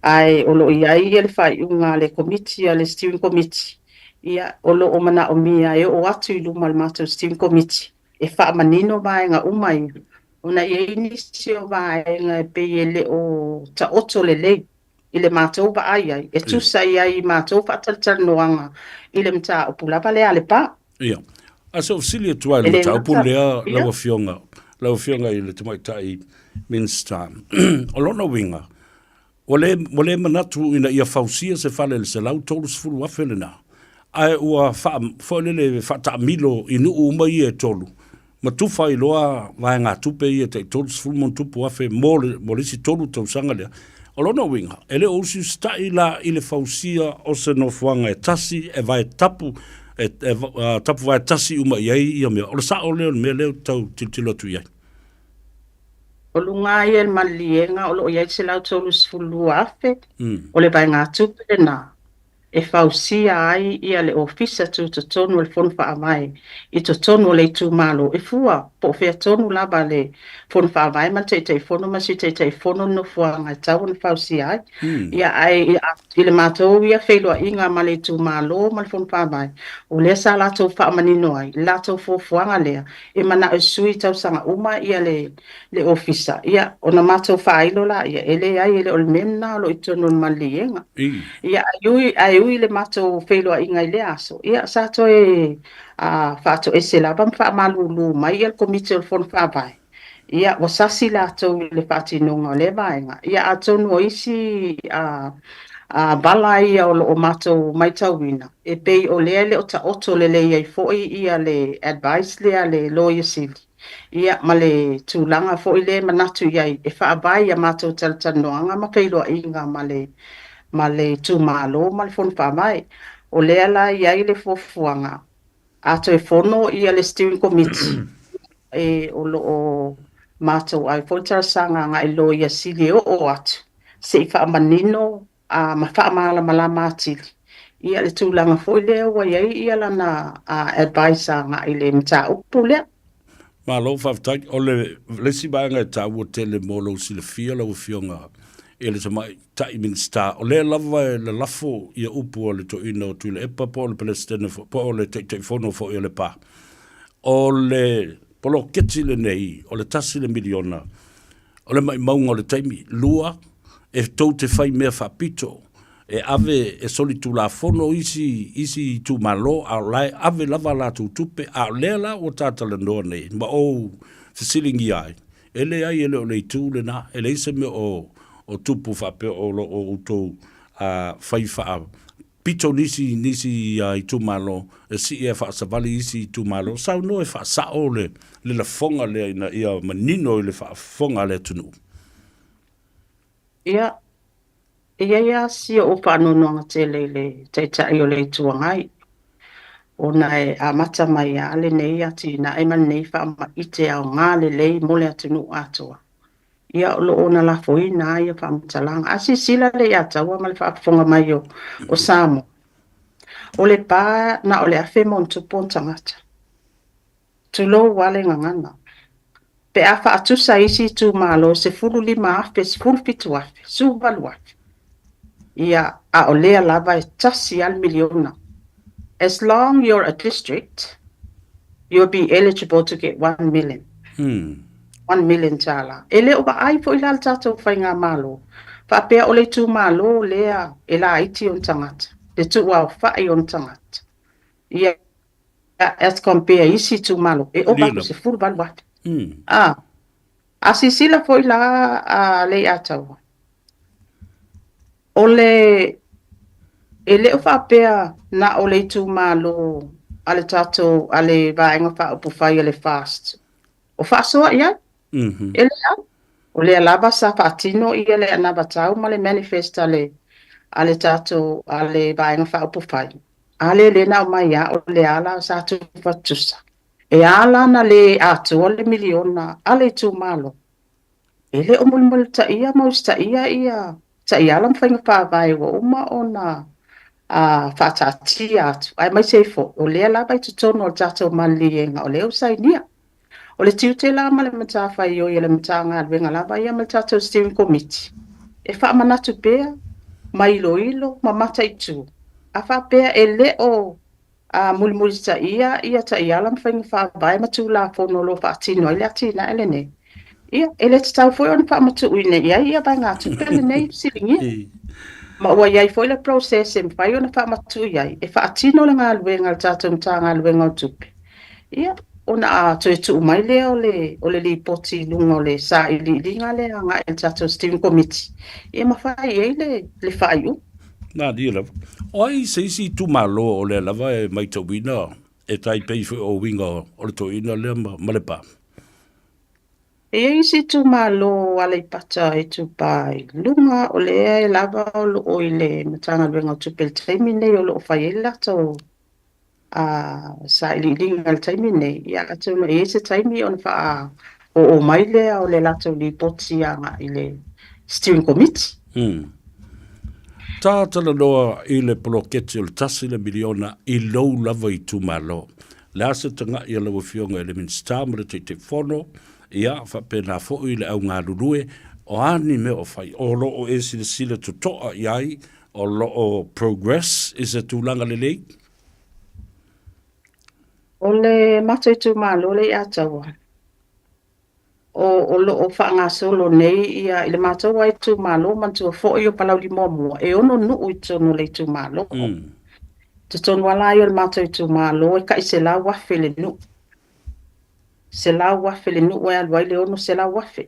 Ae o lo o i ai le faaiuga a le Komiti, a le Steering Committee, ia o lo o manaomia e oo atu i luma o le matou Steering Committee e faamanino vaega uma ia, ona e i ai nisi o vaega e pei e le o taoto lelei i le matou vaai ai, e tusa i ai i matou faatalatalanoaga i le mataupu lava lea a Lepa. Ia. A se i ou fesili atu ai i le mataupu lea, lau Afioga, lau Afioga i le Tamaitai Minisita. O lona uiga, ua le, ua le manatu ina ia fausia se fale i le $130,000 lena, ae ua faa, foi lele, faataamilo i nuu uma ia e tolu, ma tufa ai loa vaegatupe ia tai 30 ma ona tupu afe mo le, mo le isi tolu tausaga lea. O lona uiga, e le o usiusita'i la i le fausia o se nofoaga e tasi e vae tapu, e, e, tapu vae tasi uma i ai ia mea. O le sa'o lea o le mea lea ou te tau tilotilo atu i ai. O luga ia i le maliliega o lo o i ai le $132,000, o le vaegatupe lena e fausia ai ia le Ofisa Tutotonu o le Fono Faavae i totonu o le itumalo e fua po o fea tonu lava le Fono Faavae ma le Taitaifono ma le Sui Taitaifono le nofoaga e tatau ona fausia ai. Ia ae i le matou ia feiloaiga ma le itumalo ma le Fono Faavae, o lea sa latou faamanino ai le latou fuafuaga lea e manao e sui i tausaga uma ia le le ofisa, ia, ona matou faailo laia, e leai, e le o le mea lena o lo o i totonu o le maliliega. Ia, ae ui, ae ui i le matou feiloaiga i lea aso, ia, sa toe faatoese lava ma faamalulu mai le Komiti o le Fono Faavae, ia, ua sasi latou i le faatinoga o lea vaega. Ia, atonu o isi vala ia o lo o matou matauina, e pei o lea e le o taoto lelei ai foi ia le advice lea a le Loia Sili. Ia, ma le tulaga foi lea e manatu i ai e faavae i a matou talatalanoaga ma feiloaiga ma le ma le itumalo ma le Fono Faavae. O lea la e i ai le fuafuaga, a toe fono ia le Steering Committee, e o lo o matou ave foi le talosaga agai i le Loia Sili e oo atu se i faamanino a ma faamalamalama atili ia le tulaga foi lea ua i ai ia lana advice agai i le mataupu lea. Malo faafetai. O le isi vaega e taua tele mo lou silafia lau Afioga i le Tamaitai Minisita, o lea lava e lalafo ia upu a le Toeaina o Tuilaepa po o le Peresetene po o le Taitaifono foi o Lepa, o le poloketi lenei o le $1 miliona O le maimauga o le taimi. Lua, e tou te fai mea faapito, e ave e solitulafono isi, isi itumalo, a o la e ave lava a latou tupe, a o lea la ua ta talanoa nei ma ou fesiligia ai, e leai e le o le itu lena, e leai se mea o, o tupu faapea o lo o outou fai faa pito nisi, nisi itumalo, e sii e faasavali isi itumalo, saunoa e faasao le, le lafoga lea ina ia manino i le faafofoga a le atunuu. Ia, e i ai lava si ou faanoanoaga tele i le Taitai o le Itu Agai, ona e amata mai lava lenei atinae ma lenei faamaite aoga lelei mo le atunuu atoa. Ia, o lo o na lafoina lava ia faamatalaga. A silasila le ia Taua ma le faafofoga mai o, o Samoa, o Lepa na o le 1000 ma ona tupu ona tagata. Tulou lava le gagana. Pe a faatusa i isi itumalo e 15,000, 17,000, 18,000, ia, a o lea lava e tasi lava le miliona. As long you're a district, you'll be eligible to get $1 million. $1 million. E le o vaai foi la le tatou faigamalo faapea o le itumalo lea e laiti ona tagata, le tuuaofa'i ona tagata, ia, as compare isi itumalo e ova atu 18,000. A sisila foi la a Leiataua, o le e le o faapea na o le itumalo a le tatou a le Vaega Faaupufai a le FAST o faasoa i ai. E leai, o lea lava sa faatino ia le anavatau ma le manifest a le tatou a le Vaega Faaupufai. A lea lea na aumai a o le ala sa tufatusa. E ala na le atoa le miliona a le itumalo. E le o mulimulitaia ma usitaia ia taiala ma faiga faavae ua uma ona faataatia atu. Aemaise ai foi, o lea lava i totonu o le tatou maliliega o lea ua sainia. O le tiute la ma le matafaioi a le Matagaluega lava ia ma le tatou steering committee, e faamanatu pea, ma iloilo, ma mataitu. A faapea e le o mulimulitaia ia taiala ma faiga faavae ma tulafono o lo o faatino ai le atinae lenei, ia, e le tatau foi ona faamatuuina i ai ia vaegatupe lenei fesiligia. Ma ua i ai foi le process e mafai ona faamatuu i ai, e faatino le galuega a le tatou Matagaluega o Tupe. Ia, ona a toe tuu mai lea o le lipoti i luga o le sailiiliga lea agai i le tatou steering committee, ia ma fai ai le faaiuga. Malie lava. O ai se isi itumalo o lea lava e matauina e tai pei foi o uiga o le toeaina lea ma Lepa? E i ai isi itumalo Aleipata Itupa i Luga o lea e lava o loo i le Matagaluega o Tupe i le taimi nei o loo fai ai le latou sailiiliga i le taimi nei. Ia, atonu e i ai se taimi ona faaoo mai lea o le latou lipoti agai i le steering committee. Ta talanoa i le poloketi o le 1 le miliona i lou lava itumalo. Le a se taga'i a lau Afioga i le Minisita ma le Taitaifono, ia, faapena foi le au galulue, o a ni mea o fai, o lo o e silasila totoa i ai, o lo o progress i se tulaga lelei? O le matou itumalo Leiataua, o loo faagasolo nei ia i le matou ai itumalo. Manatua foi o Palauli Muamua e ono nuu i totonu o le itumalo. Totonu ala ai o le matou itumalo e tai 100,000 le nuu. 100,000 le nuu e alu ai le 600,000.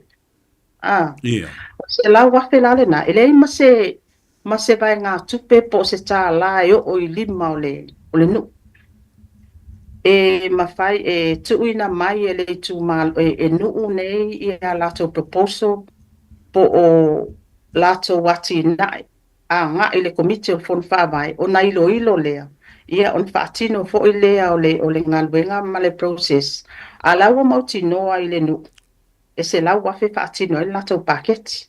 Ah. O 100,000 la lena, e leai ma se vaegatupe po o se tālā e oo i lima o le nuu. E mafai e tuuina mai e le itumalo e nuu nei ia latou proposal po o latou atinae agai i le komiti o le Fono Faavae ona iloilo lea, ia, ona faatino foi lea o le galuega ma le process. A la ua mautinoa i le nuu e 100,000 faatino ai le latou paketi.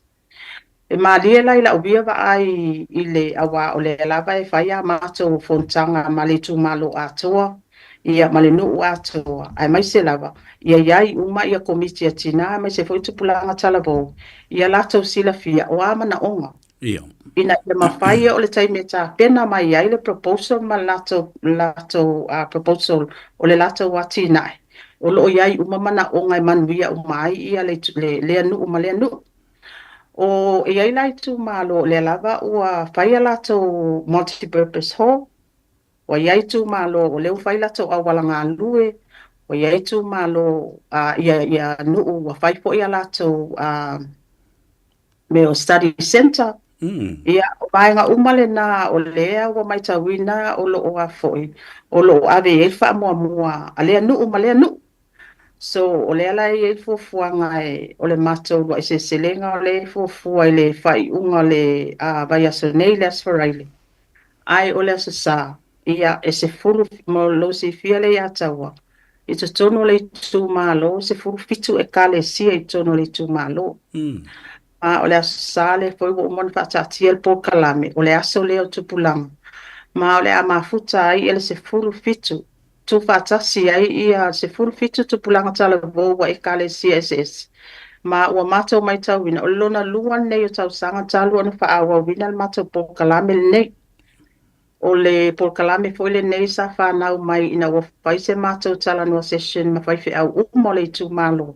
E malie la i lau ia vaai i le auā o lea lava e fai a matou fonotaga ma le itumalo atoa, ia, ma le nuu atoa, aemaise lava ia i ai uma ia komiti a tinā aemaise foi tupulaga talavou, ia latou silafia o a manaoga. Ina ia mafai o le taimi e tapena mai ai le proposal ma le latou proposal o le latou atinae, o loo i ai uma manaoga e manuia uma ai ia le lea nuu ma lea nuu. O e i ai la itumalo o lea lava ua fai a latou multipurpose hall, ua i ai itumalo o lea ua fai latou auala galue, ua i ai itumalo ia nuu ua fai foi a latou mea o study center. Ia, o vaega uma lena o lea ua matauina o loo a foi o loo ave i ai le faamuamua a lea nuu ma lea nuu. So, o lea la e i ai le fuafuaga e o le matou uluai seleselega o lea e fuafua i le faaiuga o le vaiaso nei le Aso Faraile. Ae o le Aso Sa, ia, e 10 mo lou silafia Leiataua, i totonu o le itumalo, 17 ekalesia i totonu o le itumalo. Ma o le Aso Sa lea foi ua uma ona faataatia le polokalame, o le aso lea o tupulaga. Ma o le a mafuta ai e le 17 Tuufaatasi ai ia 17 tupulaga talavou a Ekalesia eseese, ma ua matou maitauina o le lona lua lenei o tausaga talu ona faaauauina le matou polokalame lenei. O le polokalame foi lenei sa fanau mai ina ua fai se matou talanoa session ma faifeau uma o le itumalo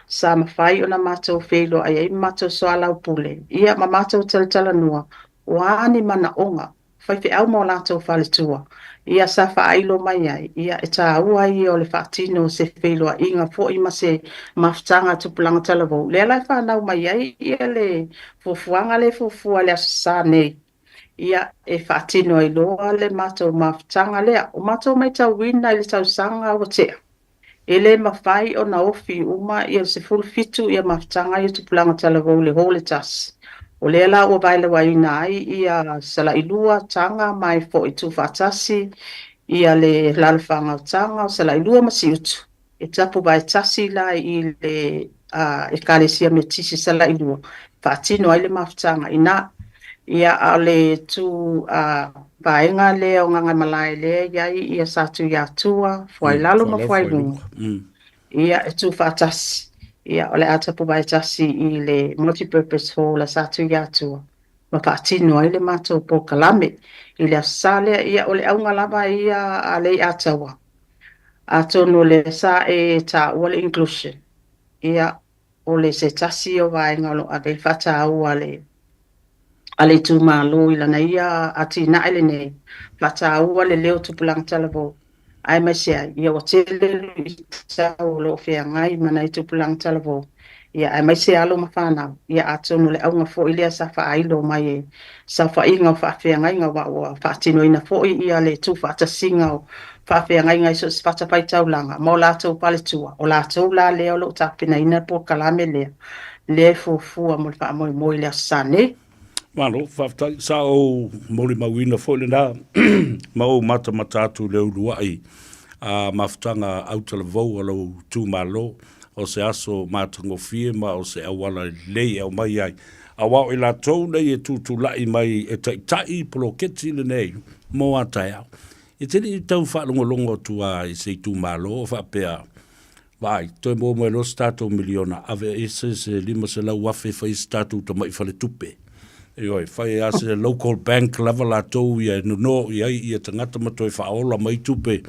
sa mafai ona matou feiloai ai ma matou soalaupule, ia ma matou talatalanoa o a ni manaoga faifeau ma o latou faletua, ia sa faailo mai ai, ia e taua ia o le faatino o se feiloaiga foi ma se mafutaga a tupulaga talavou, lea la e fanau mai ai ia le fuafuaga lea e fuafua i le Aso Sa nei, ia e faatino ai loa le matou mafutaga lea. Ua matou maitauina i le tausaga ua tea, E le mafai ona ofi uma ia le 17 ia mafutaga ia tupulaga talavou i le hall e tasi. O lea la ua vaelauaina ai ia Salailua, Taga ma e foi tuufaatasi ia le alalafaga o Taga, o Salailua ma Siutu. E tapu vaetasi la i le Ekalesia Metotisi Salailua e faatino ai le mafutaga i ina. Ia, a o le tu vaega lea o Gagaemalae lea e i ai ia Satuiatua, Fuailalo ma Fuailuga, ia, e tuufaatasi. Ia, o le a tapuvae tasi i le Multi-Purpose Hall a Satuiatua ma faatino ai le matou polokalame i le Aso Sa lea. Ia, o le auga lava ia a Leiataua, atonu o lea sa e taua le inclusion, ia, o le se tasi o vaega o lo o ave ai le faataua a le a le itumalo i lana ia atinae lenei, faataua le leo o tupulaga talavou, aemaise ai, ia ua tele luitau o lo o feagai ma nai tupulaga talavou, ia aemaise alo ma fanau, ia atonu o le auga foi lea sa faailo mai e saofaiga o faafeagaiga aua ua faatinoina foi ia le tuufaatasiga o faafeagaiga i so o se fatafaitaulaga ma o latou faletua, o latou la lea o lo o tapenaina le polokalame lea, lea e fuafua mo le faamoemoe i le Aso Sa nei. Malo, faafetai. Sa ou molimauina foi lena ma ou matamata atu i le uluai a mafutaga autalavou a lou itumalo, o se aso matagofie ma o se auala lelei e aumai ai aua o i latou nei e tutulai mai e taitai poloketi lenei mo a taeao. E te le i tau faalogologo atu lava i se itumalo o faapea, Vaai, toe maua mai loa se tatou miliona, ave ese se $500,000 e fai ai se tatou tamai faletupe. Ioe, fai ai lava se local bank lava latou ia e nono i ai ia tagata ma toe faaola mai tupe.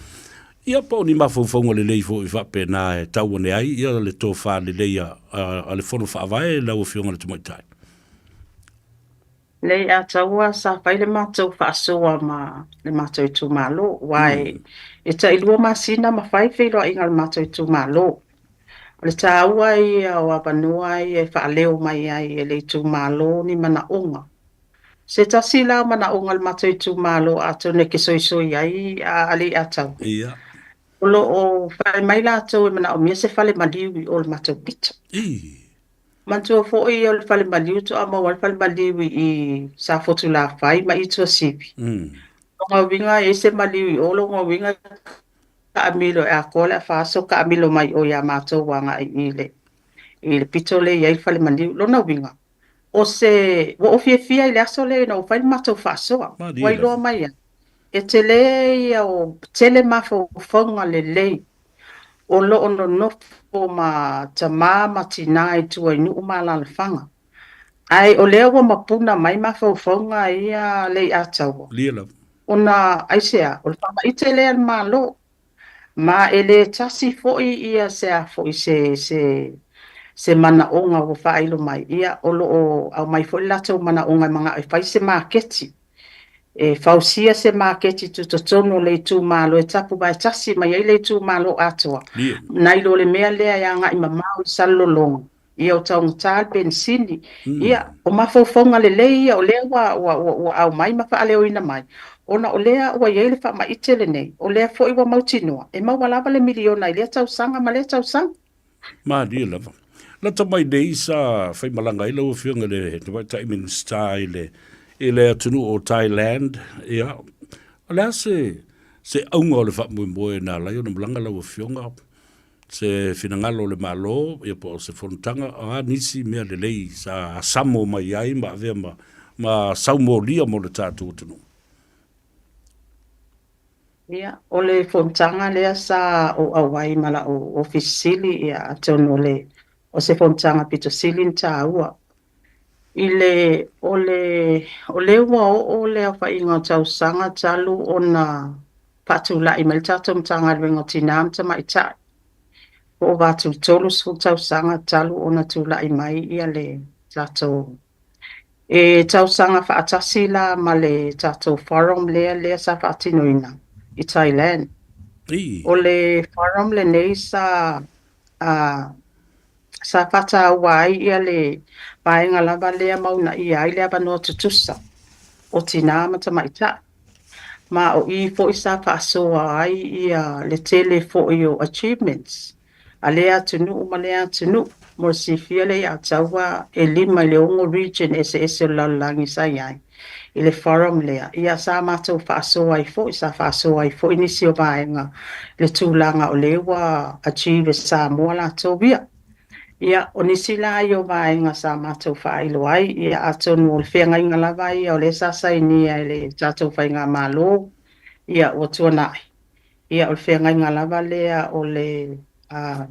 Ia po o ni mafaufauga lelei foi faapena e tau ane ai ia le tofa lelei a, a, a le Fono Faavae lau Afioga i le Tamaitai. Lei Ataua sa fai le matou faasoa ma le matou itumalo, aua e tailua masina ma fai feiloaiga a le matou itumalo. O le taua ia o avanoa ia e faaleo mai ai e le itumalo ni manaoga. Se tasi la o manaoga o le matou itumalo atonu e kesoisoi ai a Lei Ataua. Ia. O lo o fai mai latou e manaomia se fale maliu i o i le matou pito. Ii. Manatua foi o le fale maliu toa maua ai le fale maliu i Safotulafai ma i Tuasivi. Lona uiga e i ai se maliu i o, lona uiga e taamilo e atoa le afa aso taamilo mai o ia matou agai i le i le pito lea e i ai le fale maliu. Lona uiga, o se ua ou fiafia i le aso lea ina ua fai le matou faasoa. Ua iloa mai ai, e tele ia o tele mafaufauga lelei o lo o nonofo ma tama ma tina i tua i nuu ma alaalafaga. Ae o lea ua mapuna mai mafaufauga ia Leiataua, ona aisea, o le faamaite lea a le Malo, ma e le tasi foi ia se a foi se, se, se manaoga ua faailo mai, ia o lo o aumai foi le latou manaoga e manao e fai se maketi. E fausia se maketi tutotonu o le itumalo e tapuvae tasi mai ai le itumalo atoa, nai lo le mea lea e agai mamao i Salelologa, ia o taugata le penisini. Ia, o mafaufauga lelei ia o lea ua, ua, ua, ua aumai ma faaleoina mai, ona o lea ua i ai le faamaite lenei, o lea foi ua mautinoa e maua lava le miliona i lea tausaga ma lea tausaga. Malie lava. Lata mai nei sa faimalaga ai lau Afioga i le Tamaitai Minisita i le, i le atunuu o Thailand. Ia, o le a se, se auga o le faamoemoe na ala ai ona malaga lau Afioga? Se finagalo o le Malo, ia po o se fonotaga, o a nisi mea lelei sa samo mai ai ma avea ma, ma saumolia mo le tatou atunuu? Ia, o le fonotaga lea sa ou auai ma la'u Ofisa Sili, ia, atonu o le o se fonotaga pito sili ona taua. I le o le o lea ua oo le aofaiga o tausaga talu ona faatula'i mai le tatou Matagaluega o Tinā ma Tamaitai, po o ova atu i le 30 tausaga talu ona tula'i mai ia le tatou E tausaga faatasi la ma le tatou forum lea lea sa faatinoina i Thailand. O le forum lenei sa a sa faataua ai ia le vaega lava lea ma uunaia ai le avanoa tutusa o tinā ma tamaitai. Ma o i foi sa faasoa ai ia le tele foi o achievements a lea atunuu ma lea atunuu. Mo le silafia lea ia Ataua e 5 i le 6 region eseese o le lalolagi sa i ai i le forum lea. Ia sa matou faasoa ai foi, sa faasoa ai foi nisi o vaega i le tulaga o lea ua achieve e Samoa latou ia. Ia, o nisi la ia o vaega sa matou faailoa ai, ia atonu o le feagaiga lava ia o lea sa sainia e le tatou faigamalo, ia ua tuanai. Ia, o le feagaiga lava lea o le a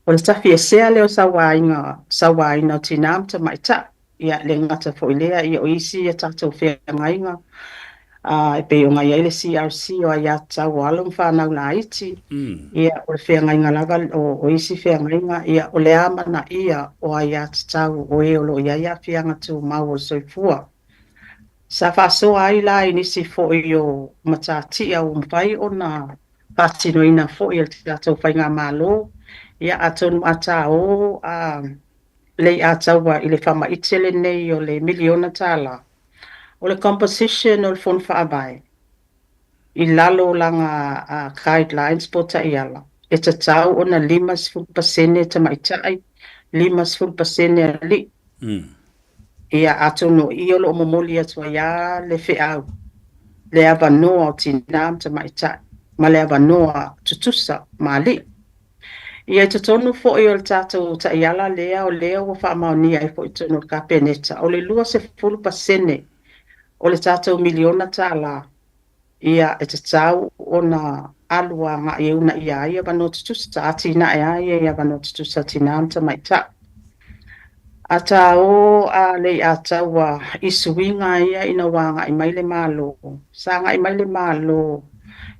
o le tafiesea lea o sauaina sauaina o tinā ma tamaitai. Ia, e le gata foi i lea, ia o isi a tatou feagaiga a e pei ona i ai le CRC o aiatatau a alo ma fanau laiti. Ia, o le feagaiga lava o o isi feagaiga, ia, o le amanaia o aiatatau o e o lo o i ai aafiaga tumau o le soifua. Sa faasoa ai la i nisi foi o matatia ua mafai ona faatinoina foi e le tatou faigamalo, ia atonu a ta o a Lei'ataua i le faamaite lenei o le miliona tala, o le composition o le Fono Faavae i lalo o lana guidelines po o taiala, e tatau ona 50% tamaitai, 50% alii. Ia, atonu o i o lo o momoli atu ai lava le feau, le avanoa o tinā ma tamaitai, ma le avanoa tutusa ma alii. Ia, i totonu foi o le tatou taiala lea, o lea ua faamaonia ai foi i totonu o le Kapeneta, o le 20% o le tatou miliona tala, Ia, e tatau ona alu agai e uunaia ai avanoa tutusa, atinae lava ia i avanoa tutusa a tinā ma tamaitai. A ta o a Lei'ataua i suiga ia ina ua agai mai le Malo, sa agai mai le Malo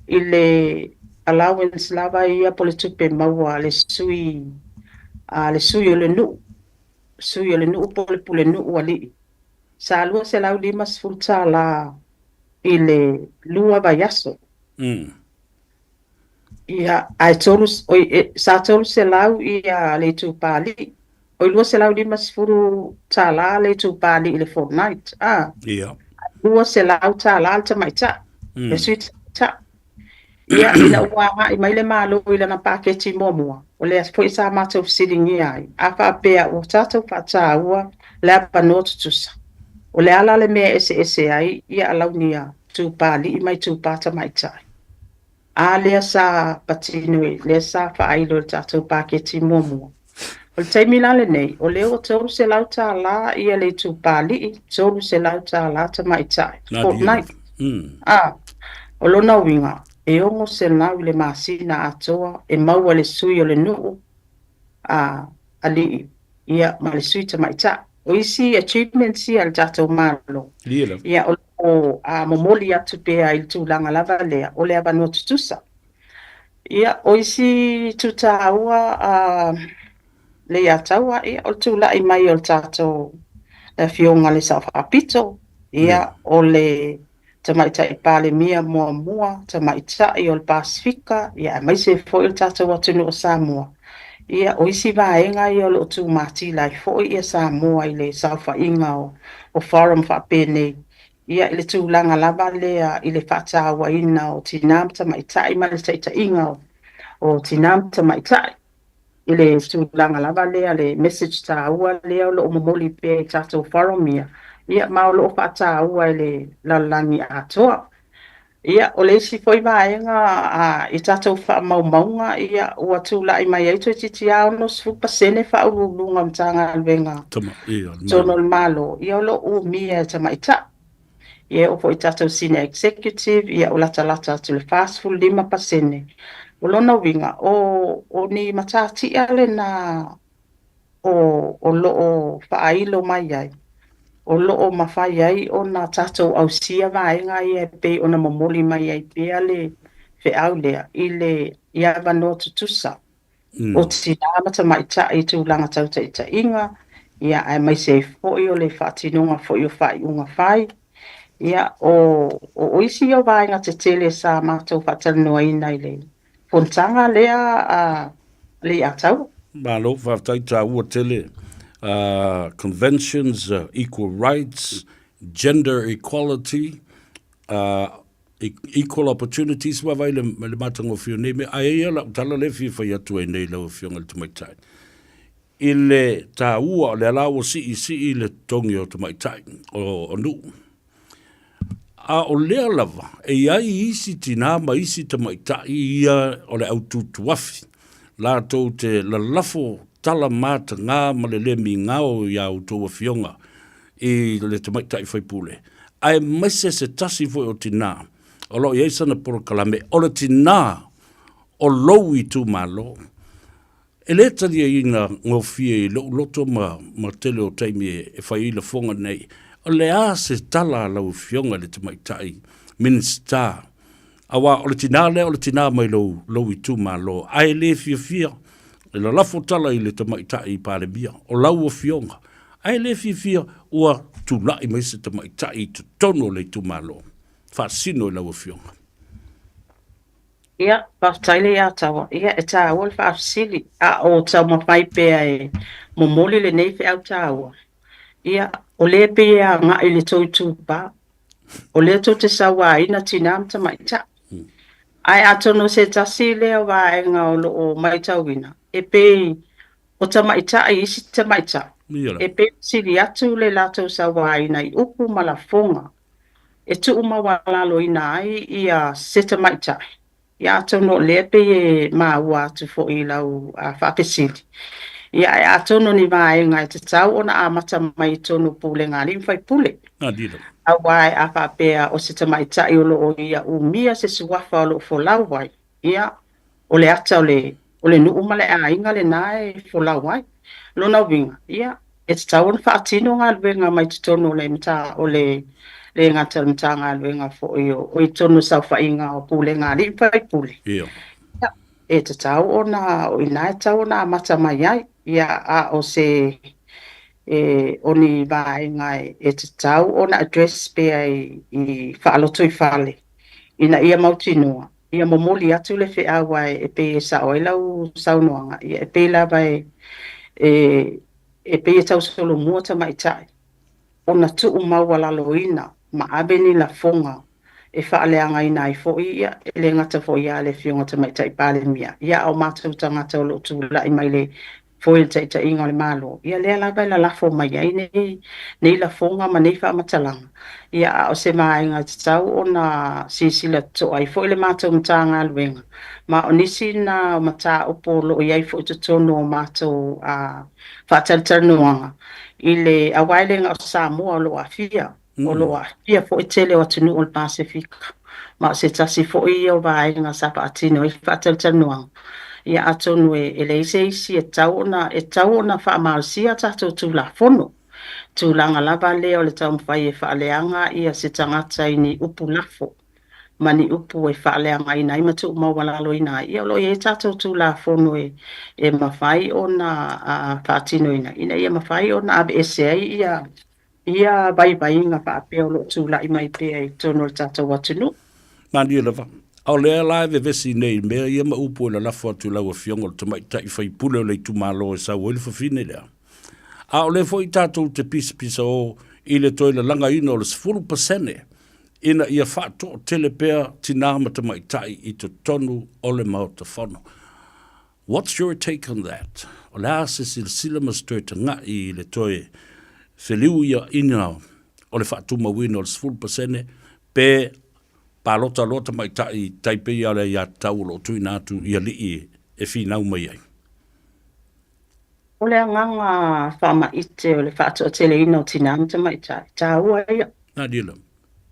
i le allowance lava ia po o le tupe maua a le sui, a le sui o le nuu, sui o le nuu po o le pulenuu alii, sa $250 tala i le lua vaiaso. Ia, ae tolu, oi, e, sa 300 ia le itupa alii. Oi, $250 tala le itupa alii i le fortnight, a. Ia. $200 tala le tamaitai, le sui tamaitai. Ia, ina ua agai mai le Malo i lana paketi muamua, o lea foi sa matou fesiligia ai, a faapea ua tatou faataua le avanoa tutusa, o le a la le mea e eseese ai ia alauni a itupa alii ma itupa tamaitai? A lea sa patino i, lea sa faailo i le tatou paketi muamua. O le taimi la lenei, o lea ua $300 ia le itupa alii, $300 tamaitai, fortnight. A, o lona uiga, e 600 i le masina atoa e maua e le sui o le nuu, a, alii, ia, ma le sui tamaitai. O isi achievements ia a le tatou Malo, ia, o lo o a, momoli atu pea i le tulaga lava lea, o le avanoa tutusa. Ia, o isi itu taua a Leiataua, ia, o le tulai mai o le tatou le Afioga i le Sao Faapito, ia, o le Tamaitai Palemia muamua, tamaitai o le Pasefika, ia, aemaise foi o le tatou atunuu o Samoa. Ia, o isi vaega ia o lo o tumatila ai foi ia Samoa i le saofaiga o forum faapenei, Ia, i le tulaga lava lea i le faatauaina o tinā ma tamaitai ma le taitaiga o tinā ma tamaitai, i le tulaga lava lea, le message taua lea o lo o momoli pea i tatou forum ia, ia, ma o lo o faataua e le lalolagi atoa. Ia, o le isi foi vaega a, i tatou faamaumauga, ia, ua tulai mai ai toeitiiti lava 60% Faauluuluga o Matagaluega totonu o le Malo, ia, o lo o umia e tamaitai. Ia e oo foi i tatou Senior Executive, ia ua latalata atu i le 45%. O lona uiga, o, o ni matatia lena o, o lo o faailo mai ai, o lo o mafai ai ona tatou ausia vaega ia e pei ona momoli mai ai pea le feau lea i le i avanoa tutusa o tinā ma tamaitai i tulaga tau taitaiga, ia, aemaise ai foi o le faatinoga foi o faaiuga fai. Ia, o, o isi ia o vaega tetele sa matou faatalanoaina i le fonotaga lea a Leiataua. Malo, faafetai taua tele conventions, equal rights, gender equality, equal opportunities, vaavaai i le matagofie o nei mea. Ae i ai lau tala lea e fia fai atu ai nei lau Afioga i le Tamaitai, i le taua o lea la ua siisii le totogi o tamaitai o nuu. A o lea lava e i ai isi tinā ma isi tamaitai ia o le au tutuafi, latou te lalafo tala matagā ma le le migao i a outou afioga i le tamaitai faipule, aemaise se tasi foi o tinā o lo o i ai sana polokalame, o le tinā o lou itumalo. E le taliaina gofie i lou loto ma ma tele o taimi e fai ai lafoga nei. O le a se tala a lau Afioga i le Tamaitai Minisita? Aua o le tinā lea o le tinā mai lou lou itumalo, ae le fiafia e lalafo tala i le Tamaitai Palemia, o lau Afioga, ae le fiafia ua tulai mai se tamaitai i totonu o le itumalo. Faasino i lau Afioga. Ia, faafetai le Ataua. Ia, e tāua le faafesili, a o taumafai pea e momoli lenei feau tāua. Ia, o lea e pei e agai i le tou itupa, o lea tou te sauaina tinā ma tamaitai. Ae atonu o se tasi lea o vaega o lo o matauina, e pei o tamaitai i isi tamaitai, e pei ona sili atu le latou sauaina i upu ma lafoga e tuumaualaloina ai ia se tamaitai, ia atonu o lea e pei e maua atu foi i lau faafesili, ia ae atonu o ni vaega e tatau ona amata mai i totonu o pulega a alii ma faipule. Aua a faapea o se tamaitai o lo o ia umia se suafa o lo o folau ai, Ia, o le ata o le, o le nuu ma le aiga lena e folau ai. Lona uiga, ia, e tatau ona faatino galuega mai totonu o le mata, o le le gata o le Matagaluega foi o, o i totonu o saofaiga o pulega a alii ma faipule. Ia. Ia, e tatau ona, o i ina e tatau ona amata mai ai. Ia, a o se, e, o ni vaega e, e tatau ona address pea i, i faalotoifale ina ia mautinoa Ia momoli atu le feau ae e pei e sao ai lau saunoaga, ia e pei lava e, e, e pei e tausolomua tamaitai ona tuumaualaloina ma ave ni lafoga e faaleagaina ai foi, ia, e le gata foi ia le Afioga Tamaitai Palemia, ia a o matou tagata o lo o tulai mai le foe i le taitaiga o le Malo, ia lea lava e lalafo mai ai nei, nei lafoga ma nei faamatalaga, ia a o se vaega e tatau ona silasila totoa ai foi le matou Matagaluega, ma o nisi na o mataupu o lo o i ai foi i totonu o matou faatalatalanoaga i le, aua e le na o Samoa o lo o aafia. O lo o aafia foi tele o atunuu o le Pasefika, ma o se tasi foi ia o vaega sa faatino ai faatalatalanoaga. Ia atonu e leai se isi e tatau ona, e tatau ona faamalosia a tatou Tulafono. Tulaga lava lea o le taumafai e faaleaga ia se tagata i ni upu lafo ma ni upu e faaleagaina ai ma tuumaualaloina ai. Ia o lo o i ai tatou Tulafono e, e mafai ona faatinoina ina ia mafai ona aveese ai ia ia vaivaiga faapea o lo o tulai mai pea i totonu o le tatou atunuu. Malie lava. A o lea la e vevesi nei i mea ia ma upu e lalafo atu i lau Afioga o le tamaitai faipule o le itumalo e sau ai le fafine lea. A o lea foi tatou te pisapisao i le toe lalagaina o le 10% ina ia faatoatele pea tinā ma tamaitai i totonu o le Maota Fono. What's your take on that? O le a se silasila ma se toe taga'i i le toe feliuiaina o le faatumauina o le 10% pe palota loa tamaitai tai pei lava o le aiatatau o lo o tuuina atu i alii e finau mai ai? O le agaga faamaite o le faatoateleina o tinā ma tamaitai, e taua ia. Nani lava.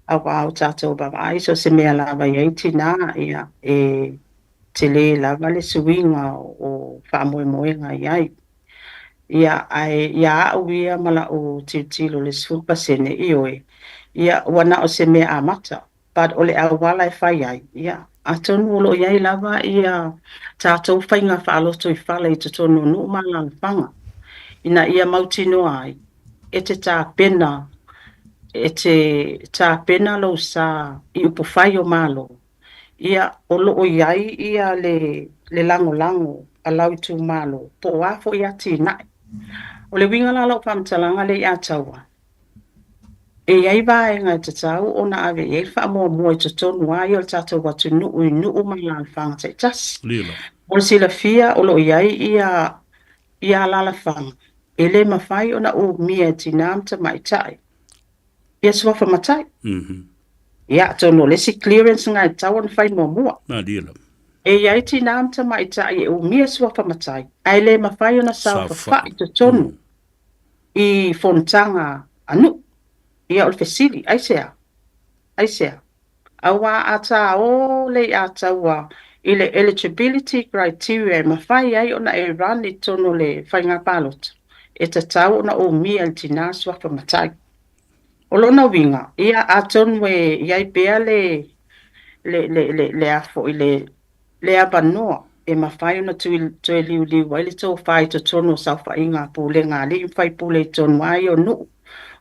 Auā o tatou vaavaai so o se mea lava i ai tinā, ia, e telē lava le suiga o faamoemoega i ai. Ia, ae ia a'u ia ma la'u tilotilo i le 10%, ioe, ia, ua na o se mea amata, but o le auala e fai ai, ia, atonu o lo o i ai lava ia tatou faiga faalotoifale i totonu o nuu ma alaalafaga, ina ia mautinoa ai e te tapena, e te tapena lou sa i upufai o Malo, ia, o lo o i ai ia le, le lagolago a lau itumalo, po o a foi atinae. O le uiga la o lau faamatalaga lea i Ataua, E i ai vaega e tatau ona ave i ai le faamuamua i totonu lava ia o le tatou atunuu i nuu ma alaalafaga taitasi. Mo le silafia o lo o i ai ia ia alaalafaga e le mafai ona umia e tinā ma tamaitai ia suafa matai. Ia atonu o le isi clearance lena e tatau ona fai muamua. E i ai tinā ma tamaitai e umia suafa matai ae le mafai ona saofafai i totonu i fonotaga a nuu. Ia o le fesili, aisea? Aisea? Auā a tā ō le i ātaua i le eligibility criteria e mafai ai ona e run i totonu o le faiga palota, e tatau ona umia e le tinā suafa matai. O lona uiga, ia atonu e i ai pea le, le, le, le, le a foi, le, le avanoa e mafai ona toe liuliu ai le tofa i totonu o saofaiga a pulega a alii ma faipule i totonu lava ia o nuu,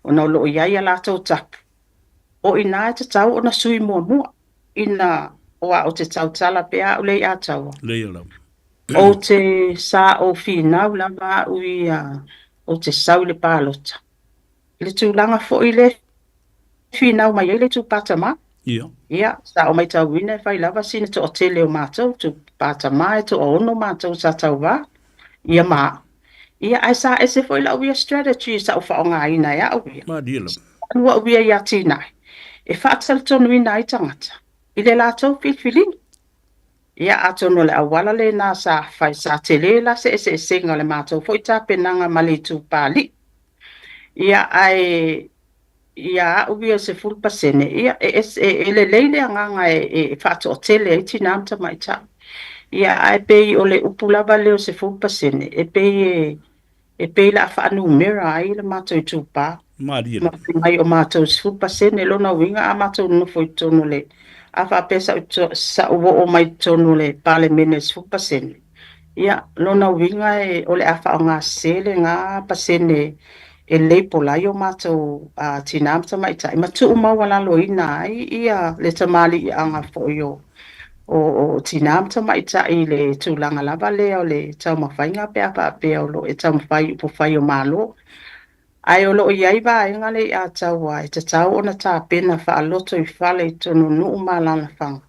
ona o lo o i ai a latou tapu. O i ina e tatau ona sui muamua, ina o a ou te tautala pea au lea i Ataua. Ou te sa ou finau lava au ia ou te sau i le palota. I le tulaga foi lea e finau mai ai le itupa tama. Ia. Ia, sa ou maitauina e fai lava sina toatele o matou, itupa tama e toaono matou sa tauva, ia ma au. Ia, ae sa ese foi lau ia strategy sa ou faaaogaina e au ia. Malie lava. Sa alu au ia i atinae e faatalitonuina ai tagata i le latou filifiliga. Ia, atonu o le auala lena sa fai, sa tele la se eseesega o le matou foi tapenaga ma le itupa alii. Ia, ae ia au ia i le 10%, ia, e, e, e lelei le agaga e, e faatoatele ai tinā ma tamaitai. Ia, ae pei o le upu lava lea o le 10%, e pei e, e pei o le a faanumera ai le matou itupa. Malie. Ma fai mai o matou i le 10%, lona uiga a matou nonofo i totonu o le, a faapea sa ou, sa ou oo mai i totonu o le Palemene i le 10%, Ia, lona uiga e, o le a faaaoga sese lena pasene e label ai o matou tinā ma tamaitai ma tuumaualaloina ai ia le tamaliiaga foi o, o, o tinā ma tamaitai i le tulaga lava lea o le taumafaiga pe a faapea o lo o e taumafai i upufai o Malo. Ae o lo o i ai vaega le i ataua e tatau ona tapena faalotoifale i totonu o nuu ma alaalafaga.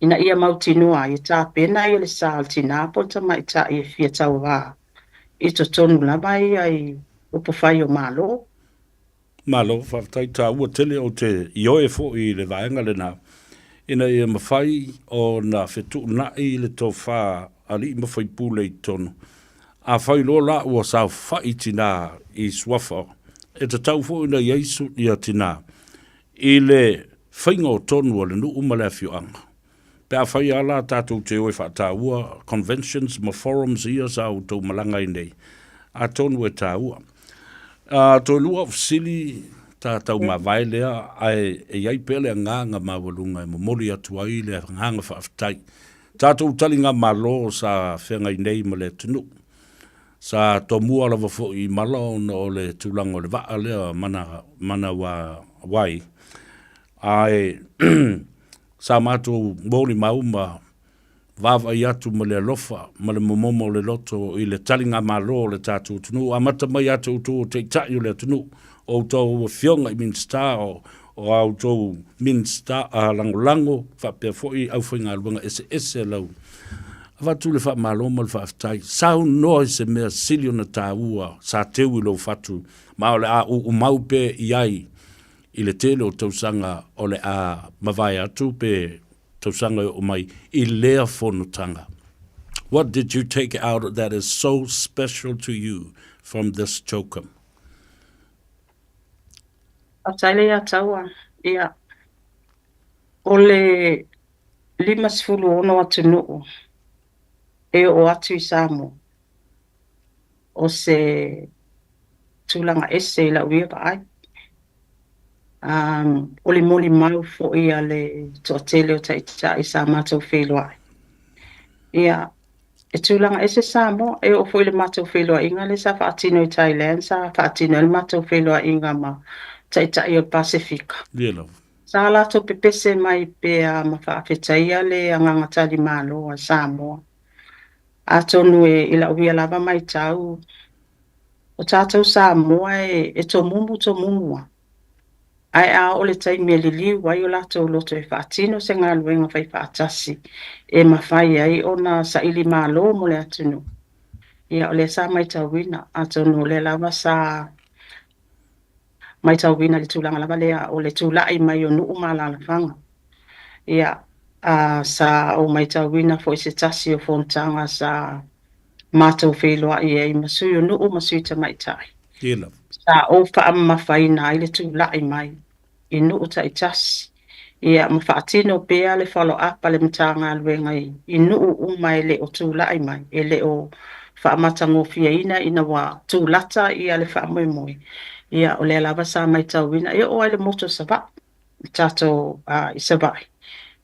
Ina ia mautinoa ai e tapena ia le sa o le tinā po o le tamaitai e fia tauavā i totonu lava ia i upufai o Malo. Malo, faafetai taua tele ou te ioe foi i le vaega lena, ina ia mafai ona fetuunai le tofa alii ma faipule i totonu. Afai loa la ua saofai tinā i suafa, e tatau foi ona i ai ia tinā i le faiga o tonu a le nuu ma le afioaga. Pe afai lava la tatou te o e faataua conventions ma forums ia sa outou malaga ai nei, atonu e taua. Toe lua au fesili ta taumavae lea, ae e i ai pea le agaga maualuga e momoli atu ai le agaga faafetai. Tatou taligamalo sa feagai nei ma le atunuu. Sa tomua lava foi i mala ona o le tulaga o le vaa lea mana, mana wai, ae sa matou molimau ma vaavaai atu ma le alofa ma le momomo o le loto i le taligamalo o le tatou atunuu, amata mai ia te outou o Taitai o le atunuu, o outou Afioga i Minisita, o a outou Minisita Lagolago faapea foi aufaigaluega eseese a lau Avatu le faamalo ma le faafetai. Saunoa i se mea sili ona taua sa teu i lou fatu ma o le a uumau pea i ai i le tele o tausaga o le a mavae atu pe tausaga e oo mai i lea fonotaga. What did you take out that is so special to you from this CHOGM? Faafetai Leiataua. Ia, o le 56 atunuu e oo atu i Samoa, o se tulaga ese i lau ia vaai. O le molimau foi a le toatele o taitai sa matou feiloai. Ia, e tulaga ese Samoa, e oo foi i le matou feiloaiga lea sa faatino i Thailand, sa faatino ai le matou feiloaiga ma taitai o le Pasefika. Ia lava. Sa latou pepese mai pea ma faafetaia le agaga talimalo a Samoa. Atonu e i lau ia lava matau, o tatou Samoa e tomumu tomumu lava. Ae a oo le taimi e liliu ai o latou loto e faatino se galuega faifaatasi e mafai ai ona saili malo mo le atunuu, ia o lea sa matauina, atonu o lea lava sa matauina i le tulaga lava lea o le tulai mai o nuu ma alaalafaga. Ia, a sa ou matauina foi se tasi o fonotaga sa matou feiloai ai ma sui o nuu ma sui tamaitai. Ia lava. Sa ou faamamafaina ai le tulai mai i nuu taitasi, ia ma faatino pea le follow up a le Matagaluega i nuu uma e le o tulai mai, e le o faamatagofieina ina ua tulata ia le faamoemoe. Ia o lea lava sa matauina e oo lava i le motu o Savaii, le tatou i Savaii.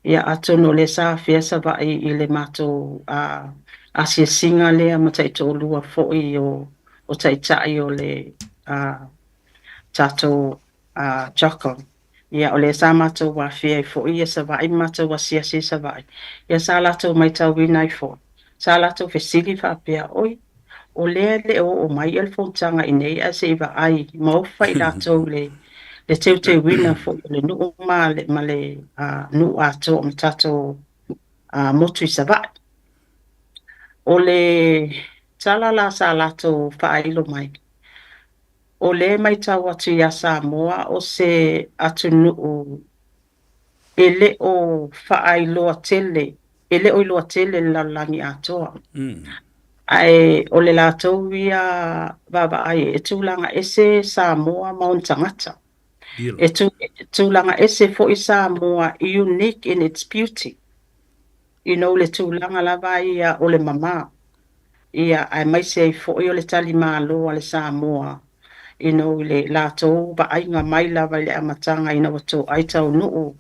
Ia atonu o lea sa afea Savaii i le matou asiasiga lea ma taitoalua foi o taitai o le tatou CHOGM. Ia o lea sa matou afea ai foi ia Savaii ma matou asiasi i Savaii. Ia sa latou matauina ai foi. Sa latou fesili faapea, Oi, o lea e le o oo mai le fonotaga i inei ae se i vaai maofa i latou le le teuteuina foi o le nuu ma le, ma le nuu atoa ma tatou motu i Savaii. O le tala la sa latou faailo mai, o lea e matau atu ia Samoa o se atunuu e le o faailoa tele, e le o iloa tele i le lalolagi atoa. Ae o le latou ia vaavaai e tulaga ese Samoa ma ona tagata. E tulaga ese foi Samoa, unique in its beauty. You know, le tulaga lava ia o le mama. Ia, aemaise ai foi o le talimalo a le Samoa, you know, i le latou vaaiga mai lava i le amataga ina ua toai taunuu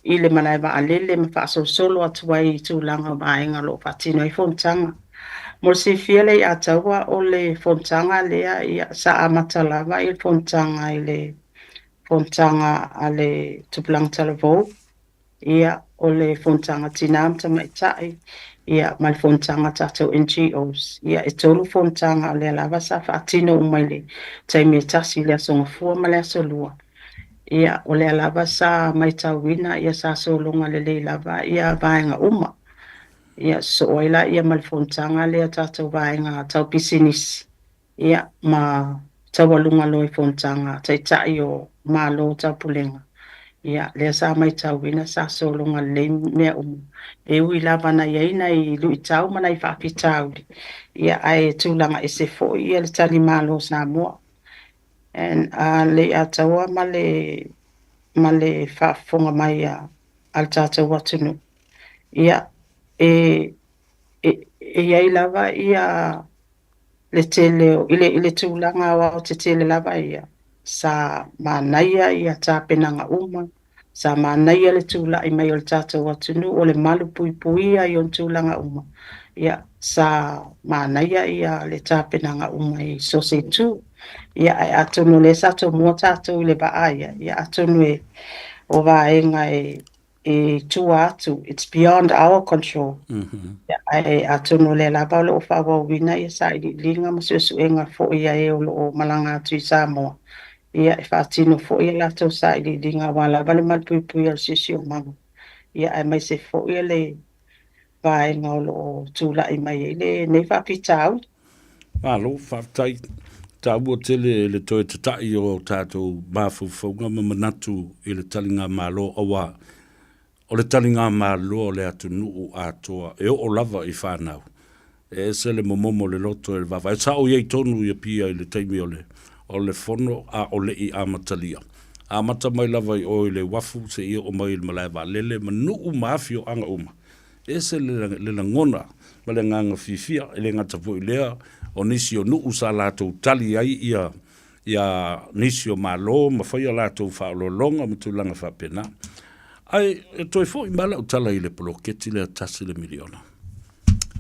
i le malae vaalele ma faasolosolo atu ai i tulaga o vaega o lo o faatino ai fonotaga. Mo le silafia Leiataua, o le fonotaga lea, ia, sa amata lava i le fonotaga i le fonotaga a le Tupulaga Talavou, ia, o le Fonotaga Tinā ma Tamaitai, ia, ma le Fonotaga a tatou NGOs. Ia, e 3 fonotaga o lea lava sa faatino uma i le taimi e tasi i le Aso Gafua ma le Aso Lua. Ia, o lea lava sa matauina, ia, sa sologa lelei lava ia vaega uma. Ia, sosoo ai laia ma le fonotaga lea a tatou vaega tau pisinisi. Ia, ma taualuga loa i fonotaga a Taitai o Malo o Taupulega, ia, lea sa matauina sa sologa lelei mea uma. E ui lava na i ai nai luitau ma nai faafitauli, ia, ae tulaga ese foi ia le talimalo o Samoa. And a Leiataua ma le, ma le faafofoga mai a le tatou atunuu, ia, e, e, e i ai lava ia le tele o, i le, i le tulaga aoaotetele lava ia, sa manaia ia tapenaga uma, sa manaia le tulai mai o le tatou atunuu, o le malupuipuia i ona tulaga uma, ia, sa manaia ia le tapenaga uma i so o se itu. Ia, ae atonu o lea sa tomua tatou i le vaa ia, ia atonu e, o vaega e, e tua atu, it's beyond our control. Ae atonu o lea lava o lo o faaauauina ia sailiiliga ma suesuega foi a e o lo o malaga atu i Samoa, ia e faatino foi a latou sailiiliga aua lava le malupuipuia o le siosiomaga, ia aemaise foi o le vaega o lo o tulai mai ai lenei faafitauli. Malo, faafetai. Taua tele le toe tata'i o tatou mafaufauga ma manatu i le taligamalo aua o le taligamalo a le atunuu atoa e oo lava i fanau. E ese le momomo o le loto e le vaavaai. Sa ou i ai tonu i Apia i le taimi o le o le fono a o le i amatalia. Amata mai lava i o i le uafu seia oo mai i le malae vaalele ma nuu ma afioaga uma. E ese le, le lagona ma le agaga fiafia, e le gata foi i lea, o nisi o nuu sa latou tali ai ia, ia nisi o Malo ma fai a latou faaoloologa ma tulaga faapena. Ae e toe foi mai lau tala i le poloketi lea tasi le miliona.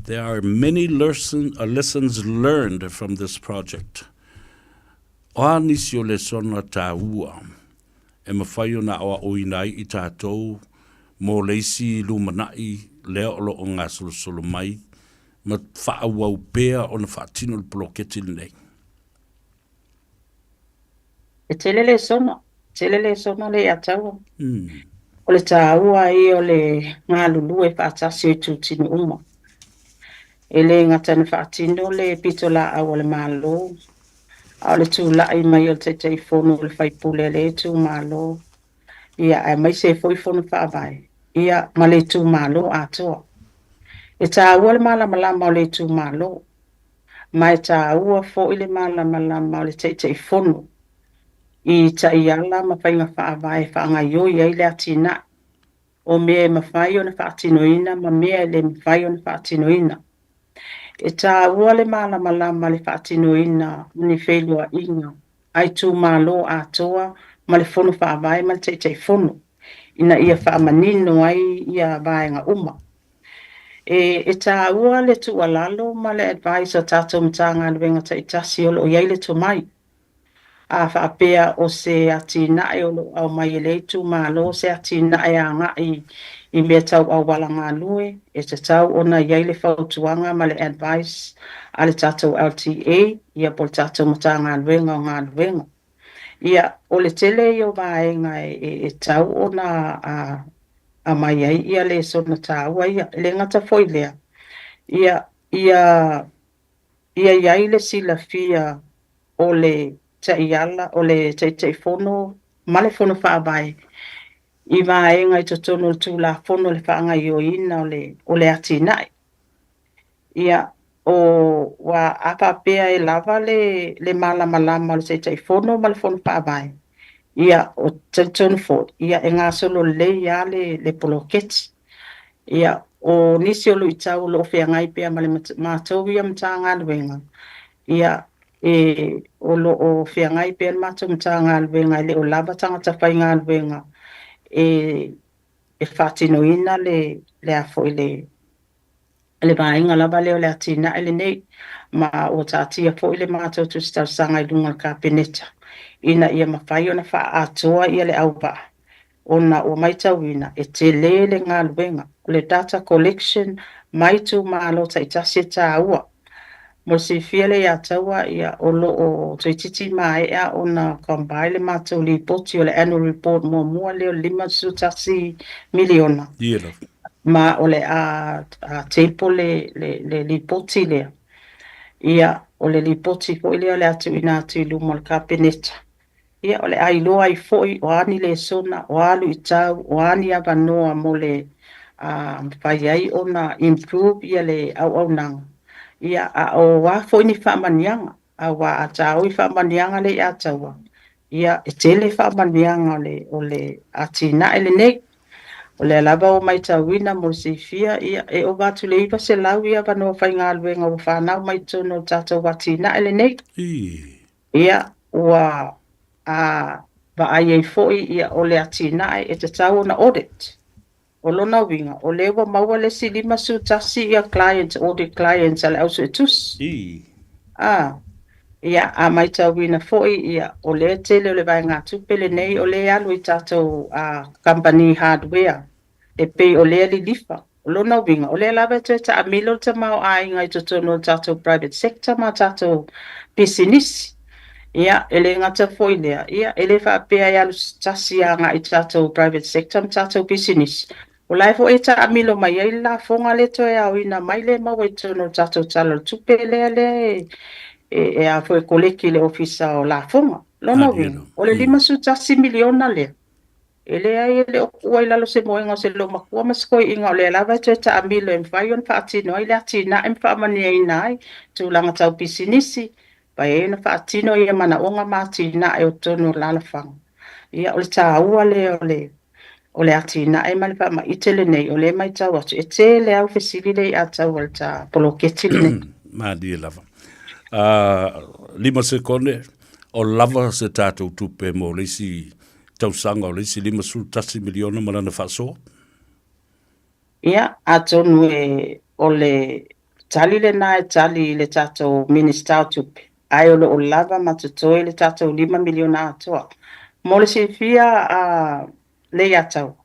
There are many lesson, lessons learned from this project. O a nisi o lesona tāua e mafai ona aoaoina ai i tātou mō le isi lumanai lea o lo o gasolosolo mai ma faaauau pea ona faatino le poloketi lenei? E tele lesona, tele lesona le ia taua. O le tāua ia o le galulue faatasi o itutino uma. E le gata ina faatino le pitolaau a le Malo, a o le tulai mai o le Taitaifono o le faipule a lea itumalo, ia aemaise ai foi fono faavae, ia ma le itumalo atoa. E tāua le malamalama o le itumalo, ma e tāua foi le malamalama o le Taitaifono i taiala ma faiga faavae e faagaoioi ai le atinae, o mea e mafai ona faatinoina ma mea e le mafai ona faatinoina. E tāua le malamalama le faatinoina o ni feiloaiga a itumalo atoa ma le Fono Faavae ma le Taitaifono ina ia faamanino ai ia vaega uma. E tāua le tuualalo ma le advice a tatou Matagaluega taitasi o lo o i ai le tomai. A faapea o se atinae o lo o aumai e lea itumalo se atinae agai i mea tau auala galue, e tatau ona i ai le fautuaga ma le advice a le tatou LTA ia po o le tatou Matagaluega o Galuega. Ia, o le tele ia o vaega e tatau ona aumai ai ia lesona taua ia. E le gata foi i lea, ia, ia Ia i ai le silafia o le taiala, o le Taitaifono ma le Fono Faavae i vaega i totonu o le Tulafono i le faagaoioiina o le, o le atinae. Ia, o, ua, a faapea e lava le, le malamalama o le Taitaifono ma le Fono Faavae, ia, ou te talitonu foi, ia, e gasolo lelei lava le, le poloketi. Ia, o nisi o luitau o lo o feagai pea ma le matou ia Matagaluega, ia, e, o lo o feagai pea le matou Matagaluega e le o lava tagata faigaluega e, e faatinoina le, le a foi le, le vaega lava lea o le atinae lenei, ma ua taatia foi le matou tusi talosaga i luga o le Kapeneta ina ia mafai ona faaatoa ia le auvaa ona ua matauina e tele le galuega o le data collection mai itumalo taitasi e taua. Mo le silafia lea ia Taua, ia, o lo o toeitiiti maea ona compile le matou lipoti o le annual report muamua lea o le $51 miliona. Ia lava. Ma o le a table le, le, le lipoti lea. Ia, o le lipoti foi lea o le a tuuina atu i luma o le Kapeneta. Ia, o le a iloa ai foi o a ni lesona, o a luitau, o a ni avanoa mo le mafai ai ona improve ia le auaunaga, ia, a o a foi ni faamanuiaga, aua a taui faamanuiaga lea ia taua, ia, e tele faamanuiaga o le, o le atinae lenei. O lea lava ua matauina mo le silafia, ia, e ova atu i le 900 ia avanoa faigaluega ua fanau mai totonu o le tatou atinae lenei. Ia, ua a vaai ai foi ia o le atinae e tatau ona audit. O lona uiga, o lea ua maua le isi 51 ia clients, audit clients a le au suetusi. A, ia, a maitauina foi ia o lea tele o le vaegatupe lenei o lea e alu i tatou a kamupani hardware e pei o lea lilifa. O lona uiga, o lea lava e toe taamilo le tamaoaiga i totonu o le tatou private sector ma tatou pisinisi. Ia, e le gata foi i lea, ia, e le faapea e alu tasi agai i tatou private sector ma tatou pisinisi, o la e foi e taamilo mai ai le lafoga lea e toe aoina mai lea e maua i totonu o le tatou Tala o le Tupe lea lea e, e, e a foi e koleki i le Ofisa o Lafoga. Lona uiga, o le $51 miliona lea, E leai, e le o tuua i lalo se moega o se loomatua ma se toeaina o lea lava e toe taamilo e mafai ona faatino ai le atinae ma faamanuiaina ai tulaga tau pisinisi, mafai ai ona faatino ia manaoga ma atinae o totonu o alaalafaga. Ia, o le taua lea o le o le atinae ma le faamaite lenei, o lea e matau atu, e tele au fesili lea i ataua le ta poloketi lenei. Malie lava. 5 sekone, o lava se tatou tupe mo le isi tausaga o le isi $51 miliona ma lana faasoa? Ia, atonu e o le tali lena e tali i le tatou Minisita o Tupe, ae o lo o lava ma totoe le tatou $5 miliona atoa. Mo le silafia a Leiataua,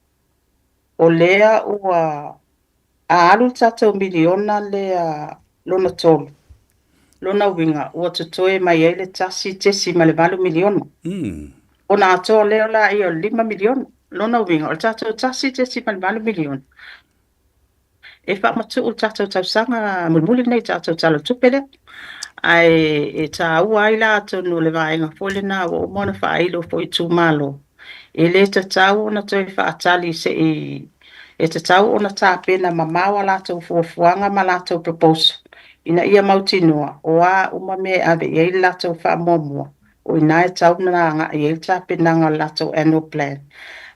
o lea ua a alu le tatou miliona lea lona tolu, lona uiga ua totoe mai ai le $1.8 miliona. Ona atoa lea laia o le $5 miliona. Lona uiga, o le tatou $1.8 miliona e faamatuu le tatou tausaga mulimuli lenei, le tatou Tala o le Tupe lea. Ae e taua ai la atonu o le vaega foi lena ua uma ona faailo foi i itumalo, e le tatau ona toe faatali se i, e tatau ona tapena mamao a latou fuafuaga ma latou proposal ina ia mautinoa o a uma mea e ave i ai le latou faamuamua. O i ina e tatau ona agai i ai le tapenaga o le latou annual plan.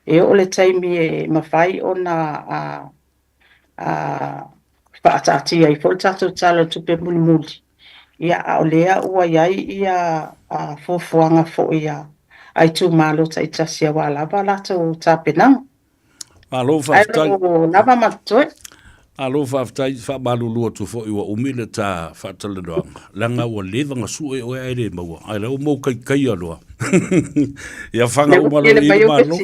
E oo i le taimi e mafai ona faataatia ai foi le tatou Tala o le Tupe mulimuli, ia, a o lea ua i ai ia fuafuaga foi a itumalo taitasi aua lava a latou tapenaga. Malo faafetai. Ae o lava ma totoe. Malo faafetai, faamalulu atu foi ua umi le ta faatalanoaga, leaga ua leva na sue oe ae le maua, ae lea ua mou kaikaia loa. Ia faga uma loa i le Malo.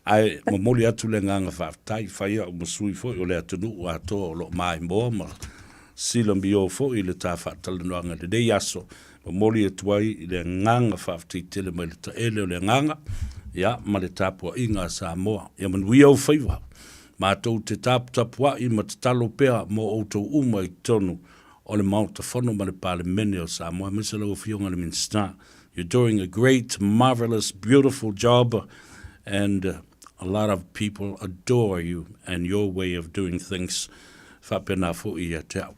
Ae momoli atu le agaga faafetai, fai au ma sui foi o le atunuu atoa o lo o maimoa ma silamio foi i le ta faatalanoaga i lenei aso. Momoli atu ai i le agaga faafetai tele mai le taele o le agaga, ia, ma le tapuaiga a Samoa. Ia manuia ou faiva. Matou te taputapuai ma tatalo pea mo outou uma i totonu o le Maota Fono ma le Palemene o Samoa, aemaise lau Afioga i le Minisita. You're doing a great, marvelous, beautiful job and a lot of people adore you and your way of doing things. Faapena foi ia te au.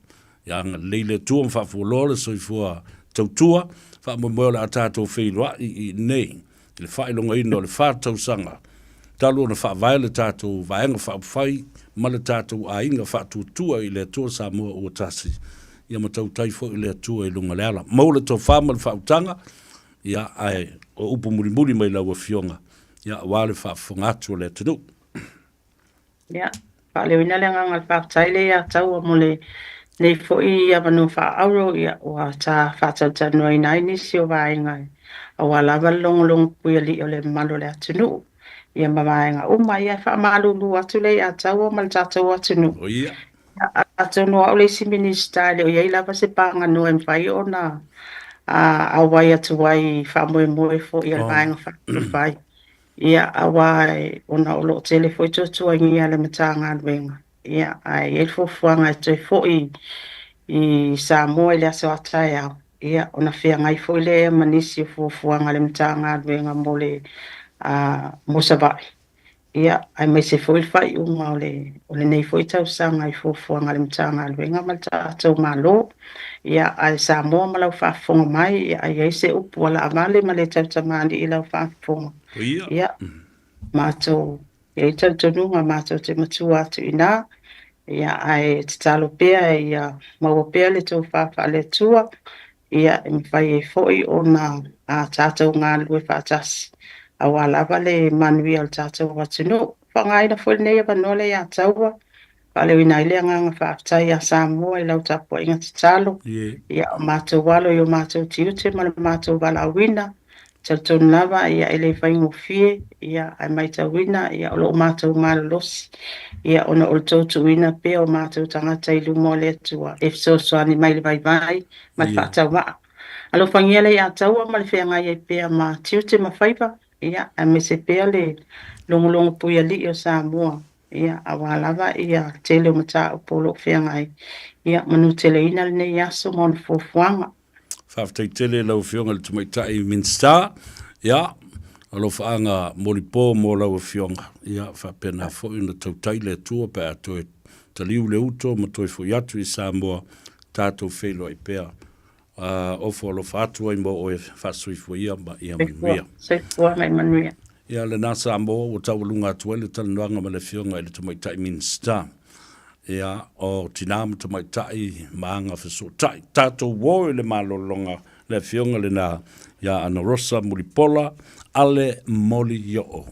Ia agalelei le Atua ma faafualoa le soifua tautua, faamoemoe o le a tatou feiloai i inei i le faailogaina o le fa tausaga talu ona faavae le tatou Vaega Faaupufai ma le tatou aiga faatuatua i le Atua Samoa ua tasi. Ia ma tautai foi le Atua i luga o le ala. Maua le tofa ma le faautaga, ia ae o upu mulimuli mai lau Afioga, ia aua le faafofoga atu a le atunuu. Ia, faaleoina le agaga o le faafetai lea ia Taua mo lenei foi avanoa faaauro, ia, ua ta faatalatalanoaina ai nisi o vaega aua lava le logologo puialii o le mamalu o le atunuu, ia ma vaega uma. Ia, e faamalulu atu lea ia Taua ma le tatou atunuu. Ia. Atonu o au le isi Minisita e le o i ai lava se paganoa e mafai ona auai atu ai i faamoemoe foi a le Vaega Faaupufai. Ia, aua ona o lo o tele foi tuatuagia a le Matagaluega, ia, ae i ai le fuafuaga e toe foi i Samoa i le aso a taeao, ia, ona feagai foi lea ma nisi o fuafuaga a le Matagaluega mo le, mo Savaii, ia, aemaise foi le faaiuga o le, o lenei foi tausaga i fuafuaga a le Matagaluega ma le tatou Malo. Ia, ae Samoa ma lau faafofoga mai, ia, a i ai se upu ua laavale ma le tautamalii i lau faafofoga, ia, matou, e i ai le talitonuga matou te matua atu i ina, ia, ae tatalo pea ia maua pea le tofa faale-Atua, ia, e mafai ai foi ona a tatou galulue faatasi, aua lava le manuia o le tatou atunuu. Faaaogaina foi lenei avanoa lea ia Taua, Faaleoina ai le agaga faafetai ia Samoa i lau tapuaiga tatalo, ia o matou alo i o matou tiute ma le matou valaauina. Talitonu lava ia e le faigofie, ia ae maitauina ia o lo o matou malolosi, ia ona o le tou tuuina pea o matou tagata i luma o le Atua e fesoasoani mai le vaivai ma le faatauvaa. Alofagia le ia Taua ma le feagai ai pea ma tiute ma faiva, ia aemaise pea le logologo puialii o Samoa. Ia, aua lava ia tele o mataupu o lo o feagai, ia manuteleina lenei aso ma ona fuafuaga. Faafetai tele i lau Afioga i le Tamaitai Minisita. Ia, alofaaga molipo mo lau Afioga. Ia, faapena foi ona tautai le Atua pe a toe taliu le uto ma toe foi atu i Samoa, tatou feiloai pea. Ofo alofa atu ai mo oe, faasoifua ia ma ia manuia. Soifua ma ia manuia. Ia lena Samoa ua taualuga atu ai le talanoaga ma le Afioga i le Tamaitai Minisita ia o Tina ma Tamaitai ma Aga Fesootai. Tatou o i le malologa le Afioga lena ia Ana Rosa Mulipola Ale Molioo.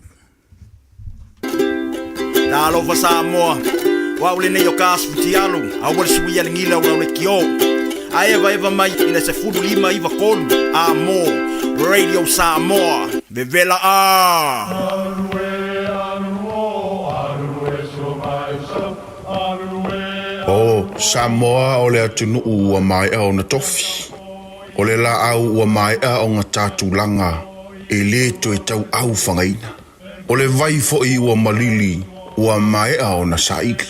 Talofa Samoa, o au lenei o ka asu fitialu, aua le suia le gila o lau lekiō. A evaeva mai i le 15 93 a mo Radio Samoa, vevela a! O Samoa o le atunuu ua maea ona tofi. O le laau ua maea ona tatulaga e lē toe tauau fagaina. O le vai foi ua malili ua maea ona saili.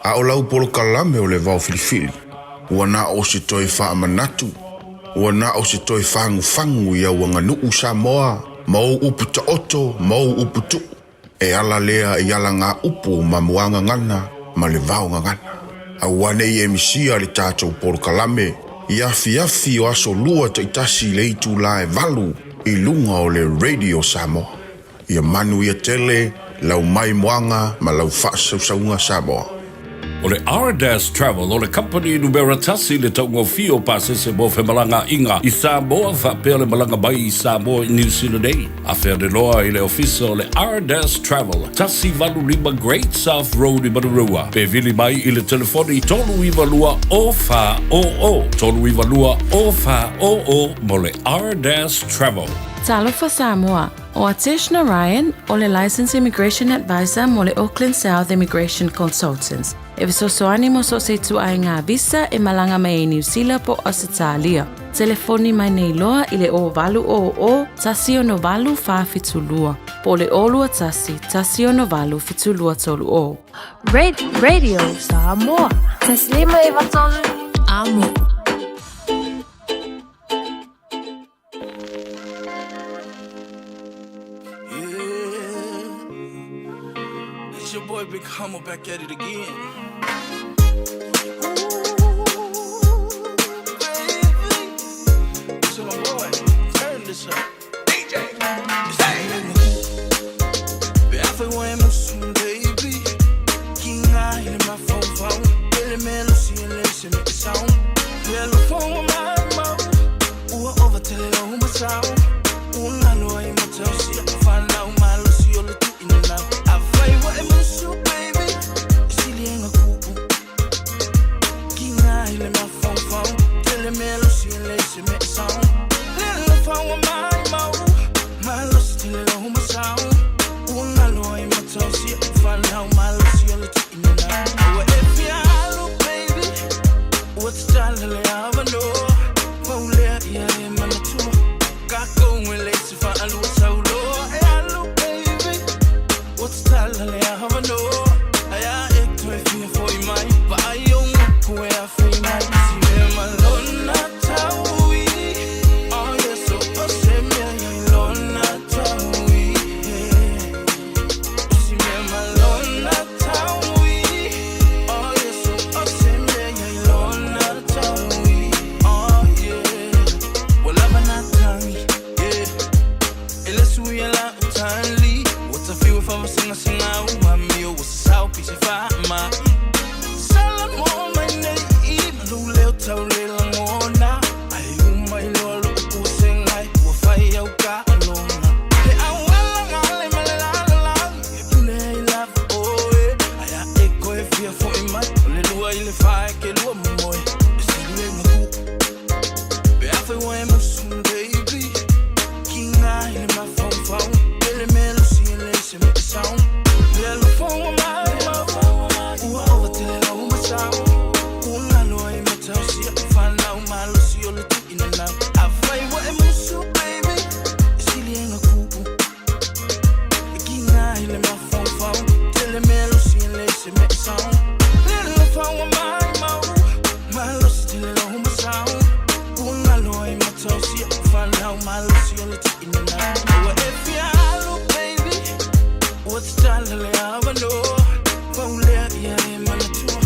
A o lau polokalame o le vao filifili, ua na o se toe faamanatu, ua na o se toe fagufagu i au aganuu Samoa ma ou upu taoto ma ou upu tuu. E ala lea i alagaupu ma muagagana ma le vaogagana. Aua ne i e misia le tatou polokalame i afiafi o aso lua taitasi i le itulā e 8 i luga o le Radio Samoa. Ia manuia tele lau maimoaga ma lau faasausauga Samoa. O le Ardas Travel o le kamupani numera tasi i le taugofie o pasese mo femalagaaiga i Samoa faapea le malaga mai i Samoa i Niu Sila nei. Afe ane loa i le ofisa o le Ardas Travel, 185 Great South Road i Manurewa, pe vili mai i le telefoni 392 0400, 392 0400 mo le Ardas Travel. Talofa Samoa, o Atesh Narayan, o le Licensed Immigration Advisor mo le Auckland South Immigration Consultants. E fesoasoani mo so o se ituaiga visa e malaga mai ai Niu Sila po o Ausetalia. Telefoni mai nei loa i le 0800 168 472 po o le 021 168 7230. Radio Samoa. 153 Amo. It's your boy Big Humble back at it again. So my boy, turn this up. DJ. Baby. King I in my phone phone. Billy Melo see and listen me sound. Yellow phone my mouth. Ua over tele o masao. Una lo ai matau si whanau malo si o le tu ina nau. A whai wa e musu baby. Sili enga kupu. Kinga ile ma phone phone. Tele melo si lese me sound. Lele phone mai mau. Malo si tele o masao. Una lo ai matau si whanau malo si o le tu ina nau. Ua e fialu baby. What's done le avano. Maulea ia e manatua. Kako le se whaalua saulo. E alu baby. What's done le avano. Aia e toe fia foi mai. Pa ai o nguku e a fei mai. Si mea malona taui. Oh yeah, so o se mea ia lona taui. Yeah. Si mea malona taui. Oh yeah, so o se mea ia lona taui. Oh yeah. Wala manatang, yeah. Ele suia la utali. What's a few if I was sing a sing out, mami, o what's a sao piece if I ma. Salamo mai nei, malule o taule langona. Ai umai loa lo ku sengai, ua fai au ka alonga. He awala ngale malala la, e pune ai lava oe. Aia e koe fia foi mai, o le lua i le fae ke lua momoe. E sili e maku, pe a fai wa e musu baby. Kinga ile ma phone phone, ele melo si ele se me sound. Lelo phone mai mau, ua over tele lau masao. Una loa i matau si whanau malo si o le tu ina nau. A fai wa e musu baby, e sili enga kupu. E kinga ile ma phone phone, tele melo si ele se me sound. Lelo phone mai mau, malo si tele lau masao. Una loa i matau si whanau malo si o le tu ina nau. Ua e fialu baby, what's done le avano. Maulea ia e manatua.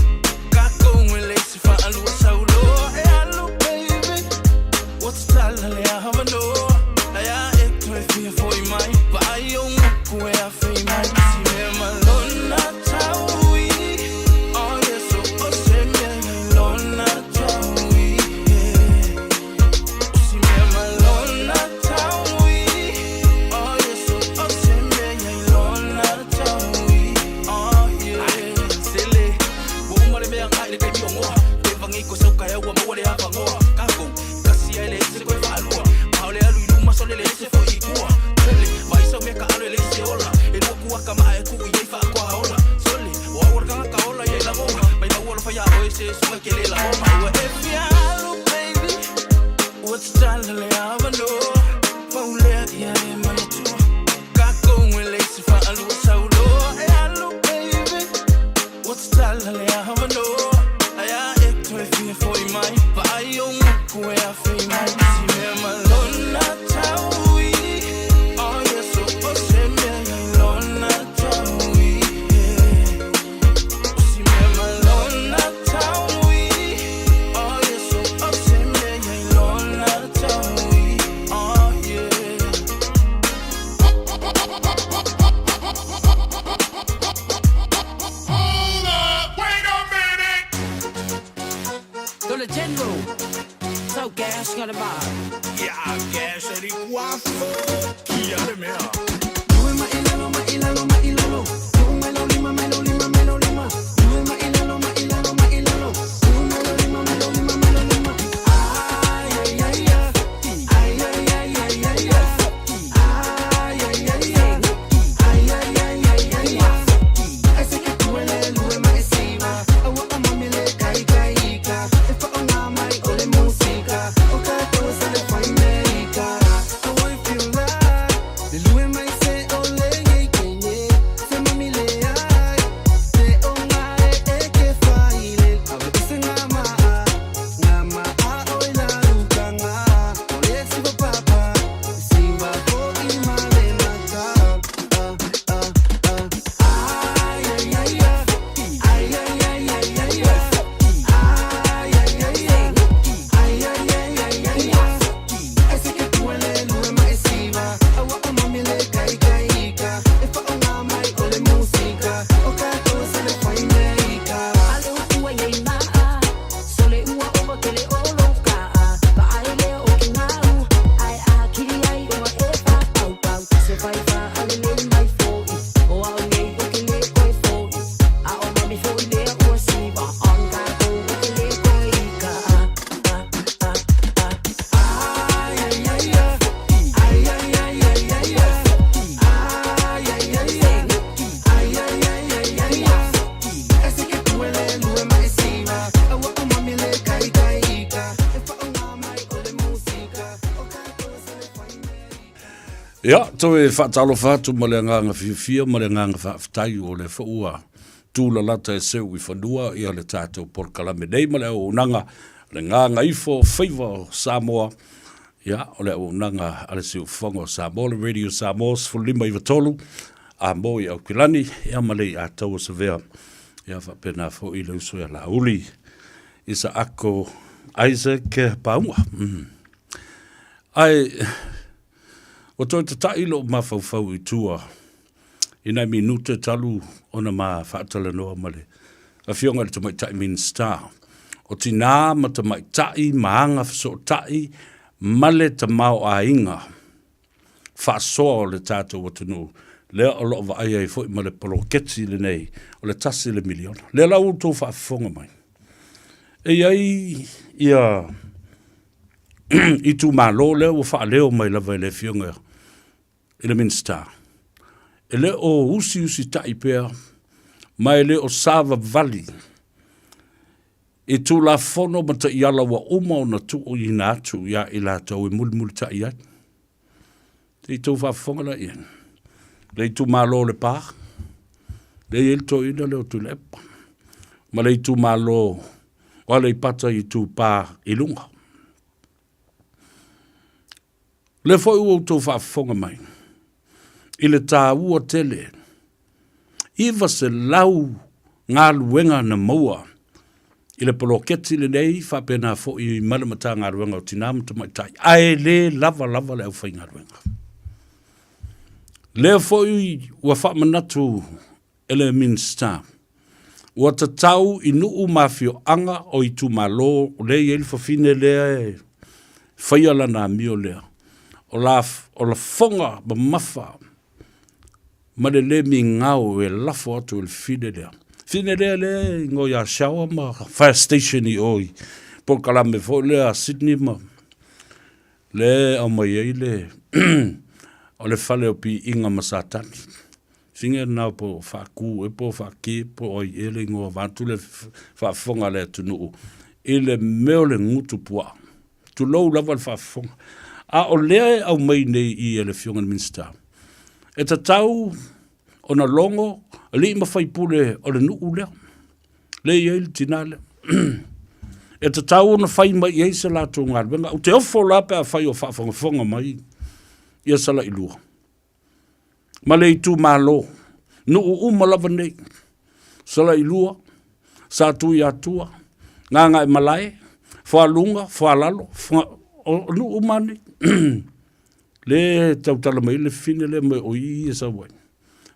Kako le se whaalua saulo. E alu baby, what's done le avano. Aia e toe fia foi mai. Pa ai o nguku Suga ke le laona. Ua e fia alu, baby. Ua tatala le avanoa. Maulea ia e manatua. Kākou e le se faalua sauloa. E alu, baby. Ua tatala le avanoa. Ai a e toe fia foi mai. Vaai ou guku e afe mai. Si mea malona taui. Oh yeah, so o se mea ia lona taui. Yeah. O si mea malona taui. Oh yeah, so o se mea ia lona taui. Oh yeah. Hold up, wait a minute. Dole General. So gas got a Yeah, gas e kuafo. Kia le mea. Ia, toe faatalofa atu ma le agaga fiafia ma le agaga faafetai o le foi ua tūlalata e seu i fanua ia le tatou polokalame nei ma le auaunaga le Gagaifo Faiva o Samoa. Ia, o le auaunaga a le Siufofoga o Samoa, le Radio Samoa 1593, a mo i Aukilani, ia ma le Ataua Savea, ia faapena foi le uso ia Laauli Isaako Isaac Pauga. Ae, ua toe tata'i lo'u mafaufau i tua i nai minute talu ona ma faatalanoa ma le Afioga i le Tamaitai Minisita o Tinā ma Tamaitai ma Aga Fesootai ma le Tamaoaiga Faasoa o le tatou atunuu, lea o lo o vaai ai foi ma le poloketi lenei o le tasi le miliona. Lea la ua outou faafofoga mai, e i ai ia itumalo lea ua faaleo mai lava e le Afioga i le Minisita, e le o usiusitai pea ma e le o savavali i Tulafono ma taiala ua uma ona tuuina atu iā i latou e mulimulitai ai. Se i tou faafofoga la i ai. Le itumalo o Lepa, lea e i ai le toeaina lea o Tuilaepa, ma le itumalo o Aleipata Itupa i Luga. O lea foi ua outou faafofoga mai i le taua tele, 900 galuega na maua i le poloketi lenei faapena foi ma le Matagaluega o Tina ma Tamaitai, ae le lava lava le aufaigaluega. Lea foi ua faamanatu e le Minisita, ua tatau i nuu ma afioaga o itumalo lea e i ai le fafine lea e faia lana amio lea, o la, o lafoga mamafa ma le le migao e lafo atu e le fafine lea. Fafine lea lea e igoa ia Shower ma Fire Station i o i polokalame foi lea a Sydney ma lea e aumai ai le o le fale o piiga ma Satani. Figa lena po o faakū ea po o faakē po o ai ea le igoa vaeatu le faafofoga a le atunuu i le mea o le gutu puaa. Tulou lava le faafofoga. A o lea e aumai nei i i e le Afioga i le Minisita, e tatau ona logo alii ma faipule o le nuu lea, lea e i ai le tina lea. E tatau ona fai mai i ai se latou galuega. Ou te ofo la pe afai o faafogafoga mai ia Salailua ma le itumalo, nuu uma lava nei, Salailua, Satuiatua, Gagaemalae, Fualuga, Fualalo, o nuu uma lava nei. Le tautala mai ai le fafine lea mai o i e sau ai.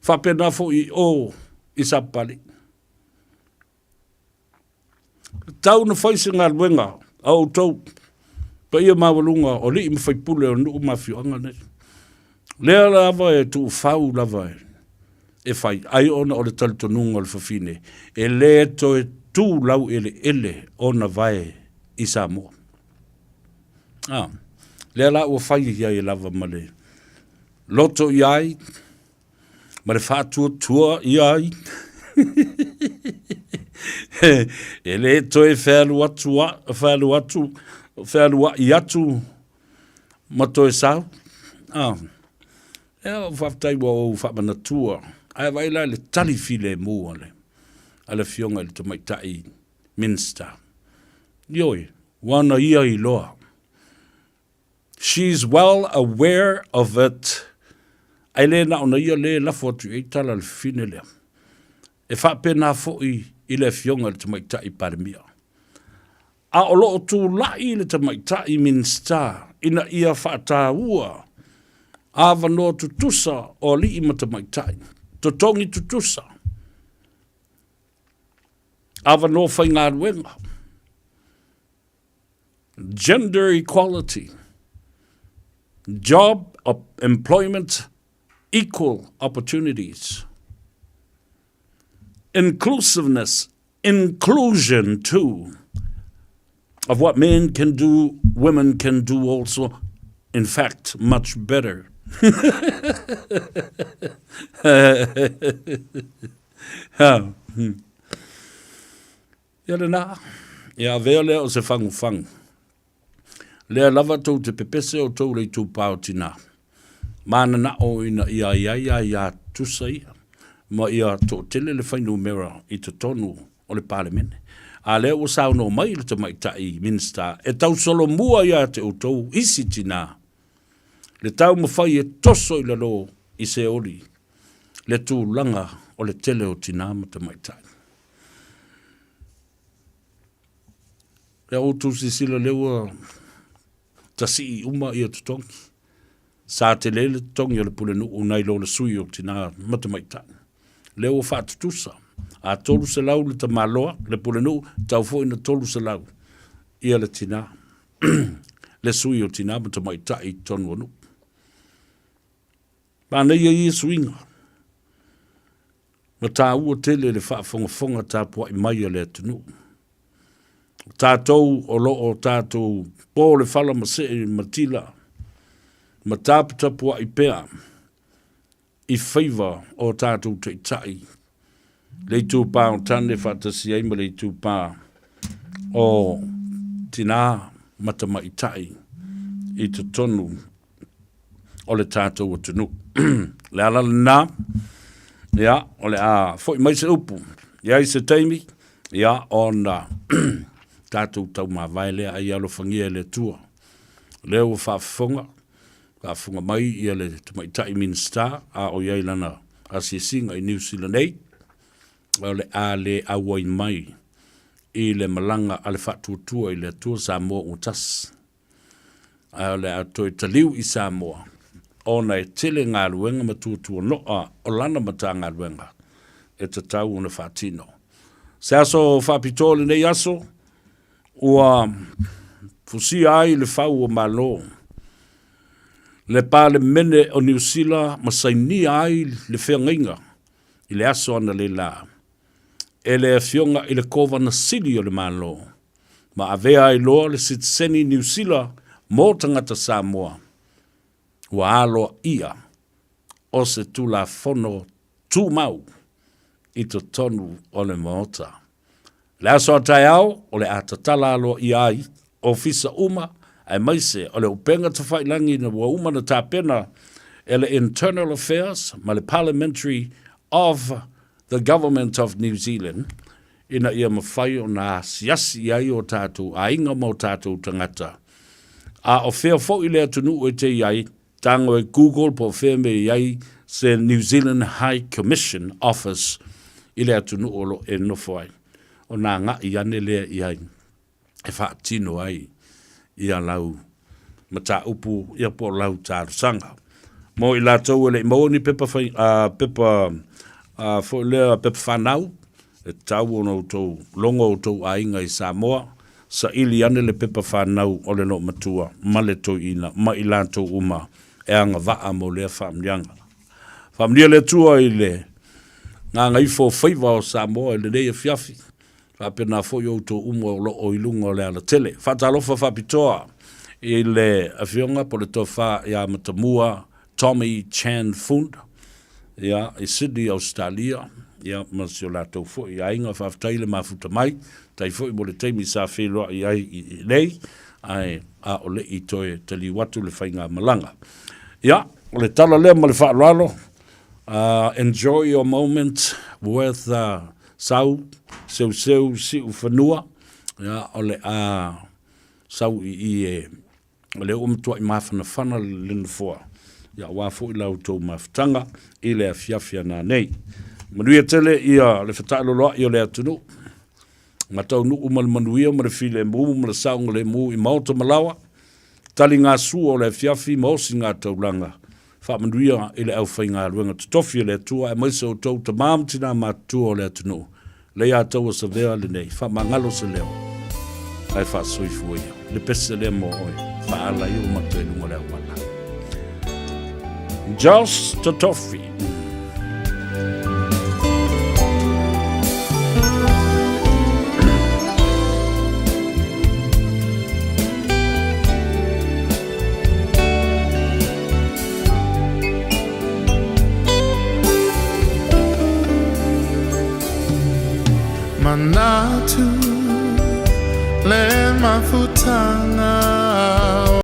Faapena foi i o i Sapapalii. Tau na fai se galuega a outou paia maualuga o alii ma faipule o nuu ma afioaga nei. Lea lava e tuufau lava e fai, ai ona o le talitonuga o le fafine, e le toe tu laueleele ona vae i Samoa. A, lea la ua fai ai lava ma le loto i ai, ma le faatuatua i ai. E le toe fealu atu, a, fealu atu, fealuai atu ma toe sau. A, e o faafetai ua ou faamanatua. Ae vaai la i le tali filemu a le, a le Afioga i le Tamaitai Minister. Ioe, ua ona ia iloa. She's well aware of it. Ae le na ona ia le lafo atu i ai tala a le fafine lea. E faapena foi i le Afioga i le Tamaitai Palemia. A o lo o tulai le Tamaitai Minisita ina ia faataua avanoa tutusa o alii ma tamaitai, totogi tutusa, avanoa faigaluega, gender equality, job employment equal opportunities, inclusiveness, inclusion too, of what men can do, women can do also, in fact, much better. Ia lena, ia avea lea o se fagufagu. Lea lava tou te pepese o tou le itupa o tina. Mananao ina ia ai ai aia tutusa ia, ma ia toatele le fuainumera i totonu o le Palemene. A lea ua saunoa mai le tamaitai Minisita e tausolomua ia te outou isi tina le taumafai e toso i lalo i se oli le tulaga o le tele o tina ma tamaitai. Ia outou silasila lea ua tasii uma ia totogi. Sa tele le totogi o le pulenuu nai lo le sui o tina ma tamaitai. Lea ua faatutusa. A 300 le tamaloa, le pulenuu, tau foi na 300 ia le tina, le sui o tina ma tamaitai i totonu o nuu. Manaia ia suiga. Ma taua tele le faafogafoga tapuai mai a le atunuu. O tatou o lo o tatou po le fala ma see ma tila ma taputapuai pea i faiva o tatou taitai, le itupa o tane faatasi ai ma le itupa o tina ma tamaitai i totonu o le tatou atunuu. Le ala lena, ia, o le a foi mai se upu, i ai se taimi, ia, ona tatou taumavae lea, a ia alofagia e le Atua. O lea ua faafofoga, faafofoga mai ia le tamaitai Minisita, a o i ai lana asiasiga i Niu Sila nei, o le a le auai mai i le malaga a le Faatuatua i le Atua Samoa ua tasi. Ae o le a toe taliu i Samoa ona e tele galuega ma tuatuanoa o lana Matagaluega e tatau ona faatino. Se aso faapitoa lenei aso ua fusia ai le fau o Malo, le Palemene o Niu Sila ma sainia ai le feagaiga i le aso analeila e le Afioga i le Kovana Sili o le Malo ma avea ai loa le sitiseni Niu Sila mo tagata Samoa ua aloaia o se Tulafono. tumau i totonu o le Maota. Le aso a taeao, o le a tatala aloaia ai ofisa uma, aemaise o le upega tafailagi ina ua uma ona tapena e le Internal Affairs ma le Parliamentary of the Government of New Zealand ina ia mafai ona asiasi i ai o tatou aiga ma o tatou tagata. A o fea foi le atunuu e te i ai, tago e Google po o fea mea i ai se New Zealand High Commission Office i le atunuu o lo o e nofo ai, ona agai ane lea i ai e faatino ai ia lau mataupu ia po o lau talosaga. Mo i latou e le i maua ni pepa fai, pepa foi lea pepa fanau, E tatau ona outou logo outou aiga i Samoa, saili ane le pepa fanau o le loomatua ma le toeaina ma i latou uma e agavaa mo lea faamanuiaga. Faamanuia le Atua i le gagaifo o faiva o Samoa i lenei afiafi, faapena foi outou uma o loo i luga o le alatele. Faatalofa faapitoa i le Afioga po o le Tofa ia Matamua Tommy Chan Fund, ia, i Sydney, Ausetalia, ia, ma si o latou foi aiga. Faafetai le mafuta mai, faafetai foi mo le taimi sa feiloai ai i inei, ae a o le i toe taliu atu le faigamalaga. Ia, o le tala lea ma le faaaloalo, enjoy your moment with Sau, Seuseu, Siufanua, ia, o le a sau i i e O lea ua matuai mafanafana le nofoa, ia aua foi la outou mafutaga i le afiafi a nanei. Manuia tele ia le fetaaloloai o le atunuu, mataunuu ma le manuia ma le filemu ma le saogalemu i maota ma laoa, taligasua o le afiafi ma osiga taulaga, faamanuia i le aufaigaluega totofi a le Atua aemaise outou tama ma tina matutua o le atunuu. Leiataua Savea lenei, faamagalo se leo, ae faasoifua ia. Le pese lea mo oe, faaala ai ou mata i luga o le auala. Josh Totofi. Manatu le mafutaga.